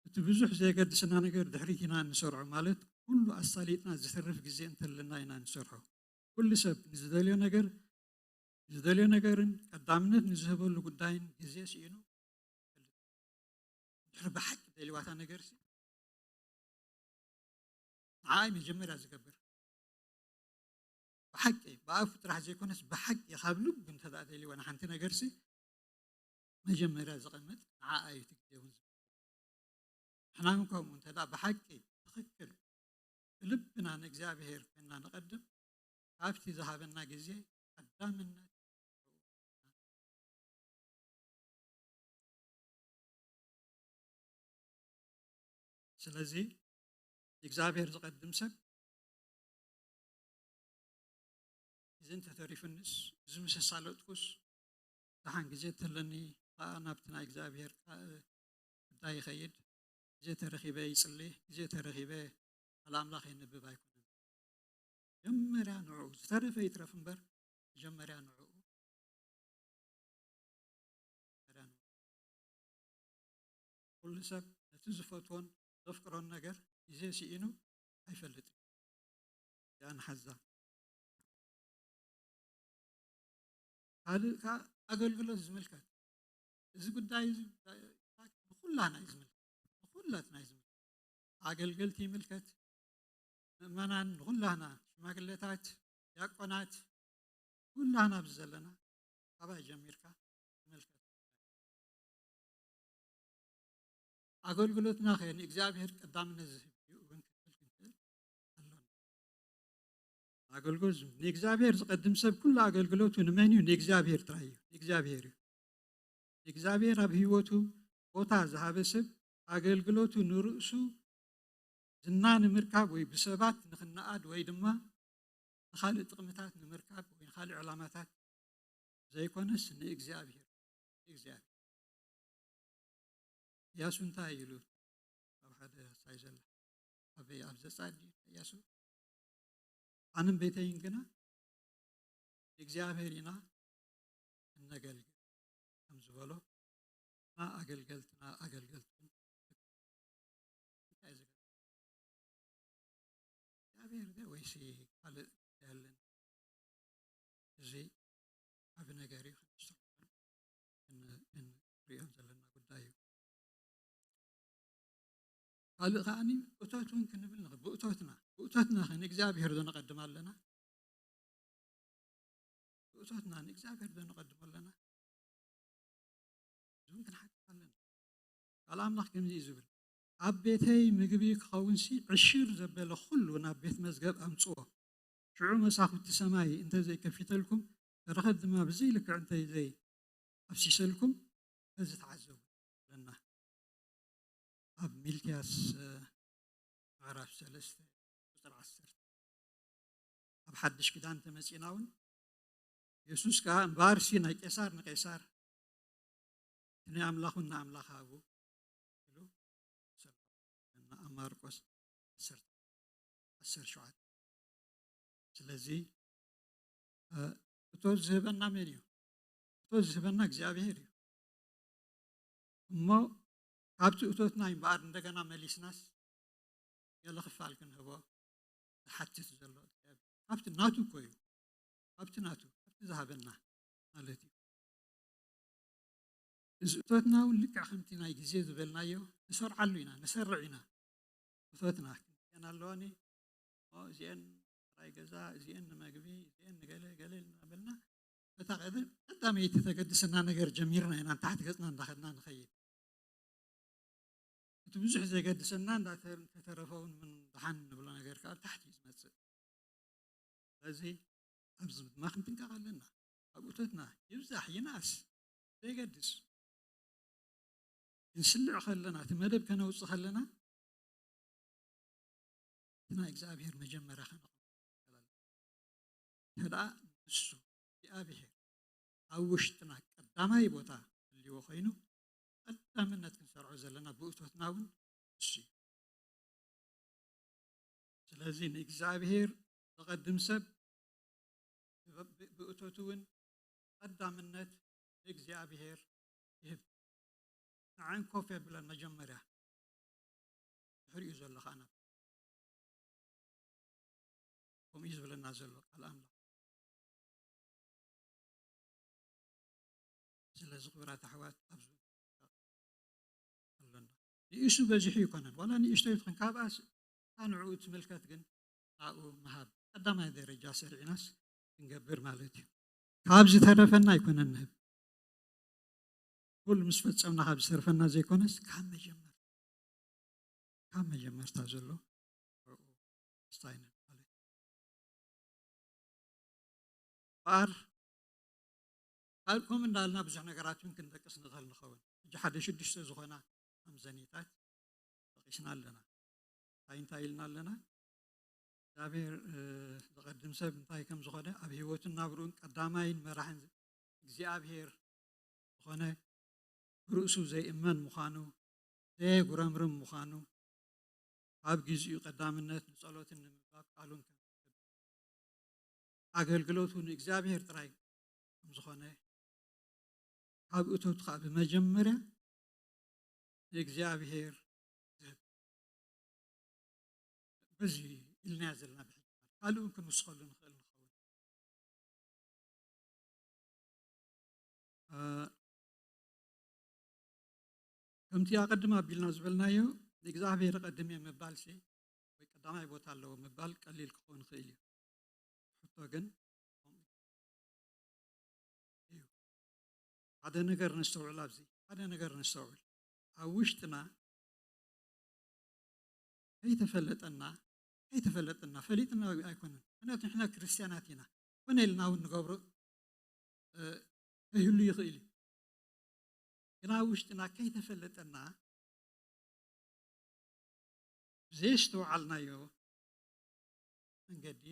እቲ ብዙሕ ዘየገድሰና ነገር ድሕሪት ኢና እንሰርዖ፣ ማለት ኩሉ ኣሳሊጥና ዝተርፍ ግዜ እንተለና ኢና እንሰርሖ። ኩሉ ሰብ ንዝደልዮ ነገር፣ ንዝደልዮ ነገርን ቀዳምነት ንዝህበሉ ጉዳይን ግዜ ስኢኑ፣ ድሕሪ ብሓቂ ደልዋታ ነገርሲ ንዓይ መጀመርያ ዝገብር። ብሓቂ፣ ብኣፉ ጥራሕ ዘይኮነስ ብሓቂ ካብ ልቡ እንተ ደኣ ደልዋ ንሓንቲ ነገርሲ መጀመርያ ዝቐምጥ ንዓኣ እዩ እቲ ግዜ እውን ዝብል። ንሕና እውን ከምኡ እንተ ደኣ ብሓቂ ትኽክል ብልብና ንእግዚኣብሔር ኮይንና ንቐድም፣ ካብቲ ዝሃበና ግዜ ቀዳምነት። ስለዚ እግዚኣብሔር ዝቐድም ሰብ እዚ እንተተሪፉንስ፣ እዚ ምስ ኣሳለጥኩስ፣ ደሓን ግዜ ተለኒ፣ ከኣ ናብቲ ናይ እግዚኣብሔር ቃ-፣ ጉዳይ ይኸይድ፣ ግዜ ተረኺበ ይጽሊ፣ ግዜ ተረኺበ ቃል ኣምላኽ የንብብ ኣይኮነን። መጀመርያ ንዕኡ፣ ዝተረፈ ይትረፍ እምበር፣ መጀመርያ ንዕኡ። ኩሉ ሰብ ነቲ ዝፈትዎን ዘፍቅሮን ነገር ግዜ ስኢኑ ኣይፈልጥን። ያን ሓዛ። ካልእ ከኣ ኣገልግሎት ዝምልከት። እዚ ጉዳይ እዚ ንኹላና እዩ ዝምልከት። ንኹላትና እዩ ዝምልከት። ኣገልገልቲ ይምልከት። ምእመናን ንኹላና፣ ሽማግለታት፣ ዲያቆናት፣ ኩላና ኣብዚ ዘለና፣ ካባይ ጀሚርካ ይምልከት። ኣገልግሎትና ከ ንእግዚኣብሔር ቀዳምነት ዝህብ ድዩ እውን ክንብል ክንክእል ኣሎና። ኣገልግሎት ዝም- ንእግዚኣብሔር ዝቐድም ሰብ ኩሉ ኣገልግሎቱ ንመን እዩ? ንእግዚኣብሔር ጥራይ እዩ። ንእግዚኣብሔር እዩ። ንእግዚኣብሔር ኣብ ህይወቱ ቦታ ዝሃበ ሰብ ኣገልግሎቱ ንርእሱ ዝና ንምርካብ ወይ ብሰባት ንኽነኣድ ወይ ድማ ንኻልእ ጥቕምታት ንምርካብ ወይ ንኻልእ ዕላማታት ዘይኮነስ ንእግዚኣብሔር። ንእግዚኣብሔር። ኢያሱ እንታይ ኢሉ ኣብ ሓደ ሳይ ዘላ ኣበይ ኣብ ዘጻድ ድዩ ኢያሱ? ኣነን ቤተይን ግና እግዚኣብሔር ኢና እነገልግል ከም ዝበሎ፣ እና ኣገልገልትና ኣገልገልትን እንታይ ዝገብር እግዚኣብሔር ዶ ወይሲ ካልእ ያለን? እዚ ዓቢ ነገር እዩ። ክንስተውዕል እን- እንሪኦ ዘለና ጉዳይ እዩ። ካልእ ከዓኒ እቶት እውን ክንብል ንኽእል። ብእቶትና ብእቶትና ንእግዚኣብሔር ዶ ነቐድም ኣለና? ብእቶትና ንእግዚኣብሔር ዶ ነቐድም ኣለና? ዝውን ክንሓትት ኣለና። ቃል ኣምላኽ ከምዚ እዩ ዝብል፣ ኣብ ቤተይ ምግቢ ክኸውንሲ ዕሽር ዘበለ ኩሉ ናብ ቤት መዝገብ ኣምጽዎ። ሽዑ መሳኹቲ ሰማይ እንተዘይከፊተልኩም፣ በረኸት ድማ ብዘይ ልክዕ እንተዘይ ኣፍሲሰልኩም፣ በዚ ተዓዘቡ ኣለና። ኣብ ሚልክያስ ምዕራፍ ሰለስተ ቁፅሪ ዓሰርተ። ኣብ ሓድሽ ኪዳን ተመፂና እውን የሱስ ከዓ እምበኣርሲ ናይ ቄሳር ንቄሳር እቲ ናይ ኣምላኹን ንኣምላኽ ሃቡ ኢሉ ሰብከና ኣብ ማርቆስ ዓሰርተ ሸውዓተ። ስለዚ እቶ ዝህበና መን እዩ? እቶ ዝህበና እግዚኣብሔር እዩ። እሞ ካብቲ እቶትና እምበኣር እንደገና መሊስናስ ገለ ክፋል ክንህቦ ዝሓትት ዘሎ ካብቲ ናቱ እኮ እዩ። ካብቲ ናቱ ካብቲ ዝሃበና ማለት እዩ። እዚ እቶትና እውን ልክዕ ከምቲ ናይ ግዜ ዝበልናዮ ንሰርዓሉ ኢና፣ ንሰርዕ ኢና። እቶትና ክንክን ኣለዋኒ። እዚአን ጥራይ ገዛ፣ እዚአን ንመግቢ፣ እዚአን ንገለ ገለ እናበልና እታ ቀደም ቀዳመይቲ ተገድሰና ነገር ጀሚርና ኢና ንታሕቲ ገፅና እንዳኸድና ንኸይድ። እቲ ብዙሕ ዘገድሰና እንዳተረፈውን ምን ደሓን ንብሎ ነገር ከዓ ታሕቲ እዩ ዝመፅእ። ስለዚ ኣብዚ ድማ ክንጥንቀቕ ኣለና። ኣብ እቶትና ይብዛሕ ይንኣስ ዘይገድስ ክንስልዕ ከለና እቲ መደብ ከነውፅእ ከለና እቲ ናይ እግዚኣብሔር መጀመርያ ከነቕ ተደኣ ንሱ እግዚኣብሔር ኣብ ውሽጥና ቀዳማይ ቦታ ህልዎ ኮይኑ ቀዳምነት ክንሰርዖ ዘለና ብእቶትና እውን ንሱ እዩ። ስለዚ ንእግዚኣብሔር ዘቐድም ሰብ ብእቶቱ እውን ቀዳምነት ንእግዚኣብሔር ይህብ። ንዓን ኮፍ የብለን መጀመርያ ድሕሪኡ ዘሎ ከዓ ናብ ከምኡ እዩ ዝብለና ዘሎ ቃል ኣምላኽ። ስለዚ ክቡራት ኣሕዋት ኣብዚ ኣለና ንእሱ በዚሑ ይኮነን ዋላ ንእሽተይ ትኾን ካብኣስ ንዕኡ ትምልከት ግን ናብኡ ምሃብ ቀዳማይ ደረጃ ሰሪዕናስ ክንገብር ማለት እዩ። ካብ ዝተረፈና ኣይኮነን ንህብ ኩሉ ምስ ፈጸምና ካብ ዝተረፈና ዘይኮነስ ካብ መጀመርታ ካብ መጀመርታ ዘሎ ስታይነር ማለት እዩ። እምበኣር ኣብ ከምኡ እንዳልና ብዙሕ ነገራት እውን ክንጠቅስ ንኽእል ንኸውን። ሕጂ ሓደ ሽዱሽተ ዝኾና መምዘኒታት ጠቂስና ኣለና። እንታይ እንታይ ኢልና ኣለና? እግዚኣብሔር ዝቐድም ሰብ እንታይ ከም ዝኾነ ኣብ ህይወቱን ናብርኡን ቀዳማይን መራሕን እግዚኣብሔር ዝኾነ ብርእሱ ዘይእመን ምዃኑ ዘየጉረምርም ምዃኑ ኣብ ግዚኡ ቀዳምነት ንጸሎትን ንምንባብ ቃሉን ከም ኣገልግሎቱ ንእግዚኣብሔር ጥራይ ከም ዝኾነ ካብ እቶቱ ከዓ ብመጀመርያ ንእግዚኣብሔር ዝህብ በዚ ኢልናያ ዘለና ብሕጂ ካልእ እውን ክንውስኸሉ ንኽእል ንኸውን። ከምቲ ኣቐድም ኣቢልና ዝበልናዮ ንእግዚኣብሔር ቀድም እየ ምባል ሲ ወይ ቀዳማይ ቦታ ኣለዎ ምባል ቀሊል ክኸውን ይኽእል እዩ። ሕቶ ግን እዩ። ሓደ ነገር ነስተውዕል ኣብዚ ሓደ ነገር ነስተውዕል ኣብ ውሽጥና ከይተፈለጠና ከይተፈለጠና ፈሊጥና ኣይኮነን። ምክንያቱ ንሕና ክርስትያናት ኢና። ኮነ ኢልና እውን ንገብሮ እ፣ ከይህሉ ይኽእል እዩ። ግና ኣብ ውሽጥና ከይተፈለጠና ብዘየስተውዓልናዮ መንገዲ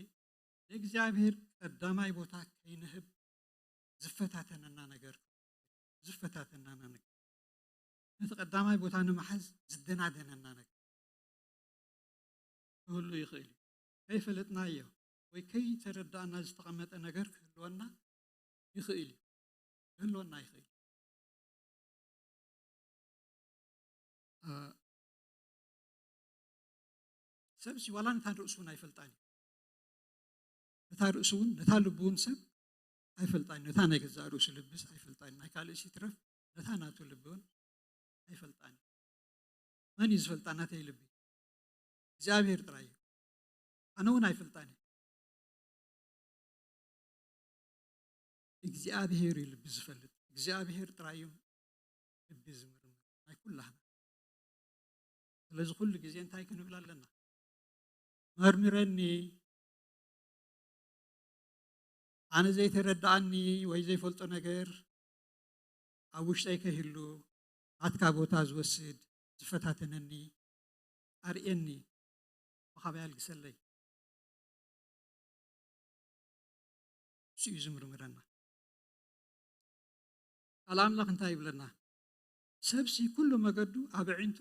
ንእግዚኣብሔር ቀዳማይ ቦታ ከይንህብ ዝፈታተነና ነገር ዝፈታተነና ነገር ነቲ ቀዳማይ ቦታ ንምሓዝ ዝደናደነና ነገር ክህሉ ይኽእል እዩ። ከይፈለጥናዮ ወይ ከይተረዳእና ዝተቐመጠ ነገር ክህልወና ይኽእል እዩ። ክህልወና ይኽእል እዩ። እ፣ ሰብሲ ዋላ ነታ ርእሱ እውን ኣይፈልጣን እዩ። ነታ ርእሱ እውን ነታ ልቡ እውን ሰብ ኣይፈልጣን እዩ። ነታ ናይ ገዛእ ርእሱ ልብስ ኣይፈልጣን እዩ። ናይ ካልእ ሲትረፍ ነታ ናቱ ልቢ እውን ኣይፈልጣን እዩ። መን እዩ ዝፈልጣ ናተይ ልቢ? እግዚኣብሔር ጥራይ እዩ። ኣነ እውን ኣይፈልጣን እየ። እግዚኣብሔር እዩ ልቢ ዝፈልጥ። እግዚኣብሔር ጥራይ እዩ ልቢ ዝምርምር ናይ ኩላህና። ስለዚ ኩሉ ግዜ እንታይ ክንብል ኣለና? መርምረኒ፣ ኣነ ዘይተረድኣኒ ወይ ዘይፈልጦ ነገር ኣብ ውሽጠይ ከይህሉ ናትካ ቦታ ዝወስድ ዝፈታተነኒ ኣርእየኒ፣ ብኻባይ ኣልግሰለይ። እሱ እዩ ዝምርምረና። ቃል ኣምላኽ እንታይ ይብለና? ሰብሲ ኩሉ መገዱ ኣብ ኣዒንቱ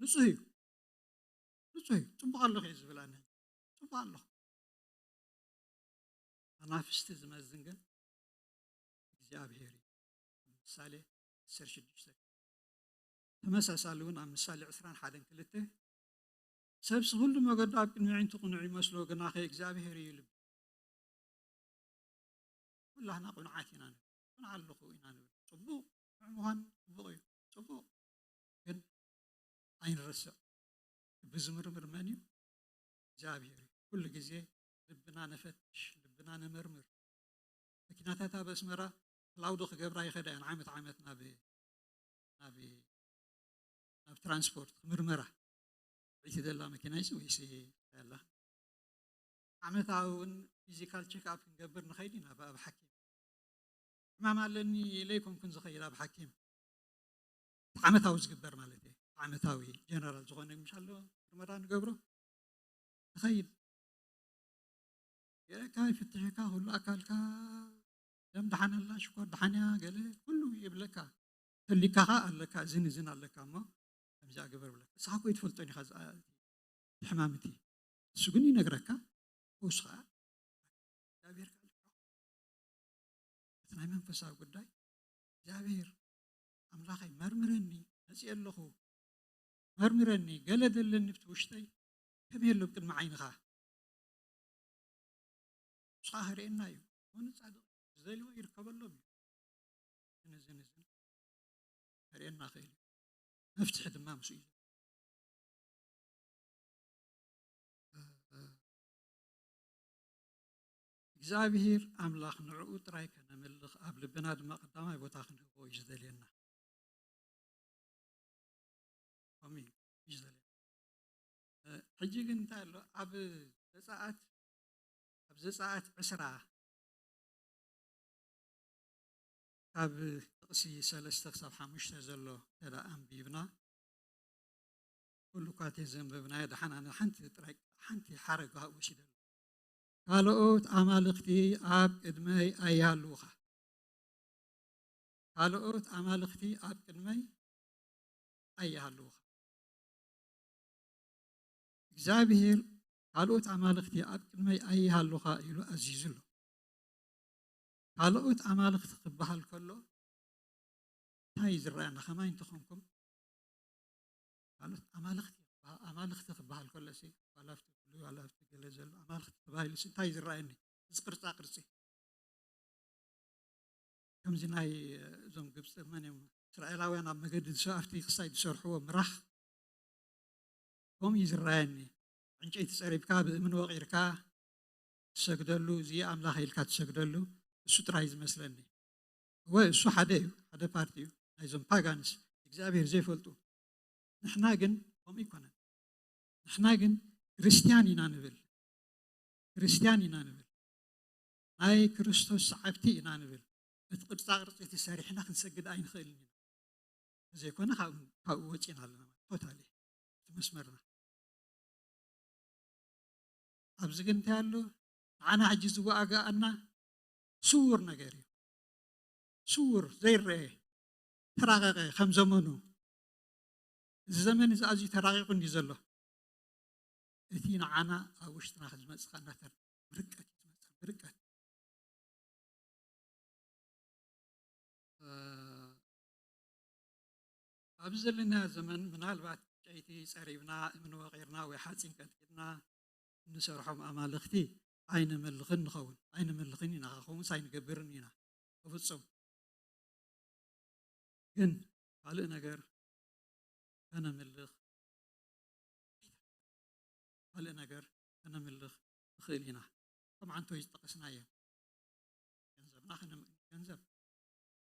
ንጹህ እዩ። ንጹህ እዩ። ጽቡቕ ኣለኹ እዩ ዝብል ኣነ። ጽቡቕ ኣለኹ። ኣናፍስቲ ዝመዝን ግን እግዚኣብሔር እዩ። ምሳሌ ዓሰርተ ሽዱሽተ። ተመሳሳሊ እውን ኣብ ምሳሌ ዕስራን ሓደን ክልተ፣ ሰብሲ ኩሉ መገዱ ኣብ ቅድሚ ኣዒንቱ ቅኑዕ ይመስሎ፣ ግናኸ እግዚኣብሔር እዩ ልቢ። ኩላህና ቅኑዓት ኢና ንብል። ቅኑዕ ኣለኹ ኢና ንብል። ጽቡቕ፣ ቅኑዕ ምዃን ጽቡቕ እዩ። ጽቡቕ። ግን ኣይንረስዕ። ልቢ ዝምርምር መን እዩ? እግዚኣብሔር እዩ። ኩሉ ግዜ ልብና ንፈትሽ፣ ልብና ንመርምር። መኪናታት ኣብ ኣስመራ ክላውዶ ክገብራ ይኸዳ እየን። ዓመት ዓመት ናብ፣ ናብ፣ ናብ ትራንስፖርት ምርመራ። ዒቲ ዘላ መኪና ይስ ወይስ ያላ? ዓመታዊ እውን ፊዚካል ቼክ ኣፕ ክንገብር ንኸይድ ኢና ብ-፣ ኣብ ሓኪም። ሕማም ኣለኒ ኢለ ኣይኮንኩን ዝኸይድ ኣብ ሓኪም። እቲ ዓመታዊ ዝግበር ማለት እየ። ዓመታዊ ጀነራል ዝኾነ ምሽ ኣሎ ምርመራ ንገብሮ። ንኸይድ። ገለካ ይፍትሸካ፣ ኩሉ ኣካልካ ደም ደሓን ኣላ፣ ሽኮር ደሓን እያ፣ ገለ ኩሉ ይብለካ። ተሊካ ኸኣ ኣለካ፣ እዝን እዝን ኣለካ እሞ ከምዚኣ ግበር ብለካ። ንስኻ እኮ ኣይትፈልጦን ኢኻ እዛ ሕማም እቲ። እሱ ግን ይነግረካ፣ ፈውስ ኸኣ እግዚኣብሔር ከኣ ልካ። እቲ ናይ መንፈሳዊ ጉዳይ እግዚኣብሔር ኣምላኸይ መርምረኒ፣ መጺአ ኣለኹ፣ መርምረኒ፣ ገለ ዘለኒ ብቲ ውሽጠይ ከመይ ኣሎ ኣብ ቅድሚ ዓይንኻ? ንሱ ኸኣ ክርእየና እዩ። እሞ ንጻድቕ ዝደልይዎ ይርከበሎም እዩ። እዝን እዝን እዝን ከርእየና ክእል እዩ። መፍትሒ ድማ ምስኡ እዩ። እግዚኣብሔር ኣምላኽ ንዕኡ ጥራይ ከነምልኽ፣ ኣብ ልብና ድማ ቀዳማይ ቦታ ክንህቦ እዩ ዝደልየና። ከምኡ እዩ ዝደልየና። እ፣ ሕጂ ግን እንታይ ኣሎ? ኣብ ዘጸኣት፣ ኣብ ዘጸኣት ዕስራ ካብ ጥቕሲ ሰለስተ ክሳብ ሓሙሽተ ዘሎ እንተ ደኣ ኣንቢብና፣ ኩሉ እኳ እንተዘንበብናዮ፣ ደሓን ኣነ ሓንቲ ጥራይ፣ ሓንቲ ሓረግ ወሲደ ኣለኹ። ካልኦት ኣማልኽቲ ኣብ ቅድመይ ኣይሃልዉኻ። ካልኦት ኣማልኽቲ ኣብ ቅድመይ ኣይሃልዉኻ። እግዚኣብሔር ካልኦት ኣማልኽቲ ኣብ ቅድመይ ኣይሃልዉኻ ኢሉ ኣዚዙ ኣሎ። ካልኦት ኣማልኽቲ ክበሃል ከሎ እንታይ እዩ ዝረኣየና? ከማይ እንተኾንኩም ካልኦት ኣማልኽቲ፣ ኣማልኽቲ ክበሃል ከሎሲ ዋላ ኣብቲ ብሉይ ዋላ ኣብቲ ገለ ዘሎ ኣማልኽቲ ተባሂሉሲ እንታይ እዩ ዝረኣየኒ? እዚ ቅርጻ ቅርጺ። ከምዚ ናይ እዞም ግብጺ መን እዮም? እስራኤላውያን ኣብ መገዲ ዝሰ-፣ ኣብቲ ክሳይ ዝሰርሕዎ ምራኽ ከምኡ እዩ ዝረኣየኒ። ዕንጨይቲ ጸሪብካ፣ ብእምኒ ወቒርካ ትሰግደሉ፣ እዚ ኣምላኽ ኢልካ ትሰግደሉ፣ እሱ ጥራይ ዝመስለኒ። እወ፣ እሱ ሓደ እዩ፣ ሓደ ፓርቲ እዩ። ናይዞም ፓጋንስ፣ እግዚኣብሔር ዘይፈልጡ። ንሕና ግን ከምኡ ኣይኮነን። ንሕና ግን ክርስትያን ኢና ንብል፣ ክርስትያን ኢና ንብል፣ ናይ ክርስቶስ ሰዓብቲ ኢና ንብል፣ እቲ ቅርጻ ቅርጺ እቲ ሰሪሕና ክንሰግድ ኣይንኽእልን ኢና። ዘይኮነ ካብኡ ወፂና ኣለና ማለት ቶታሊ እቲ መስመርና። ኣብዚ ግን እንታይ ኣሎ? ንዓና ሕጂ ዝዋጋኣና ስውር ነገር እዩ። ስውር ዘይረአ ተራቐቐ ከም ዘመኑ። እዚ ዘመን እዚ ኣዝዩ ተራቒቑ እንዲ ዘሎ እቲ ንዓና ኣብ ውሽጥና ዝመፅእ ከኣ እናተር ብርቀት እዩ ዝመፅእ ብርቀት። ኣብዚ ዘለናዮ ዘመን ምናልባት ጨይቲ ፀሪብና እምኒ ወቒርና ወይ ሓፂን ቀጥቂጥና እንሰርሖም ኣማልኽቲ ኣይነመልኽን ንኸውን ኣይነመልኽን ኢና ከምኡስ ኣይንገብርን ኢና። ብፍፁም ግን ካልእ ነገር ከነምልኽ ካልእ ነገር ከነምልኽ ንኽእል ኢና። ከም ዓንቶይ ዝጠቐስናዮ ገንዘብና ገንዘብ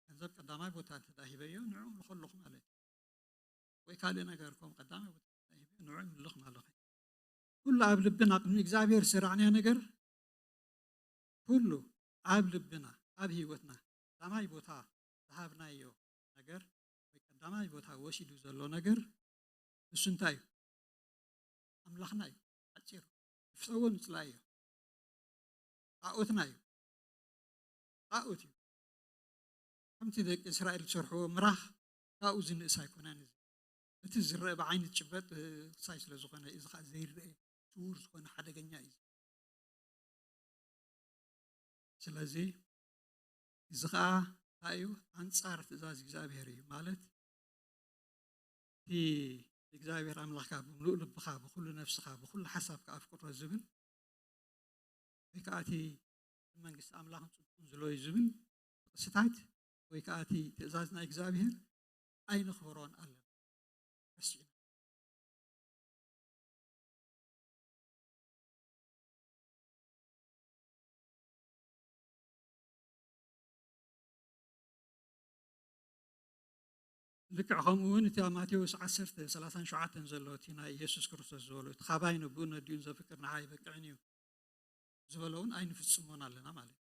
ገንዘብ ቀዳማይ ቦታ እንተዳሂበዮ ንዕኡ ምልኸ ኣለኹ ማለት እዩ። ወይ ካልእ ነገር ከም ቀዳማይ ቦታ እንተዳሂበዮ ንዕኡ ምልኽ ማለት እዩ። ኩሉ ኣብ ልብና ቅድሚ እግዚኣብሔር ዝሰራዕናዮ ነገር ኩሉ ኣብ ልብና ኣብ ህይወትና ቀዳማይ ቦታ ዝሃብናዮ ነገር ወይ ቀዳማይ ቦታ ወሲዱ ዘሎ ነገር እሱ እንታይ እዩ? ኣምላኽና እዩ። ሓፂሩ ንፍሰዎ ንፅላዮ ጣኦትና እዩ። ጣኦት እዩ። ከምቲ ደቂ እስራኤል ዝሰርሕዎ ምራኽ ካብኡ ዝንእስ ኣይኮነን። እዚ እቲ ዝረአ ብዓይኒ ዝጭበጥ ክሳይ ስለ ዝኾነ እዚ ከዓ ዘይረአ ስውር ዝኾነ ሓደገኛ እዩ። ስለዚ እዚ ከዓ እንታይ እዩ? ኣንፃር ትእዛዝ እግዚኣብሔር እዩ ማለት እቲ እግዚኣብሔር ኣምላኽካ ብምሉእ ልብኻ ብኩሉ ነፍስኻ ብኩሉ ሓሳብካ ኣፍቅሮ ዝብል ወይ ከዓ እቲ መንግስቲ ኣምላኽን ፅድቁን ዝለዩ ዝብል ጥቕስታት ወይ ከዓ እቲ ትእዛዝ ናይ እግዚኣብሔር ኣይነኽብሮን ኣለና። ረሲዕና ልክዕ ከምኡ እውን እቲ ኣብ ማቴዎስ ዓሰርተ ሰላሳን ሸውዓተን ዘሎ እቲ ናይ ኢየሱስ ክርስቶስ ዝበሎ እቲ ካባይ ነብኡ ነዲኡን ዘፍቅር ንዓይ በቅዕን እዩ ዝበሎ እውን ኣይንፍጽሞን ኣለና ማለት እዩ።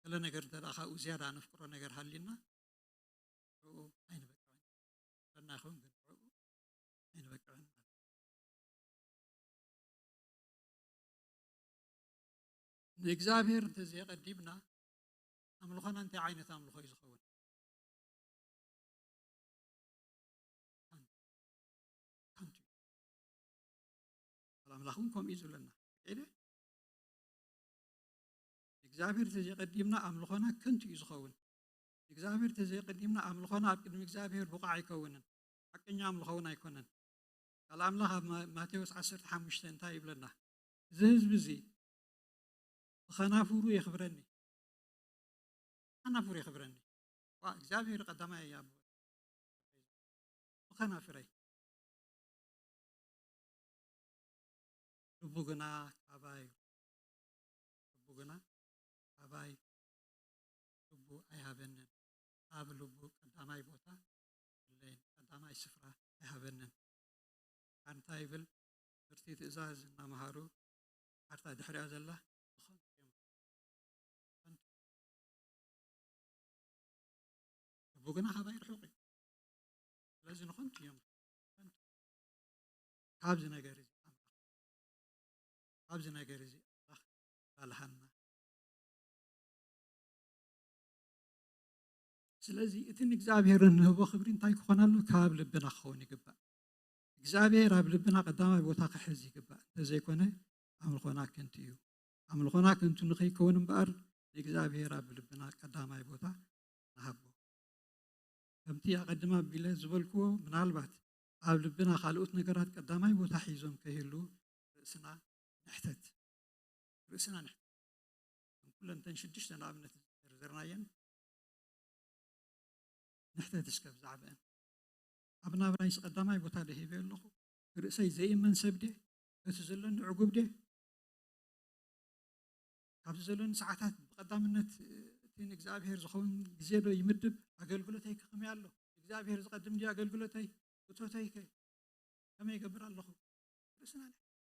ገለ ነገር እንተ ደኣ ካብኡ ዝያዳ ነፍቅሮ ነገር ሃልዩና ንዕኡ ኣይንበቅዕን። ፈና ይኸውን ግን ንዕኡ ኣይንበቅዕን ማለት እዩ። ንእግዚኣብሔር እንተዘየቐዲምና ኣምልኾና እንታይ ዓይነት ኣምልኾ እዩ ዝኸውን? ከንቱ እዩ። ኣምላኽ እውን ከምኡ እዩ ዝብለና። ንእግዚኣብሔር ተዘይቀዲምና ኣምልኾና ከንቱ እዩ ዝኸውን። ንእግዚኣብሔር ተዘይቀዲምና ኣምልኾና ኣብ ቅድሚ እግዚኣብሔር ብቑዕ ኣይከውንን። ሓቀኛ ኣምልኾ እውን ኣይኮነን። ቃል ኣምላኽ ኣብ ማቴዎስ ዓሰርተ ሓሙሽተ እንታይ ይብለና? እዚ ህዝቢ እዚ ብኸናፍሩ የኽብረኒ። ብኸናፍሩ የኽብረኒ። ዋ እግዚኣብሔር ቀዳማይ እያ ብኸናፍረይ። ልቡ ግና ካባይ ልቡ ግና ካባይ ልቡ ኣይሃበንን። ኣብ ልቡ ቀዳማይ ቦታ የለይን፣ ቀዳማይ ስፍራ ኣይሃበንን። ኣንታ ይብል ምርቲ ትእዛዝ እናመሃሩ ሓርታ ድሕሪያ ዘላ ብኸንቱ እዮም። ልቡ ግና ካባይ ርሑቕ እዩ። ስለዚ ንኸንቱ እዮም። ካብዚ ነገር እዚ ኣብዚ ነገር እዚ ኣምላኽ ላልሃና። ስለዚ እቲ ንእግዚኣብሔር እንህቦ ክብሪ እንታይ ክኾን ኣሎ? ካብ ልብና ክኸውን ይግባእ። እግዚኣብሔር ኣብ ልብና ቀዳማይ ቦታ ክሕዝ ይግባእ። እንተዘይኮነ ኣምልኾና ከንቱ እዩ። ኣምልኾና ከንቱ ንኸይከውን እምበኣር ንእግዚኣብሔር ኣብ ልብና ቀዳማይ ቦታ ንሃቦ። ከምቲ ኣቐድም ኣቢለ ዝበልክዎ ምናልባት ኣብ ልብና ካልኦት ነገራት ቀዳማይ ቦታ ሒዞም ከይህሉ ርእስና ንሕተት። ርእስና ንሕተት። እተን ኩለን እተን ሽዱሽተ ንኣብነት ዝዘርዘርናየን ንሕተት እስከ ብዛዕባአን። ኣብ ናብራይስ ቀዳማይ ቦታ ዶ ሂበዮ ኣለኹ? ርእሰይ ዘይእመን ሰብ ድየ? በቲ ዘለኒ ዕጉብ ድየ? ካብዚ ዘለኒ ሰዓታት ብቐዳምነት እቲ ንእግዚኣብሔር ዝኸውን ግዜ ዶ ይምድብ? ኣገልግሎተይ ከ ከመይ ኣሎ? እግዚኣብሔር ዝቐድም ድዩ ኣገልግሎተይ? እቶተይ ከ ከመይ ይገብር ኣለኹ? ርእስና ንሕተት።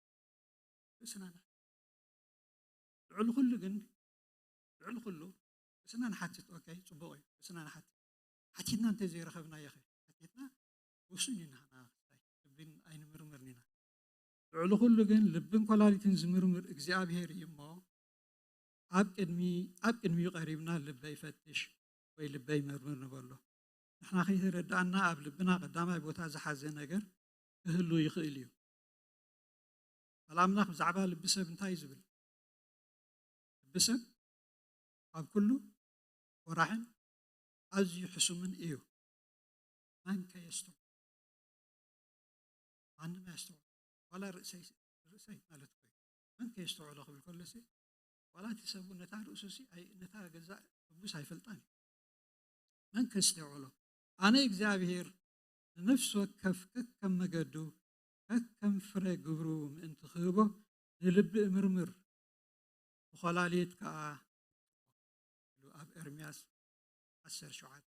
ርእስና ንሓትት። ልዕሊ ኩሉ ግን፣ ልዕሊ ኩሉ ርእስና ንሓትት። ኦኬ፣ ጽቡቕ እዩ፣ ርእስና ንሓትት። ሓቲትና እንተዘይረኸብናዮ ኸ? ሓቲትና ውሱን ኢና ንሕና፣ ልብን ኣይንምርምርን ኢና። ልዕሊ ኩሉ ግን ልብን ኮላሊትን ዝምርምር እግዚኣብሔር እዩ እሞ፣ ኣብ ቅድሚ-፣ ኣብ ቅድሚኡ ቀሪብና ልበይ ፈትሽ ወይ ልበይ መርምር ንበሎ። ንሕና ከይተረዳእና ኣብ ልብና ቀዳማይ ቦታ ዝሓዘ ነገር ክህሉ ይኽእል እዩ። ቃል ኣምላኽ ብዛዕባ ልቢ ሰብ እንታይ እዩ ዝብል? ልቢ ሰብ ኣብ ኩሉ ወራሕን ኣዝዩ ሕሱምን እዩ። መን ከ የስተውዕሎ? ማንም ኣየስተውዕሎ። ዋላ ርእሰይ፣ ርእሰይ ማለት እኮ እዩ። መን ከ የስተውዕሎ ክብል ከሎሲ፣ ዋላ እቲ ሰብ እውን ነታ ርእሱሲ ኣይ-፣ ነታ ገዛእ ልቡስ ኣይፈልጣን እዩ። መን ከ የስተውዕሎ? ኣነ እግዚኣብሔር ንነፍሲ ወከፍ ከከም መገዱ ከከም ፍረ ግብሩ ምእንቲ ክህቦ ንልቢ እምርምር፣ ንኮላሊት ከኣ ኢሉ ኣብ ኤርምያስ ዓሰርተ ሸውዓተ፣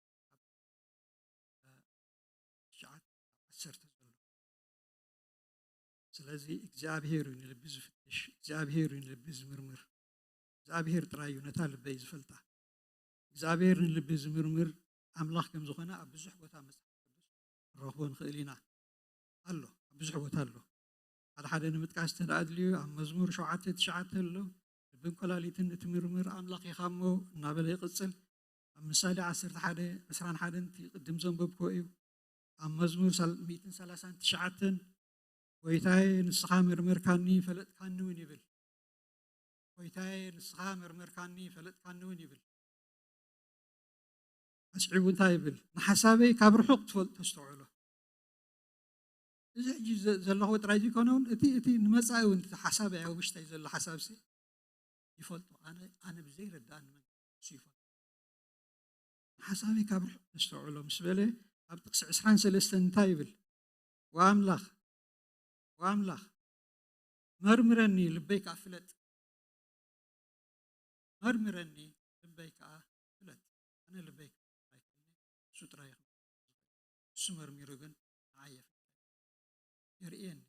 ትሽዓተ፣ ዓሰርተ ዘሎ። ስለዚ እግዚኣብሔር እዩ ንልቢ ዝፍትሽ፣ እግዚኣብሔር እዩ ንልቢ ዝምርምር። እግዚኣብሔር ጥራይ እዩ ነታ ልበይ ዝፈልጣ። እግዚኣብሔር ንልቢ ዝምርምር ኣምላኽ ከም ዝኾነ ኣብ ብዙሕ ቦታ መጽሓፍ ቅዱስ ክንረኽቦ ንኽእል ኢና። ኣሎ፣ ኣብ ብዙሕ ቦታ ኣሎ። ሓደ ሓደ ንምጥቃስ እንተ ደኣ ኣድልዩ፣ ኣብ መዝሙር ሸውዓተ ትሽዓተ ኣሎ፣ ልብን ኮላሊትን እትምርምር ኣምላኽ ኢኻ እሞ እናበለ ይቕጽል። ኣብ ምሳሌ ዓሰርተ ሓደ ዕስራን ሓደን እቲ ቅድም ዘንበብክዎ እዩ። ኣብ መዝሙር ሳል-፣ ሚእትን ሰላሳን ትሽዓተን፣ "ጎይታዬ፣ ንስኻ መርመርካኒ፣ ፈለጥካኒ እውን" ይብል። "ጎይታዬ፣ ንስኻ መርመርካኒ፣ ፈለጥካኒ እውን" ይብል። ኣስዒቡ እንታይ ይብል? "ንሓሳበይ ካብ ርሑቕ ትፈልጦ፣ ተስተውዕሎ።" እዚ ሕጂ ዘ-፣ ዘለኽዎ ጥራይ ዘይኮነ እውን፣ እቲ፣ እቲ ንመጻኢ እውን፣ እቲ ሓሳበይ ኣብ ውሽጠይ ዘሎ ሓሳብሲ ይፈልጦ። ኣነ፣ ኣነ ብዘይረዳእኒ መንገዲ ንሱ ይፈልጦ። "ንሓሳበይ ካብ ርሑቕ ተስተውዕሎ" ምስ በለ፣ ኣብ ጥቕሲ ዕስራን ሰለስተን እንታይ ይብል? "ወኣምላኽ፣ ወኣምላኽ፣ መርምረኒ፣ ልበይ ከኣ ፍለጥ። መርምረኒ፣ ልበይ ከኣ ፍለጥ። ኣነ ልበይ ክፍትን ኣይክእልን፣ ንሱ ጥራይ እዩ ክፍትን ዝኽእል። ንሱ መርሚሩ ግን ንዓይ የፍትን፣ የርእየኒ።"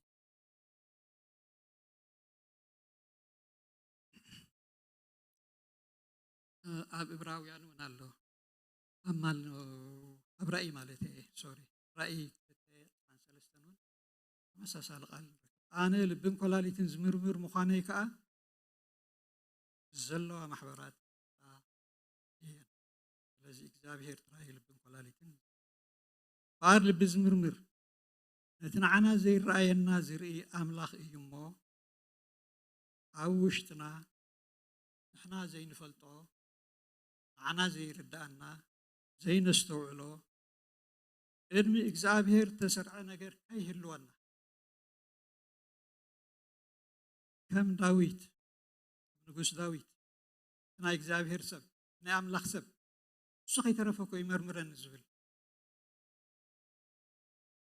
እ፣ ኣብ እብራውያን እውን ኣሎ። ኣብ ማል-፣ ኣብ ራእይ ማለት እየ፣ ሶሪ። ራእይ ክልተ ዕስራን ሰለስተን እውን ተመሳሳሊ ቃል ንረክብ። "ኣነ ልብን ኮላሊትን ዝምርምር ምዃነይ ከኣ ዘለዋ ማሕበራት እየን።" ስለዚ እግዚኣብሔር ጥራይ ልብን ኮላሊትን እምበኣር ልቢ ዝምርምር፣ ነቲ ንዓና ዘይረኣየና ዝርኢ ኣምላኽ እዩ እሞ፣ ኣብ ውሽጥና ንሕና ዘይንፈልጦ፣ ንዓና ዘይርድኣና፣ ዘይነስተውዕሎ፣ ቅድሚ እግዚኣብሔር ዝተሰርዐ ነገር ከይህልወና፣ ከም ዳዊት፣ ንጉስ ዳዊት፣ ናይ እግዚኣብሔር ሰብ፣ ናይ ኣምላኽ ሰብ፣ "ንሱ ከይተረፈ እኮ እዩ መርምረኒ ዝብል።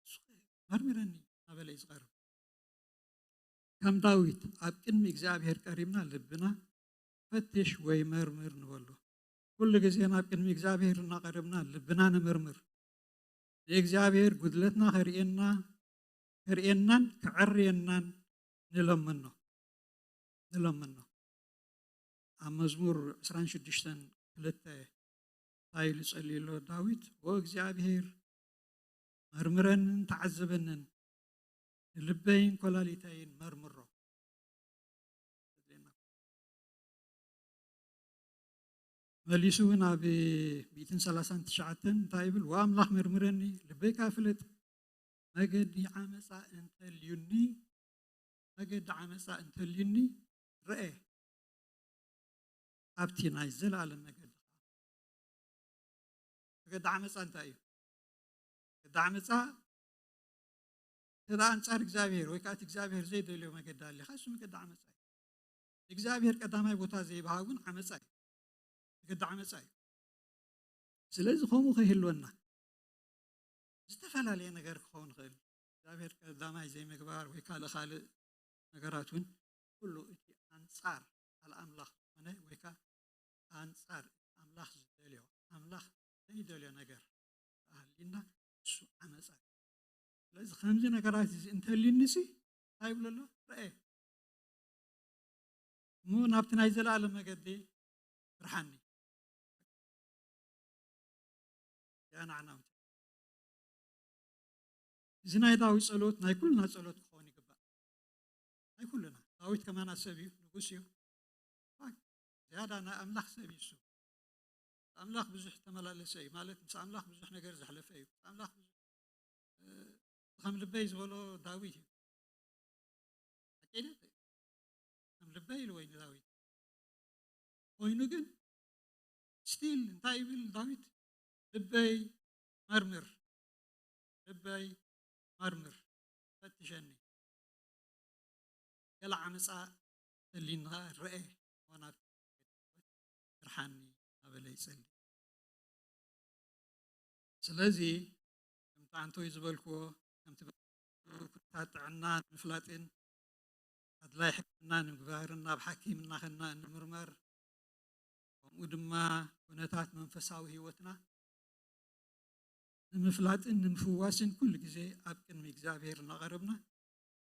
ንሱ መርምረኒ" እናበለ እዩ ዝቐርብ። ከም ዳዊት ኣብ ቅድሚ እግዚኣብሔር ቀሪብና ልብና ፈትሽ ወይ መርምር ንበሎ። ኩሉ ግዜ ናብ ቅድሚ እግዚኣብሔር እናቐረብና ልብና ንምርምር። ንእግዚኣብሔር ጉድለትና ከርእየና፣ ከርእየናን ከዐርየናን ንለምኖ፣ ንለምኖ። ኣብ መዝሙር ዕስራን ሽዱሽተን ክልተ እንታይ ኢሉ ጸልዩ ኣሎ ዳዊት? "ዎ እግዚኣብሔር፣ መርምረንን ተዓዘበንን፣ ንልበይን ኮላሊተይን መርምሮ" ይብለና። መሊሱ እውን ኣብ ሚእትን ሰላሳን ትሽዓተን እንታይ ይብል? "ወኣምላኽ መርምረኒ፣ ልበይ ከኣ ፍለጥ፣ መገዲ ዓመጻ እንተልዩኒ፣ መገዲ ዓመጻ እንተልዩኒ፣ ርኤ፣ ኣብቲ ናይ ዘለኣለም መገዲ ከኣ።" መገዲ ዓመጻ እንታይ እዩ? መገዲ ዓመጻ፣ እንተ ደኣ ኣንጻር እግዚኣብሔር ወይ ከኣ እቲ እግዚኣብሔር ዘይደልዮ መገዲ ኣሊኻ፣ እሱ መገዲ ዓመጻ እዩ። እግዚኣብሔር ቀዳማይ ቦታ ዘይብሃ እውን ዓመጻ እዩ። መገዲ ዓመጻ እዩ። ስለዚ ከምኡ ከይህልወና፣ ዝተፈላለየ ነገር ክኸውን ይኽእል። እግዚኣብሔር ቀዳማይ ዘይምግባር ወይ ካልእ ካልእ ነገራት እውን፣ ኩሉ እቲ ኣንጻር ቃል ኣምላኽ ዝኾነ ወይ ከኣ ኣንጻር ኣምላኽ ዝደልዮ፣ ኣምላኽ ዘይደልዮ ነገር ተሃልዩና፣ እሱ ዓመጻ እዩ። ስለዚ ከምዚ ነገራት እዚ እንተልዩኒሲ እንታይ ይብሎ ኣሎ? ርኤ፣ እሞ ናብቲ ናይ ዘለኣለም መገዲ ምርሓኒ። ያ ንዓና እውን። እዚ ናይ ዳዊት ጸሎት ናይ ኩልና ጸሎት ክኸውን ይግባእ። ናይ ኩልና። ዳዊት ከማና ሰብ እዩ፣ ንጉስ እዩ። ዝያዳ ናይ ኣምላኽ ሰብ እዩ እሱ። ኣምላኽ ብዙሕ ተመላለሰ እዩ፣ ማለት ምስ ኣምላኽ ብዙሕ ነገር ዘሕለፈ እዩ። ኣምላኽ ብዙሕ፣ እ፣ ከም ልበይ ዝበሎ ዳዊት እዩ። ሓቂ ድዩ? ከም ልበይ ኢልዎ እዩ ንዳዊት። ኮይኑ ግን ስቲል እንታይ ይብል ዳዊት? ልበይ መርምር፣ ልበይ መርምር፣ ፈትሸኒ፣ ገለ ዓመፃ ተልዩኒ ኸዓ ርአ፣ እሞ ናብቲ ምርሓኒ እናበለ ይጸሊ። ስለዚ ከምቲ ኣንቶይ ዝበልክዎ፣ ከምቲ ኩነታት ጥዕና ንምፍላጥን ኣድላይ ሕክምና ንምግባርን ናብ ሓኪም እናኸድና እንምርመር፣ ከምኡ ድማ ኩነታት መንፈሳዊ ህይወትና ንምፍላጥን ንምፍዋስን ኩሉ ግዜ ኣብ ቅድሚ እግዚኣብሔር እናቐረብና፣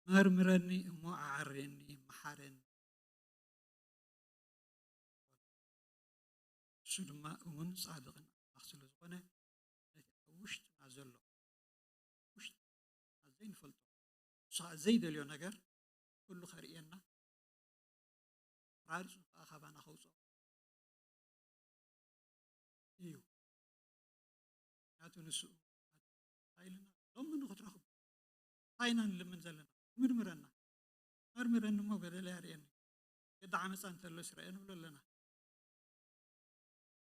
መርምረኒ እሞ ኣዓርየኒ፣ መሓረኒ። እሱ ድማ እሙን ጻድቕን ኣምላኽ ስለ ዝኾነ፣ ነቲ ኣብ ውሽጥና ዘሎ፣ ውሽጥና ዘይንፈልጦ፣ ንሱ ኸኣ ዘይደልዮ ነገር ኩሉ ከርእየና፣ ራርጹ ኸኣ ካባና ከውጽኦ እዩ። ምኽንያቱ ንሱ እንታይ ኢሉና? ሎሚ ንኽትረኽቡ እንታይ ኢና ንልምን ዘለና? ምርምረና። መርምረኒ እሞ በደለይ ኣርእየኒ። ገዲ ዓመፃ እንተሎስ ርአ ንብሎ ኣለና።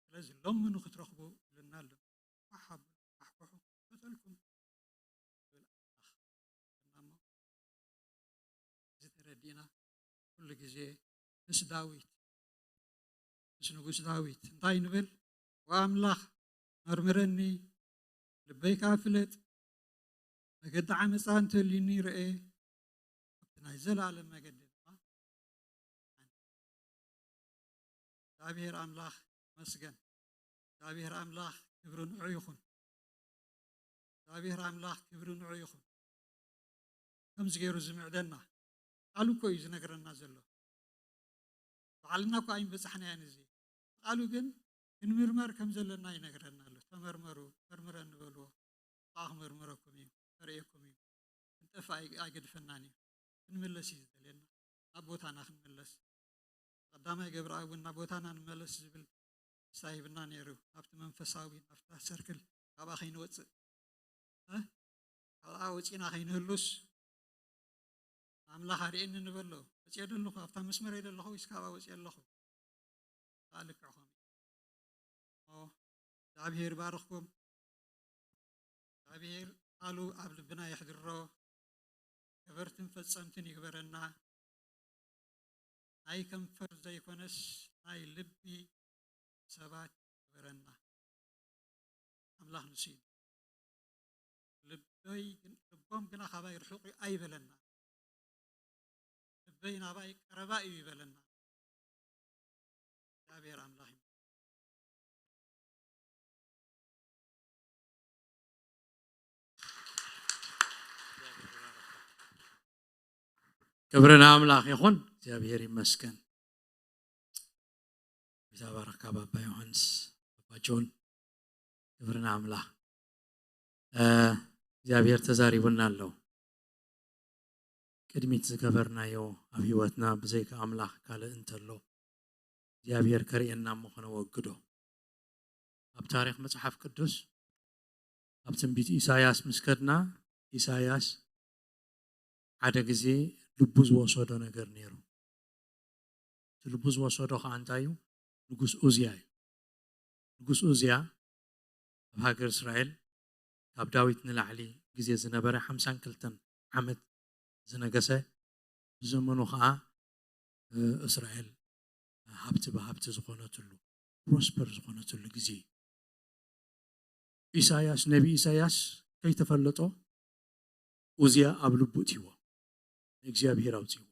ስለዚ ሎሚ ንኽትረኽቡ ኢሉና ኣሎ። ኳሕ ኣቡ፣ ኳሕኩሑ፣ ክፈተልኩም ይብል ኣምላኽ። እና እሞ እዚ ተረዲእና ኩሉ ግዜ ምስ ዳዊት፣ ምስ ንጉስ ዳዊት እንታይ ንብል? ወኣምላኽ መርምረኒ፣ ልበይ ከኣ ፍለጥ፣ መገዲ ዓመፃ እንተልዩኒ ርአ፣ ኣብቲ ናይ ዘለኣለም መገዲ ድማ። እግዚኣብሔር ኣምላኽ ይመስገን። እግዚኣብሔር ኣምላኽ ክብሪ ንዑ ይኹን። እግዚኣብሔር ኣምላኽ ክብሪ ንዑ ይኹን። ከምዚ ገይሩ ዝምዕደና ቃሉ እኮ እዩ ዝነግረና ዘሎ። ባዕልና እኮ ኣይንበጻሕናዮን እዚ። ቃሉ ግን ክንምርመር ከም ዘለና ይነግረና ኣሎ። ተመርመሩ፣ መርምረኒ በልዎ። ንዓ ክመርምረኩም እዩ፣ ከርእየኩም እዩ። ክንጠፍእ ኣይ-፣ ኣይገድፈናን እዩ። ክንምለስ እዩ ዝደልየና። ናብ ቦታና ክንምለስ። ቀዳማይ ገብረኣብ እውን ናብ ቦታና ንመለስ ዝብል ተስፋ ሂብና ነይሩ። ናብቲ መንፈሳዊ፣ ናብታ ሰርክል ካብኣ ከይንወጽእ። እ? ካብኣ ወጺእና ከይንህሉስ፣ ኣምላኽ ኣርእየኒ ንበሎ። ወጺኤ ዶ ኣለኹ? ኣብታ መስመር እየ ዶ ኣለኹ ወይስ ካብኣ ወጺኤ ኣለኹ? ከኣ ልክዕኹም። እሞ እግዚኣብሔር ይባርኽኩም። እግዚኣብሔር ቃሉ ኣብ ልብና የሕድሮ። ገበርትን ፈጸምትን ይግበረና። ናይ ከንፈር ዘይኮነስ ናይ ልቢ ሰባት ይግበረና። ኣምላኽ ንሱ እዩ። ልበይ ግን፣ ልቦም ግና ካባይ ርሑቕ እዩ ኣይበለና። ልበይ ናባይ ቀረባ እዩ ይበለና። እግዚኣብሔር ኣምላኽ ይመስገን። ክብሪ ንኣምላኽ ይኹን። እግዚኣብሔር ይመስገን። ይባርካ ባባ ዮሃንስ፣ ባባ ጆን። ክብሪ ንኣምላኽ። እ፣ እግዚኣብሔር ተዛሪቡና ኣሎ። ቅድሚት ዝገበርናዮ ኣብ ህይወትና ብዘይካ ኣምላኽ ካልእ እንተሎ፣ እግዚኣብሔር ከርእየና እሞ ከነወግዶ። ኣብ ታሪኽ መጽሓፍ ቅዱስ፣ ኣብ ትንቢት ኢሳያስ ምስ ከድና፣ ኢሳያስ ሓደ ግዜ ልቡ ዝወሰዶ ነገር ነይሩ። እቲ ልቡ ዝወሰዶ ኸዓ እንታይ እዩ? ንጉስ ኡዝያ እዩ። ንጉስ ኡዝያ ኣብ ሃገር እስራኤል ካብ ዳዊት ንላዕሊ ግዜ ዝነበረ ሓምሳን ክልተን ዓመት ዝነገሰ፣ ብዘመኑ ኸዓ፣ እ፣ እስራኤል ሃብቲ ብሃብቲ ዝኾነትሉ፣ ፕሮስፐር ዝኾነትሉ ግዜ እዩ። ኢሳያስ፣ ነቢ ኢሳያስ ከይተፈለጦ ኡዝያ ኣብ ልቡ እትይዎ፣ ንእግዚኣብሔር ኣውፅይዎ።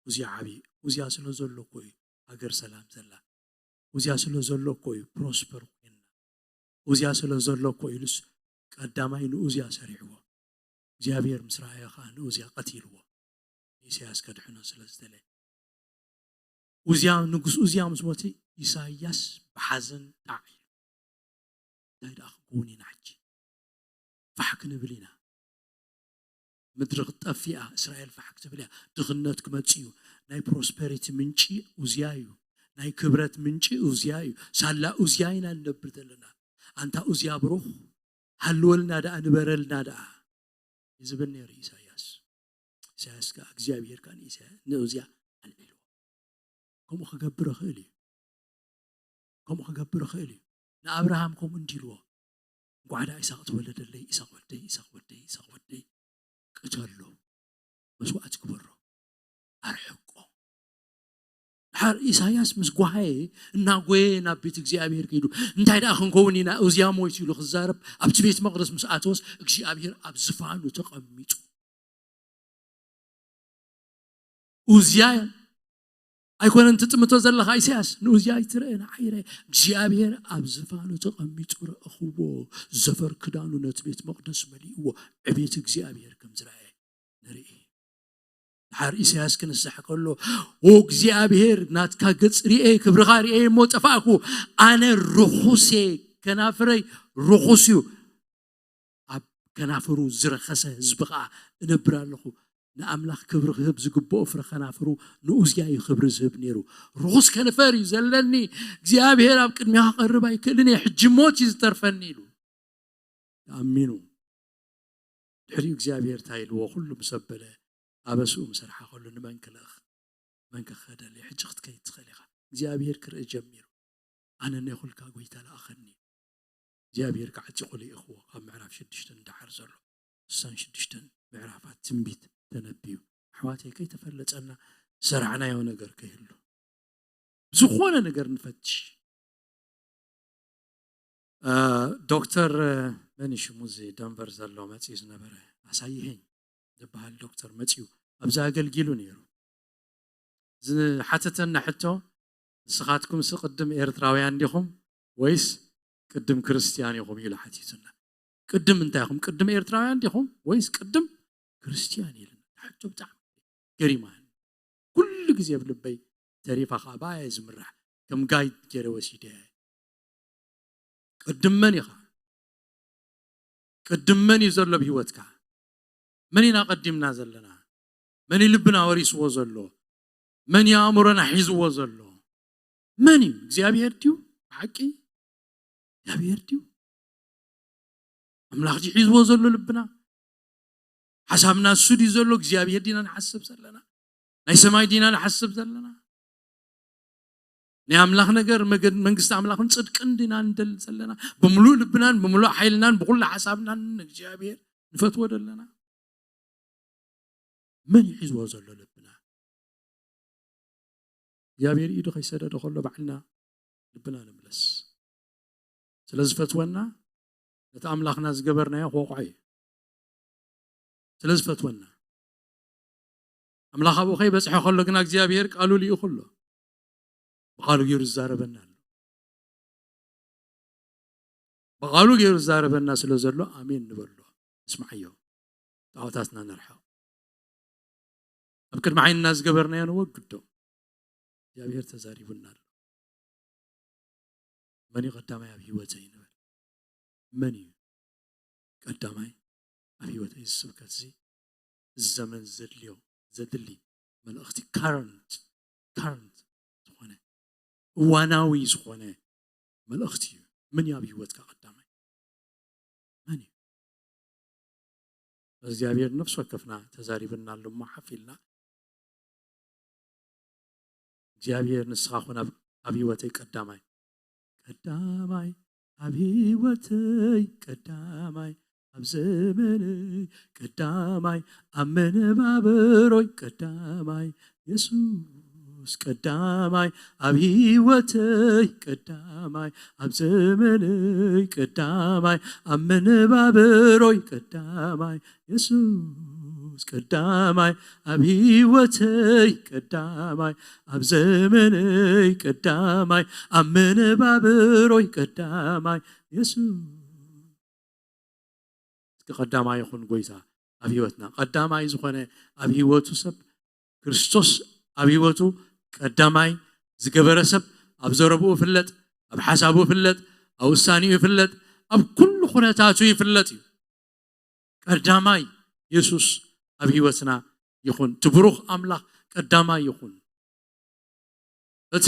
ኡዝያ ዓብዪ፣ ኡዝያ ስለ ዘሎ እኮ እዩ ሃገር ሰላም ዘላ። ኡዝያ ስለ ዘሎ እኮ እዩ ፕሮስፐር ኮይና። ኡዝያ ስለ ዘሎ እኮ ኢሉስ ቀዳማይ ንኡዝያ ሰሪዕዎ። እግዚኣብሔር ምስ ረኣዮ ኸዓ ንኡዝያ ቀቲልዎ። ንኢሳያስ ከድሕኖ ስለ ዝደለየ። ኡዝያ፣ ንጉስ ኡዝያ ምስ ሞተ፣ ኢሳይያስ ብሓዘን ጣዕ ኢሉ። እንታይ ደኣ ክንከውን ኢና ሕጂ? ፋሕ ክንብል ኢና። ምድሪ ክትጠፍእ እያ፣ እስራኤል ፋሕ ክትብል እያ። ድኽነት ክመጽእ እዩ። ናይ ፕሮስፐሪቲ ምንጪ ኡዝያ እዩ። ናይ ክብረት ምንጪ ኡዝያ እዩ። ሳላ ኡዝያ ኢና ንነብር ዘለና። ኣንታ ኡዝያ ብሩኽ፣ ሃልወልና ደኣ፣ ንበረልና ደኣ እዩ ዝብል ነይሩ ኢሳይያስ። ኢሳይያስ ከኣ እግዚኣብሔር ከኣ ንኢሳይያስ፣ ንኡዝያ ኣልዒልዎ። ከምኡ ክገብር ይኽእል እዩ። ከምኡ ክገብር ይኽእል እዩ። ንኣብርሃም ከምኡ እንዲልዎ፣ እንኳዕ ደኣ ይስሐቅ ተወለደለይ፣ ይስሐቅ ወደይ፣ ይስሐቅ ወደይ፣ ይስሐቅ ወደይ፣ ቅተሎ፣ መስዋእቲ ግበሮ፣ ኣርሕቆ። ድሓር ኢሳይያስ ምስ ጓሃየ፣ እናጎየ ናብ ቤት እግዚኣብሔር ከይዱ፣ እንታይ ደኣ ክንከውን ኢና፣ ኡዝያ ሞይቱ ኢሉ ክዛረብ፣ ኣብቲ ቤት መቕደስ ምስ ኣተወስ፣ እግዚኣብሔር ኣብ ዝፋኑ ተቐሚጡ። ኡዝያ ኣይኮነን ትጥምቶ ዘለኻ ኢሳያስ፣ ንኡዝያ ኣይትርአ፣ ንዓይ ርአ። እግዚኣብሔር ኣብ ዝፋኑ ተቐሚጡ ረእኽዎ፣ ዘፈር ክዳኑ ነቲ ቤት መቕደስ መሊእዎ፣ ዕቤት እግዚኣብሔር ከም ዝረኣየ ንርኢ። ድሓር ኢሳያስ ክንስሕ ከሎ፣ "ኦ እግዚኣብሔር፣ ናትካ ገጽ ርኤ፣ ክብርኻ ርኤ እሞ ጠፋእኩ፣ ኣነ ርኹስ እየ፣ ከናፍረይ ርኹስ እዩ፣ ኣብ ከናፍሩ ዝረኸሰ ህዝቢ ኸኣ እነብር ኣለኹ።" ንኣምላኽ ክብሪ ክህብ ዝግብኦ ፍረ ከናፍሩ ንኡዝያ እዩ ክብሪ ዝህብ ነይሩ። "ርኹስ ከንፈር እዩ ዘለኒ፣ እግዚኣብሔር ኣብ ቅድሚኻ ክቐርብ ኣይክእልን እየ፣ ሕጂ ሞት እዩ ዝተርፈኒ" ኢሉ ኣሚኑ። ድሕሪኡ እግዚኣብሔር እንታይ ኢልዎ? ኩሉ ምስ ኣበለ፣ ኣበስኡ ምስ ኣርሓቐሉ፣ ንመን ክልእኽ? መን ከ ክኸደለይ? ሕጂ ክትከይድ ትኽእል ኢኻ። እግዚኣብሔር ክርኢ ጀሚሩ። ኣነ እኔኹልካ፣ ጐይታ ለኣኸኒ። እግዚኣብሔር ከዓጢቑ ልኢኽዎ። ካብ ምዕራፍ ሽዱሽተ ንደሓር ዘሎ ስሳን ሽዱሽተን ምዕራፋት ትንቢት ተነብዩ። ኣሕዋተይ፣ ከይተፈለጠና ዝሰራዕናዮ ነገር ከይህሉ፣ ዝኾነ ነገር ንፈትሽ። እ፣ ዶክተር፣ እ፣ መን እዩ ሽሙ፣ እዚ ደንቨር ዘሎ መፂኡ ዝነበረ፣ ኣሳይሄኝ ዝበሃል ዶክተር መፂኡ ኣብዚ ኣገልጊሉ ነይሩ። ዝሓተተና ሕቶ፣ "ንስኻትኩምስ ቅድም ኤርትራውያን ዲኹም ወይስ ቅድም ክርስትያን ኢኹም?" ኢሉ ሓቲቱና። "ቅድም እንታይ ኢኹም? ቅድም ኤርትራውያን ዲኹም ወይስ ቅድም ክርስትያን?" ኢሉና። ሕቶ ብጣዕሚ ገሪማኒ። ኩሉ ግዜ ኣብ ልበይ ተሪፋ፣ ከዓ ብኣየ ዝምራሕ፣ ከም ጋይድ ገይረ ወሲደ። ቅድም መን ኢኻ? ቅድም መን እዩ ዘሎ ኣብ ህይወትካ? መን ኢና ቀዲምና ዘለና? መን እዩ ልብና ወሪስዎ ዘሎ? መን እዩ ኣእምሮና ሒዝዎ ዘሎ? መን እዩ? እግዚኣብሔር ድዩ? ብሓቂ እግዚኣብሔር ድዩ? ኣምላኽ ድዩ ሒዝዎ ዘሎ ልብና? ሓሳብና እሱ ድዩ ዘሎ? እግዚኣብሔር ዲና ንሓስብ ዘለና? ናይ ሰማይ ዲና ንሓስብ ዘለና? ናይ ኣምላኽ ነገር፣ መገድ መንግስቲ ኣምላኽን ጽድቅን ዲና ንደሊ ዘለና? ብምሉእ ልብናን ብምሉእ ሓይልናን ብኹሉ ሓሳብናን ንእግዚኣብሔር ንፈትዎ ደለና? መን እዩ ሒዝዎ ዘሎ ልብና? እግዚኣብሔር ኢዱ ከይሰደደ ከሎ ባዕልና ልብና ንምለስ። ስለ ዝፈትወና፣ ነቲ ኣምላኽና ዝገበርናዮ ክወቕዖ እዩ። ስለ ዝፈትወና። ኣምላኽ ኣብኡ ከይበጽሐ ከሎ ግና እግዚኣብሔር ቃሉ ልኢኹ ኣሎ። ብቃሉ ገይሩ ዝዛረበና ኣሎ። ብቃሉ ገይሩ ዝዛረበና ስለ ዘሎ ኣሜን ንበሎ። ንስምዓዮ። ጣዖታትና ነርሕቕ። ኣብ ቅድሚ ዓይንና ዝገበርናዮ ንወግዶ። እግዚኣብሔር ተዛሪቡና ኣሎ። መን እዩ ቀዳማይ ኣብ ህይወተይ ንበል። መን እዩ ቀዳማይ ኣብ ህይወተይ? እዚ ስብከት እዚ፣ እዚ ዘመን ዘድልዮ፣ ዘድሊ መልእኽቲ፣ ካረንት፣ ካረንት ዝኾነ፣ እዋናዊ ዝኾነ መልእኽቲ እዩ። መን እዩ ኣብ ህይወትካ ቀዳማይ? መን እዩ? እግዚኣብሔር ነፍሲ ወከፍና ተዛሪብና ኣሎ እሞ ሓፍ ኢልና፣ እግዚኣብሔር ንስኻ ኩን ኣብ፣ ኣብ ህይወተይ ቀዳማይ፣ ቀዳማይ ኣብ ህይወተይ ቀዳማይ፣ ኣብ ዘመነይ ቀዳማይ፣ ኣብ መነባብሮይ ቀዳማይ፣ የሱስ ቀዳማይ ኣብ ህይወተይ ቀዳማይ፣ ኣብ ዘመነይ ቀዳማይ፣ ኣብ መነባብሮይ ቀዳማይ፣ የሱስ ቀዳማይ ኣብ ህይወተይ ቀዳማይ፣ ኣብ ዘመነይ ቀዳማይ፣ ኣብ መነባብሮይ ቀዳማይ፣ የሱስ። እስኪ ቀዳማይ ይኹን ጎይታ ኣብ ህይወትና። ቀዳማይ ዝኾነ ኣብ ህይወቱ ሰብ፣ ክርስቶስ ኣብ ህይወቱ ቀዳማይ ዝገበረ ሰብ ኣብ ዘረብኡ ይፍለጥ፣ ኣብ ሓሳቡ ይፍለጥ፣ ኣብ ውሳኔኡ ይፍለጥ፣ ኣብ ኩሉ ኩነታቱ ይፍለጥ እዩ። ቀዳማይ የሱስ ኣብ ህይወትና ይኹን። እቲ ብሩኽ ኣምላኽ ቀዳማይ ይኹን። እቲ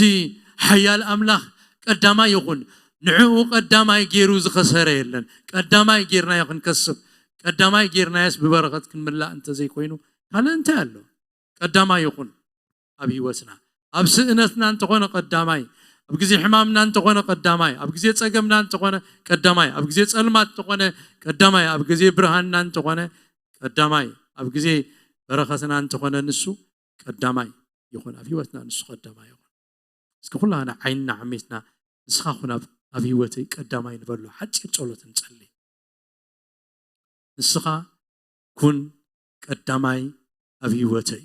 ሓያል ኣምላኽ ቀዳማይ ይኹን። ንዕኡ ቀዳማይ ገይሩ ዝኸሰረ የለን። ቀዳማይ ጌርናዮ ክንከስብ፣ ቀዳማይ ጌርናዮስ ብበረኸት ክንምላእ እንተዘይኮይኑ ካልእ እንታይ ኣሎ? ቀዳማይ ይኹን ኣብ ህይወትና። ኣብ ስእነትና እንተኾነ ቀዳማይ፣ ኣብ ግዜ ሕማምና እንተኾነ ቀዳማይ፣ ኣብ ግዜ ጸገምና እንተኾነ ቀዳማይ፣ ኣብ ግዜ ጸልማት እንተኾነ ቀዳማይ፣ ኣብ ግዜ ብርሃንና እንተኾነ ቀዳማይ፣ ኣብ ግዜ በረኸትና እንተኾነ ንሱ ቀዳማይ ይኹን። ኣብ ህይወትና ንሱ ቀዳማይ ይኹን። እስኪ ኩላና ዓይንና ዓሚትና ንስኻ ኩን ኣብ ኣብ ህይወተይ ቀዳማይ ንበሎ። ሓጺር ጸሎት ንጸሊ። ንስኻ ኩን ቀዳማይ ኣብ ህይወተይ፣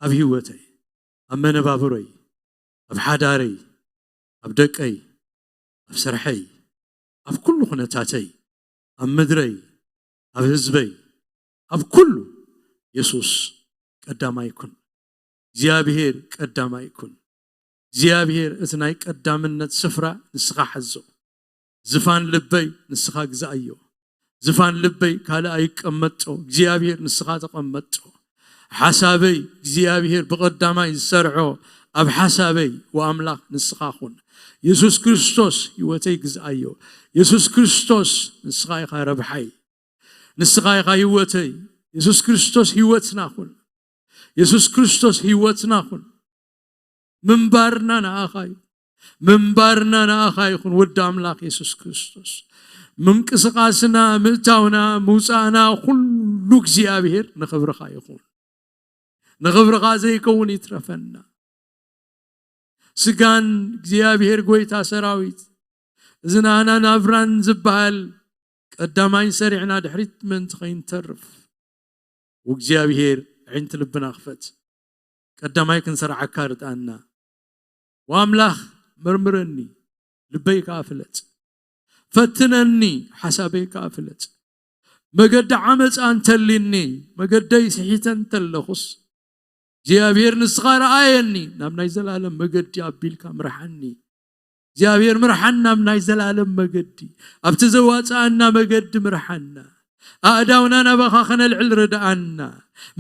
ኣብ ህይወተይ፣ ኣብ መነባብሮይ፣ ኣብ ሓዳረይ፣ ኣብ ደቀይ፣ ኣብ ስርሐይ፣ ኣብ ኩሉ ኩነታተይ፣ ኣብ ምድረይ፣ ኣብ ህዝበይ፣ ኣብ ኩሉ የሱስ ቀዳማይ ኩን። እግዚኣብሔር ቀዳማይ ኩን። እግዚኣብሔር እቲ ናይ ቀዳምነት ስፍራ ንስኻ ሓዞ። ዝፋን ልበይ ንስኻ ግዛኣዮ። ዝፋን ልበይ ካልእ ኣይቀመጦ፣ እግዚኣብሔር ንስኻ ተቐመጦ። ሓሳበይ እግዚኣብሔር ብቐዳማይ ዝሰርዖ ኣብ ሓሳበይ ወኣምላኽ ንስኻ ኩን። የሱስ ክርስቶስ ህይወተይ ግዝኣዮ። የሱስ ክርስቶስ ንስኻ ኢኻ ረብሓይ። ንስኻ ኢኻ ህይወተይ። የሱስ ክርስቶስ ህይወትና ኩን። የሱስ ክርስቶስ ህይወትና ኩን። ምንባርና ንኣኻ እዩ። ምንባርና ንኣኻ ይኹን ወዲ ኣምላኽ የሱስ ክርስቶስ። ምንቅስቓስና፣ ምእታውና፣ ምውፃእና ኩሉ እግዚኣብሔር ንኽብርኻ ይኹን። ንኽብርኻ ዘይከውን ይትረፈና። ስጋን እግዚኣብሔር ጎይታ ሰራዊት እዚ ናና ናብራን ዝበሃል ቀዳማይ ሰሪዕና ድሕሪት ምእንቲ ከይንተርፍ እግዚኣብሔር ኣዒንቲ ልብና ክፈት። ቀዳማይ ክንሰርዓካ ርድኣና። ወኣምላኽ መርምረኒ፣ ልበይ ከኣ ፍለጥ። ፈትነኒ፣ ሓሳበይ ከኣ ፍለጥ። መገዲ ዓመፃ እንተሊኒ፣ መገደይ ስሒተ እንተለኹስ እግዚኣብሔር ንስኻ ረኣየኒ፣ ናብ ናይ ዘላለም መገዲ ኣቢልካ ምርሓኒ። እግዚኣብሔር ምርሓና ናብ ናይ ዘላለም መገዲ፣ ኣብቲ ዘዋፅኣና መገዲ ምርሓና። ኣእዳውና ናባኻ ከነልዕል ርድኣና።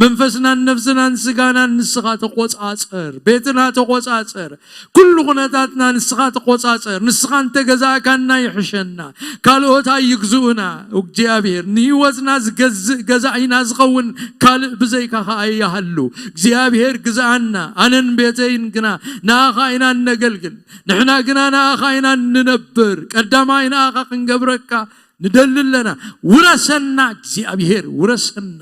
መንፈስናን ነፍስናን ስጋናን ንስኻ ተቆጻጸር። ቤትና ተቆጻጸር። ኩሉ ኩነታትና ንስኻ ተቆጻጸር። ንስኻ እንተገዛእካና ይሕሸና። ካልኦት ኣይግዝኡና። እግዚኣብሔር ንህይወትና ዝገዝእ ገዛኢና ዝኸውን ካልእ ብዘይካኻ ኣይሃሉ። እግዚኣብሔር ግዝኣና። ኣነን ቤተይን ግና ንኣኻ ኢና እነገልግል። ንሕና ግና ንኣኻ ኢና እንነብር። ቀዳማይ ንኣኻ ክንገብረካ ንደሊ ኣለና። ውረሰና እግዚኣብሔር፣ ውረሰና።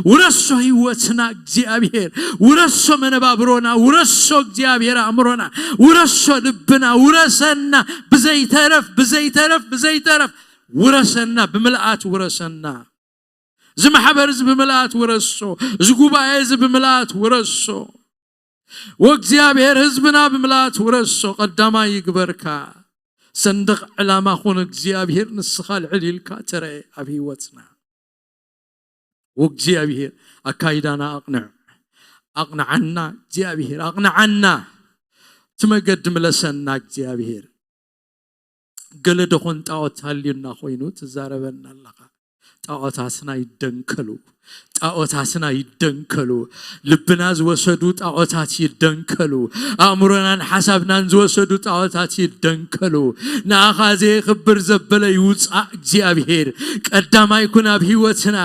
ውረሶ ህይወትና እግዚኣብሔር፣ ውረሶ መነባብሮና፣ ውረሶ እግዚኣብሔር ኣእምሮና፣ ውረሶ ልብና፣ ውረሰና። ብዘይተረፍ፣ ብዘይተረፍ፣ ብዘይተረፍ ውረሰና። ብምልኣት ውረሰና። እዚ ማሕበር እዚ ብምልኣት ውረሶ። እዚ ጉባኤ እዚ ብምልኣት ውረሶ። ወእግዚኣብሔር ህዝብና ብምልኣት ውረሶ። ቀዳማይ ይግበርካ። ሰንደቕ ዕላማ ኹን እግዚኣብሔር ንስኻ ልዕል ኢልካ ትረአ ኣብ ህይወትና። ወእግዚኣብሔር ኣካይዳና ኣቕንዕ። ኣቕንዓና እግዚኣብሔር፣ ኣቕንዓና። እቲ መገዲ ምለሰና እግዚኣብሔር። ገለ ደኾን ጣዖት ሃልዩና ኮይኑ ትዛረበና ኣለኻ። ጣዖታትና ይደንከሉ። ጣዖታትና ይደንከሉ። ልብና ዝወሰዱ ጣዖታት ይደንከሉ። ኣእምሮናን ሓሳብናን ዝወሰዱ ጣዖታት ይደንከሉ። ንኣኻ ዘየኽብር ዘበለ ይውፃእ እግዚኣብሔር። ቀዳማይ ኩን ኣብ ህይወትና።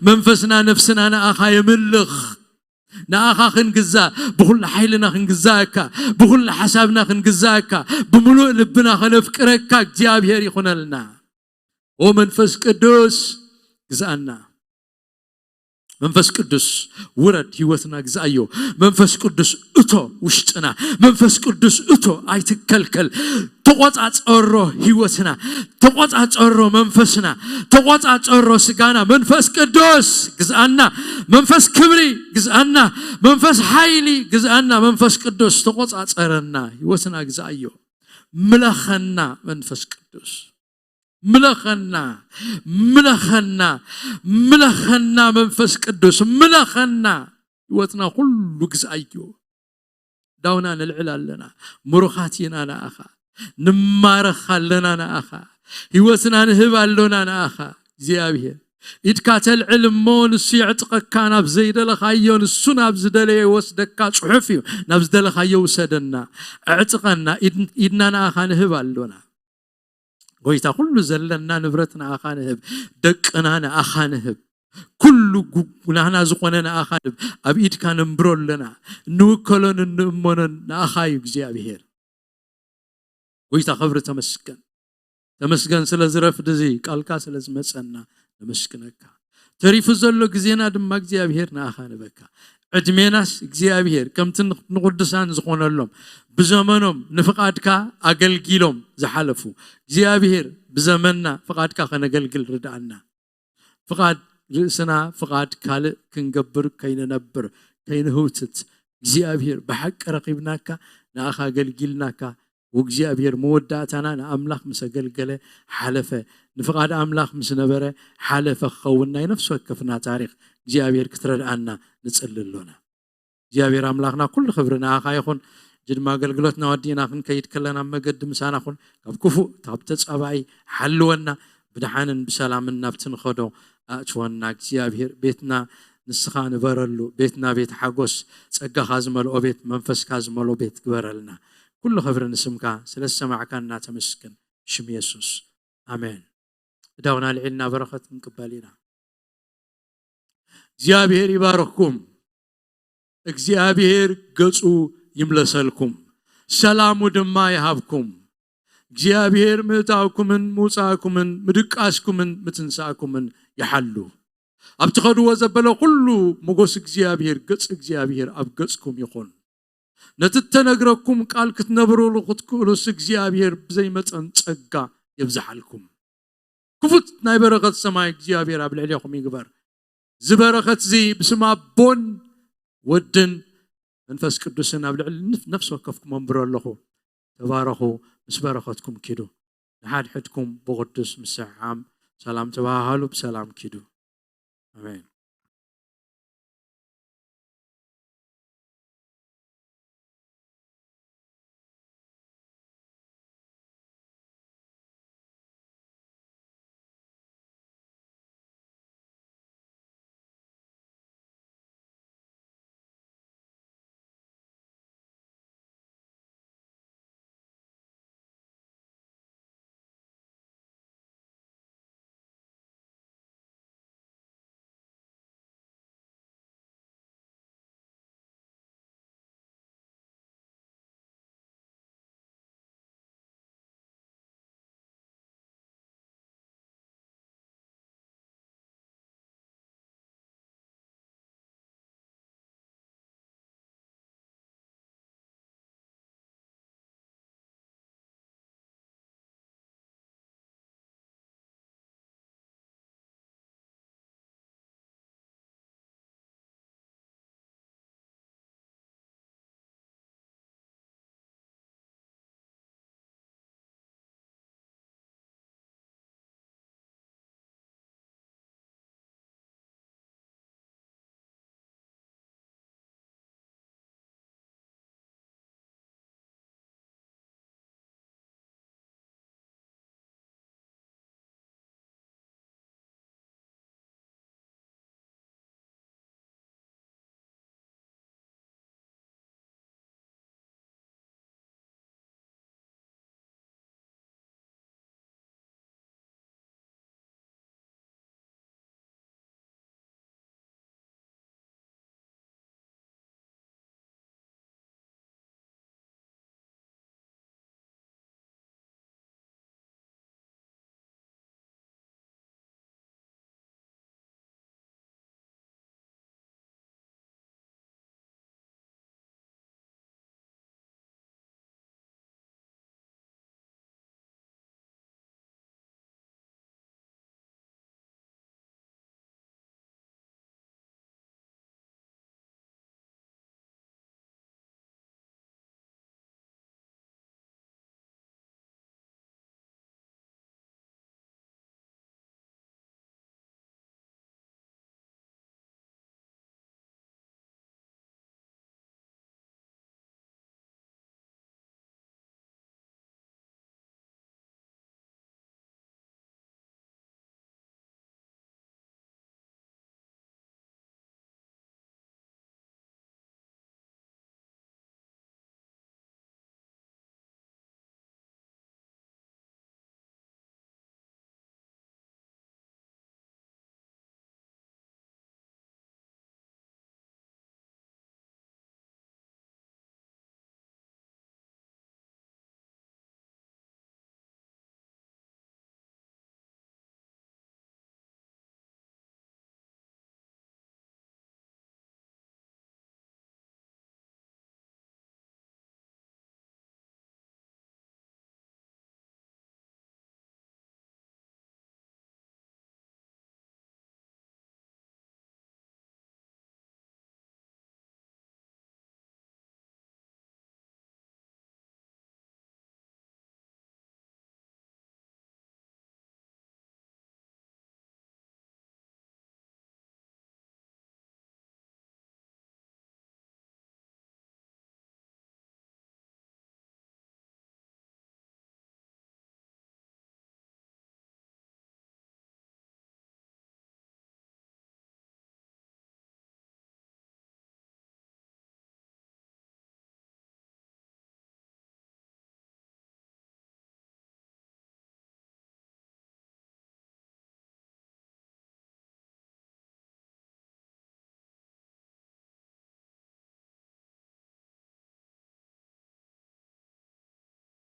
መንፈስና ነፍስና ንኣኻ የምልኽ። ንኣኻ ክንግዛእ፣ ብኹሉ ሓይልና ክንግዛእካ፣ ብኹሉ ሓሳብና ክንግዛእካ፣ ብምሉእ ልብና ከነፍቅረካ እግዚኣብሔር ይኹነልና። ኦ መንፈስ ቅዱስ ግዝኣና። መንፈስ ቅዱስ ውረድ፣ ህይወትና ግዝኣዮ። መንፈስ ቅዱስ እቶ ውሽጥና። መንፈስ ቅዱስ እቶ፣ ኣይትከልከል። ተቆጻጸሮ ህይወትና፣ ተቆጻጸሮ መንፈስና፣ ተቆጻጸሮ ስጋና። መንፈስ ቅዱስ ግዝኣና። መንፈስ ክብሪ ግዝኣና። መንፈስ ሓይሊ ግዝኣና። መንፈስ ቅዱስ ተቆጻጸረና፣ ህይወትና ግዝኣዮ። ምለኸና መንፈስ ቅዱስ። ምለኸና፣ ምለኸና፣ ምለኸና መንፈስ ቅዱስ፣ ምለኸና። ህይወትና ኩሉ ግዝኣዮ። ኣእዳውና ነልዕል ኣለና። ምሩኻት ኢና ንኣኻ። ንማረኽ ኣለና ንኣኻ። ህይወትና ንህብ ኣሎና ንኣኻ እግዚኣብሔር። ኢድካ ተልዕል እሞ ንሱ የዕጥቐካ። ናብ ዘይደለኻዮ፣ ንሱ ናብ ዝደለዮ ይወስደካ። ጽሑፍ እዩ። ናብ ዝደለኻዮ ውሰደና፣ ኣዕጥቐና። ኢድ-፣ ኢድና ንኣኻ ንህብ ኣሎና። ጎይታ፣ ኩሉ ዘለና ንብረት ንኣኻ ንህብ፣ ደቅና ንኣኻ ንህብ፣ ኩሉ ጉ-፣ ናህና ዝኾነ ንኣኻ ንህብ። ኣብ ኢድካ ነንብሮ ኣለና። እንውከሎን እንእመኖን ንኣኻ እዩ እግዚኣብሔር። ጎይታ፣ ክብሪ ተመስገን። ተመስገን ስለ ዝረፍድ እዚ ቃልካ ስለ ዝመጸና ነመስግነካ። ተሪፉ ዘሎ ግዜና ድማ እግዚኣብሔር ንኣኻ ንበካ። ዕድሜናስ እግዚኣብሔር ከምቲ ንቕዱሳን ዝኾነሎም ብዘመኖም ንፍቓድካ ኣገልጊሎም ዝሓለፉ፣ እግዚኣብሔር ብዘመንና ፍቓድካ ከነገልግል ርድኣና። ፍቓድ ርእስና፣ ፍቓድ ካልእ ክንገብር ከይንነብር፣ ከይንህውትት፣ እግዚኣብሔር ብሓቂ ረኺብናካ፣ ንኣኻ ኣገልጊልናካ። ወእግዚኣብሔር መወዳእታና ንኣምላኽ ምስ ኣገልገለ ሓለፈ፣ ንፍቓድ ኣምላኽ ምስ ነበረ ሓለፈ ክኸውን ናይ ነፍሲ ወከፍና ታሪኽ እግዚኣብሔር ክትረድኣና ንጽሊ ኣሎና። እግዚኣብሔር ኣምላኽና፣ ኩሉ ክብሪ ንኣኻ ይኹን። ሕጂ ድማ ኣገልግሎትና ወዲእና ክንከይድ ከለና፣ ኣብ መገዲ ምሳና ኩን። ካብ ክፉእ፣ ካብ ተጻባኢ ሓልወና። ብድሓንን ብሰላምን ናብቲ ንኸዶ ኣእትወና እግዚኣብሔር። ቤትና ንስኻ ንበረሉ። ቤትና ቤት ሓጎስ፣ ጸጋኻ ዝመልኦ ቤት፣ መንፈስካ ዝመልኦ ቤት ግበረልና። ኩሉ ክብሪ ንስምካ። ስለ ዝሰማዕካና ተመስገን። ሽም የሱስ፣ ኣሜን። እዳውና ልዒልና በረኸት ክንቅበል ኢና። እግዚኣብሔር ይባርኽኩም። እግዚኣብሔር ገጹ ይምለሰልኩም፣ ሰላሙ ድማ ይሃብኩም። እግዚኣብሔር ምእታውኩምን ምውጻእኩምን ምድቃስኩምን ምትንሳእኩምን ይሓሉ። ኣብ ትኸድዎ ዘበለ ኩሉ ሞገስ እግዚኣብሔር፣ ገጽ እግዚኣብሔር ኣብ ገጽኩም ይኹን። ነቲ እተነግረኩም ቃል ክትነብሩሉ ክትክእሉስ እግዚኣብሔር ብዘይ መጠን ጸጋ የብዝሓልኩም። ክፉት ናይ በረኸት ሰማይ እግዚኣብሔር ኣብ ልዕሌኹም ይግበር። እዚ በረኸት እዚ ብስም ኣቦን ወድን መንፈስ ቅዱስን ኣብ ልዕሊ ንፍ-፣ ነፍሲ ወከፍኩም ኣንብሮ ኣለኹ። ተባረኹ፣ ምስ በረኸትኩም ኪዱ። ንሓድሕድኩም ብቕዱስ ምስሕሓም ሰላም ተባሃሃሉ፣ ብሰላም ኪዱ። ኣሜን።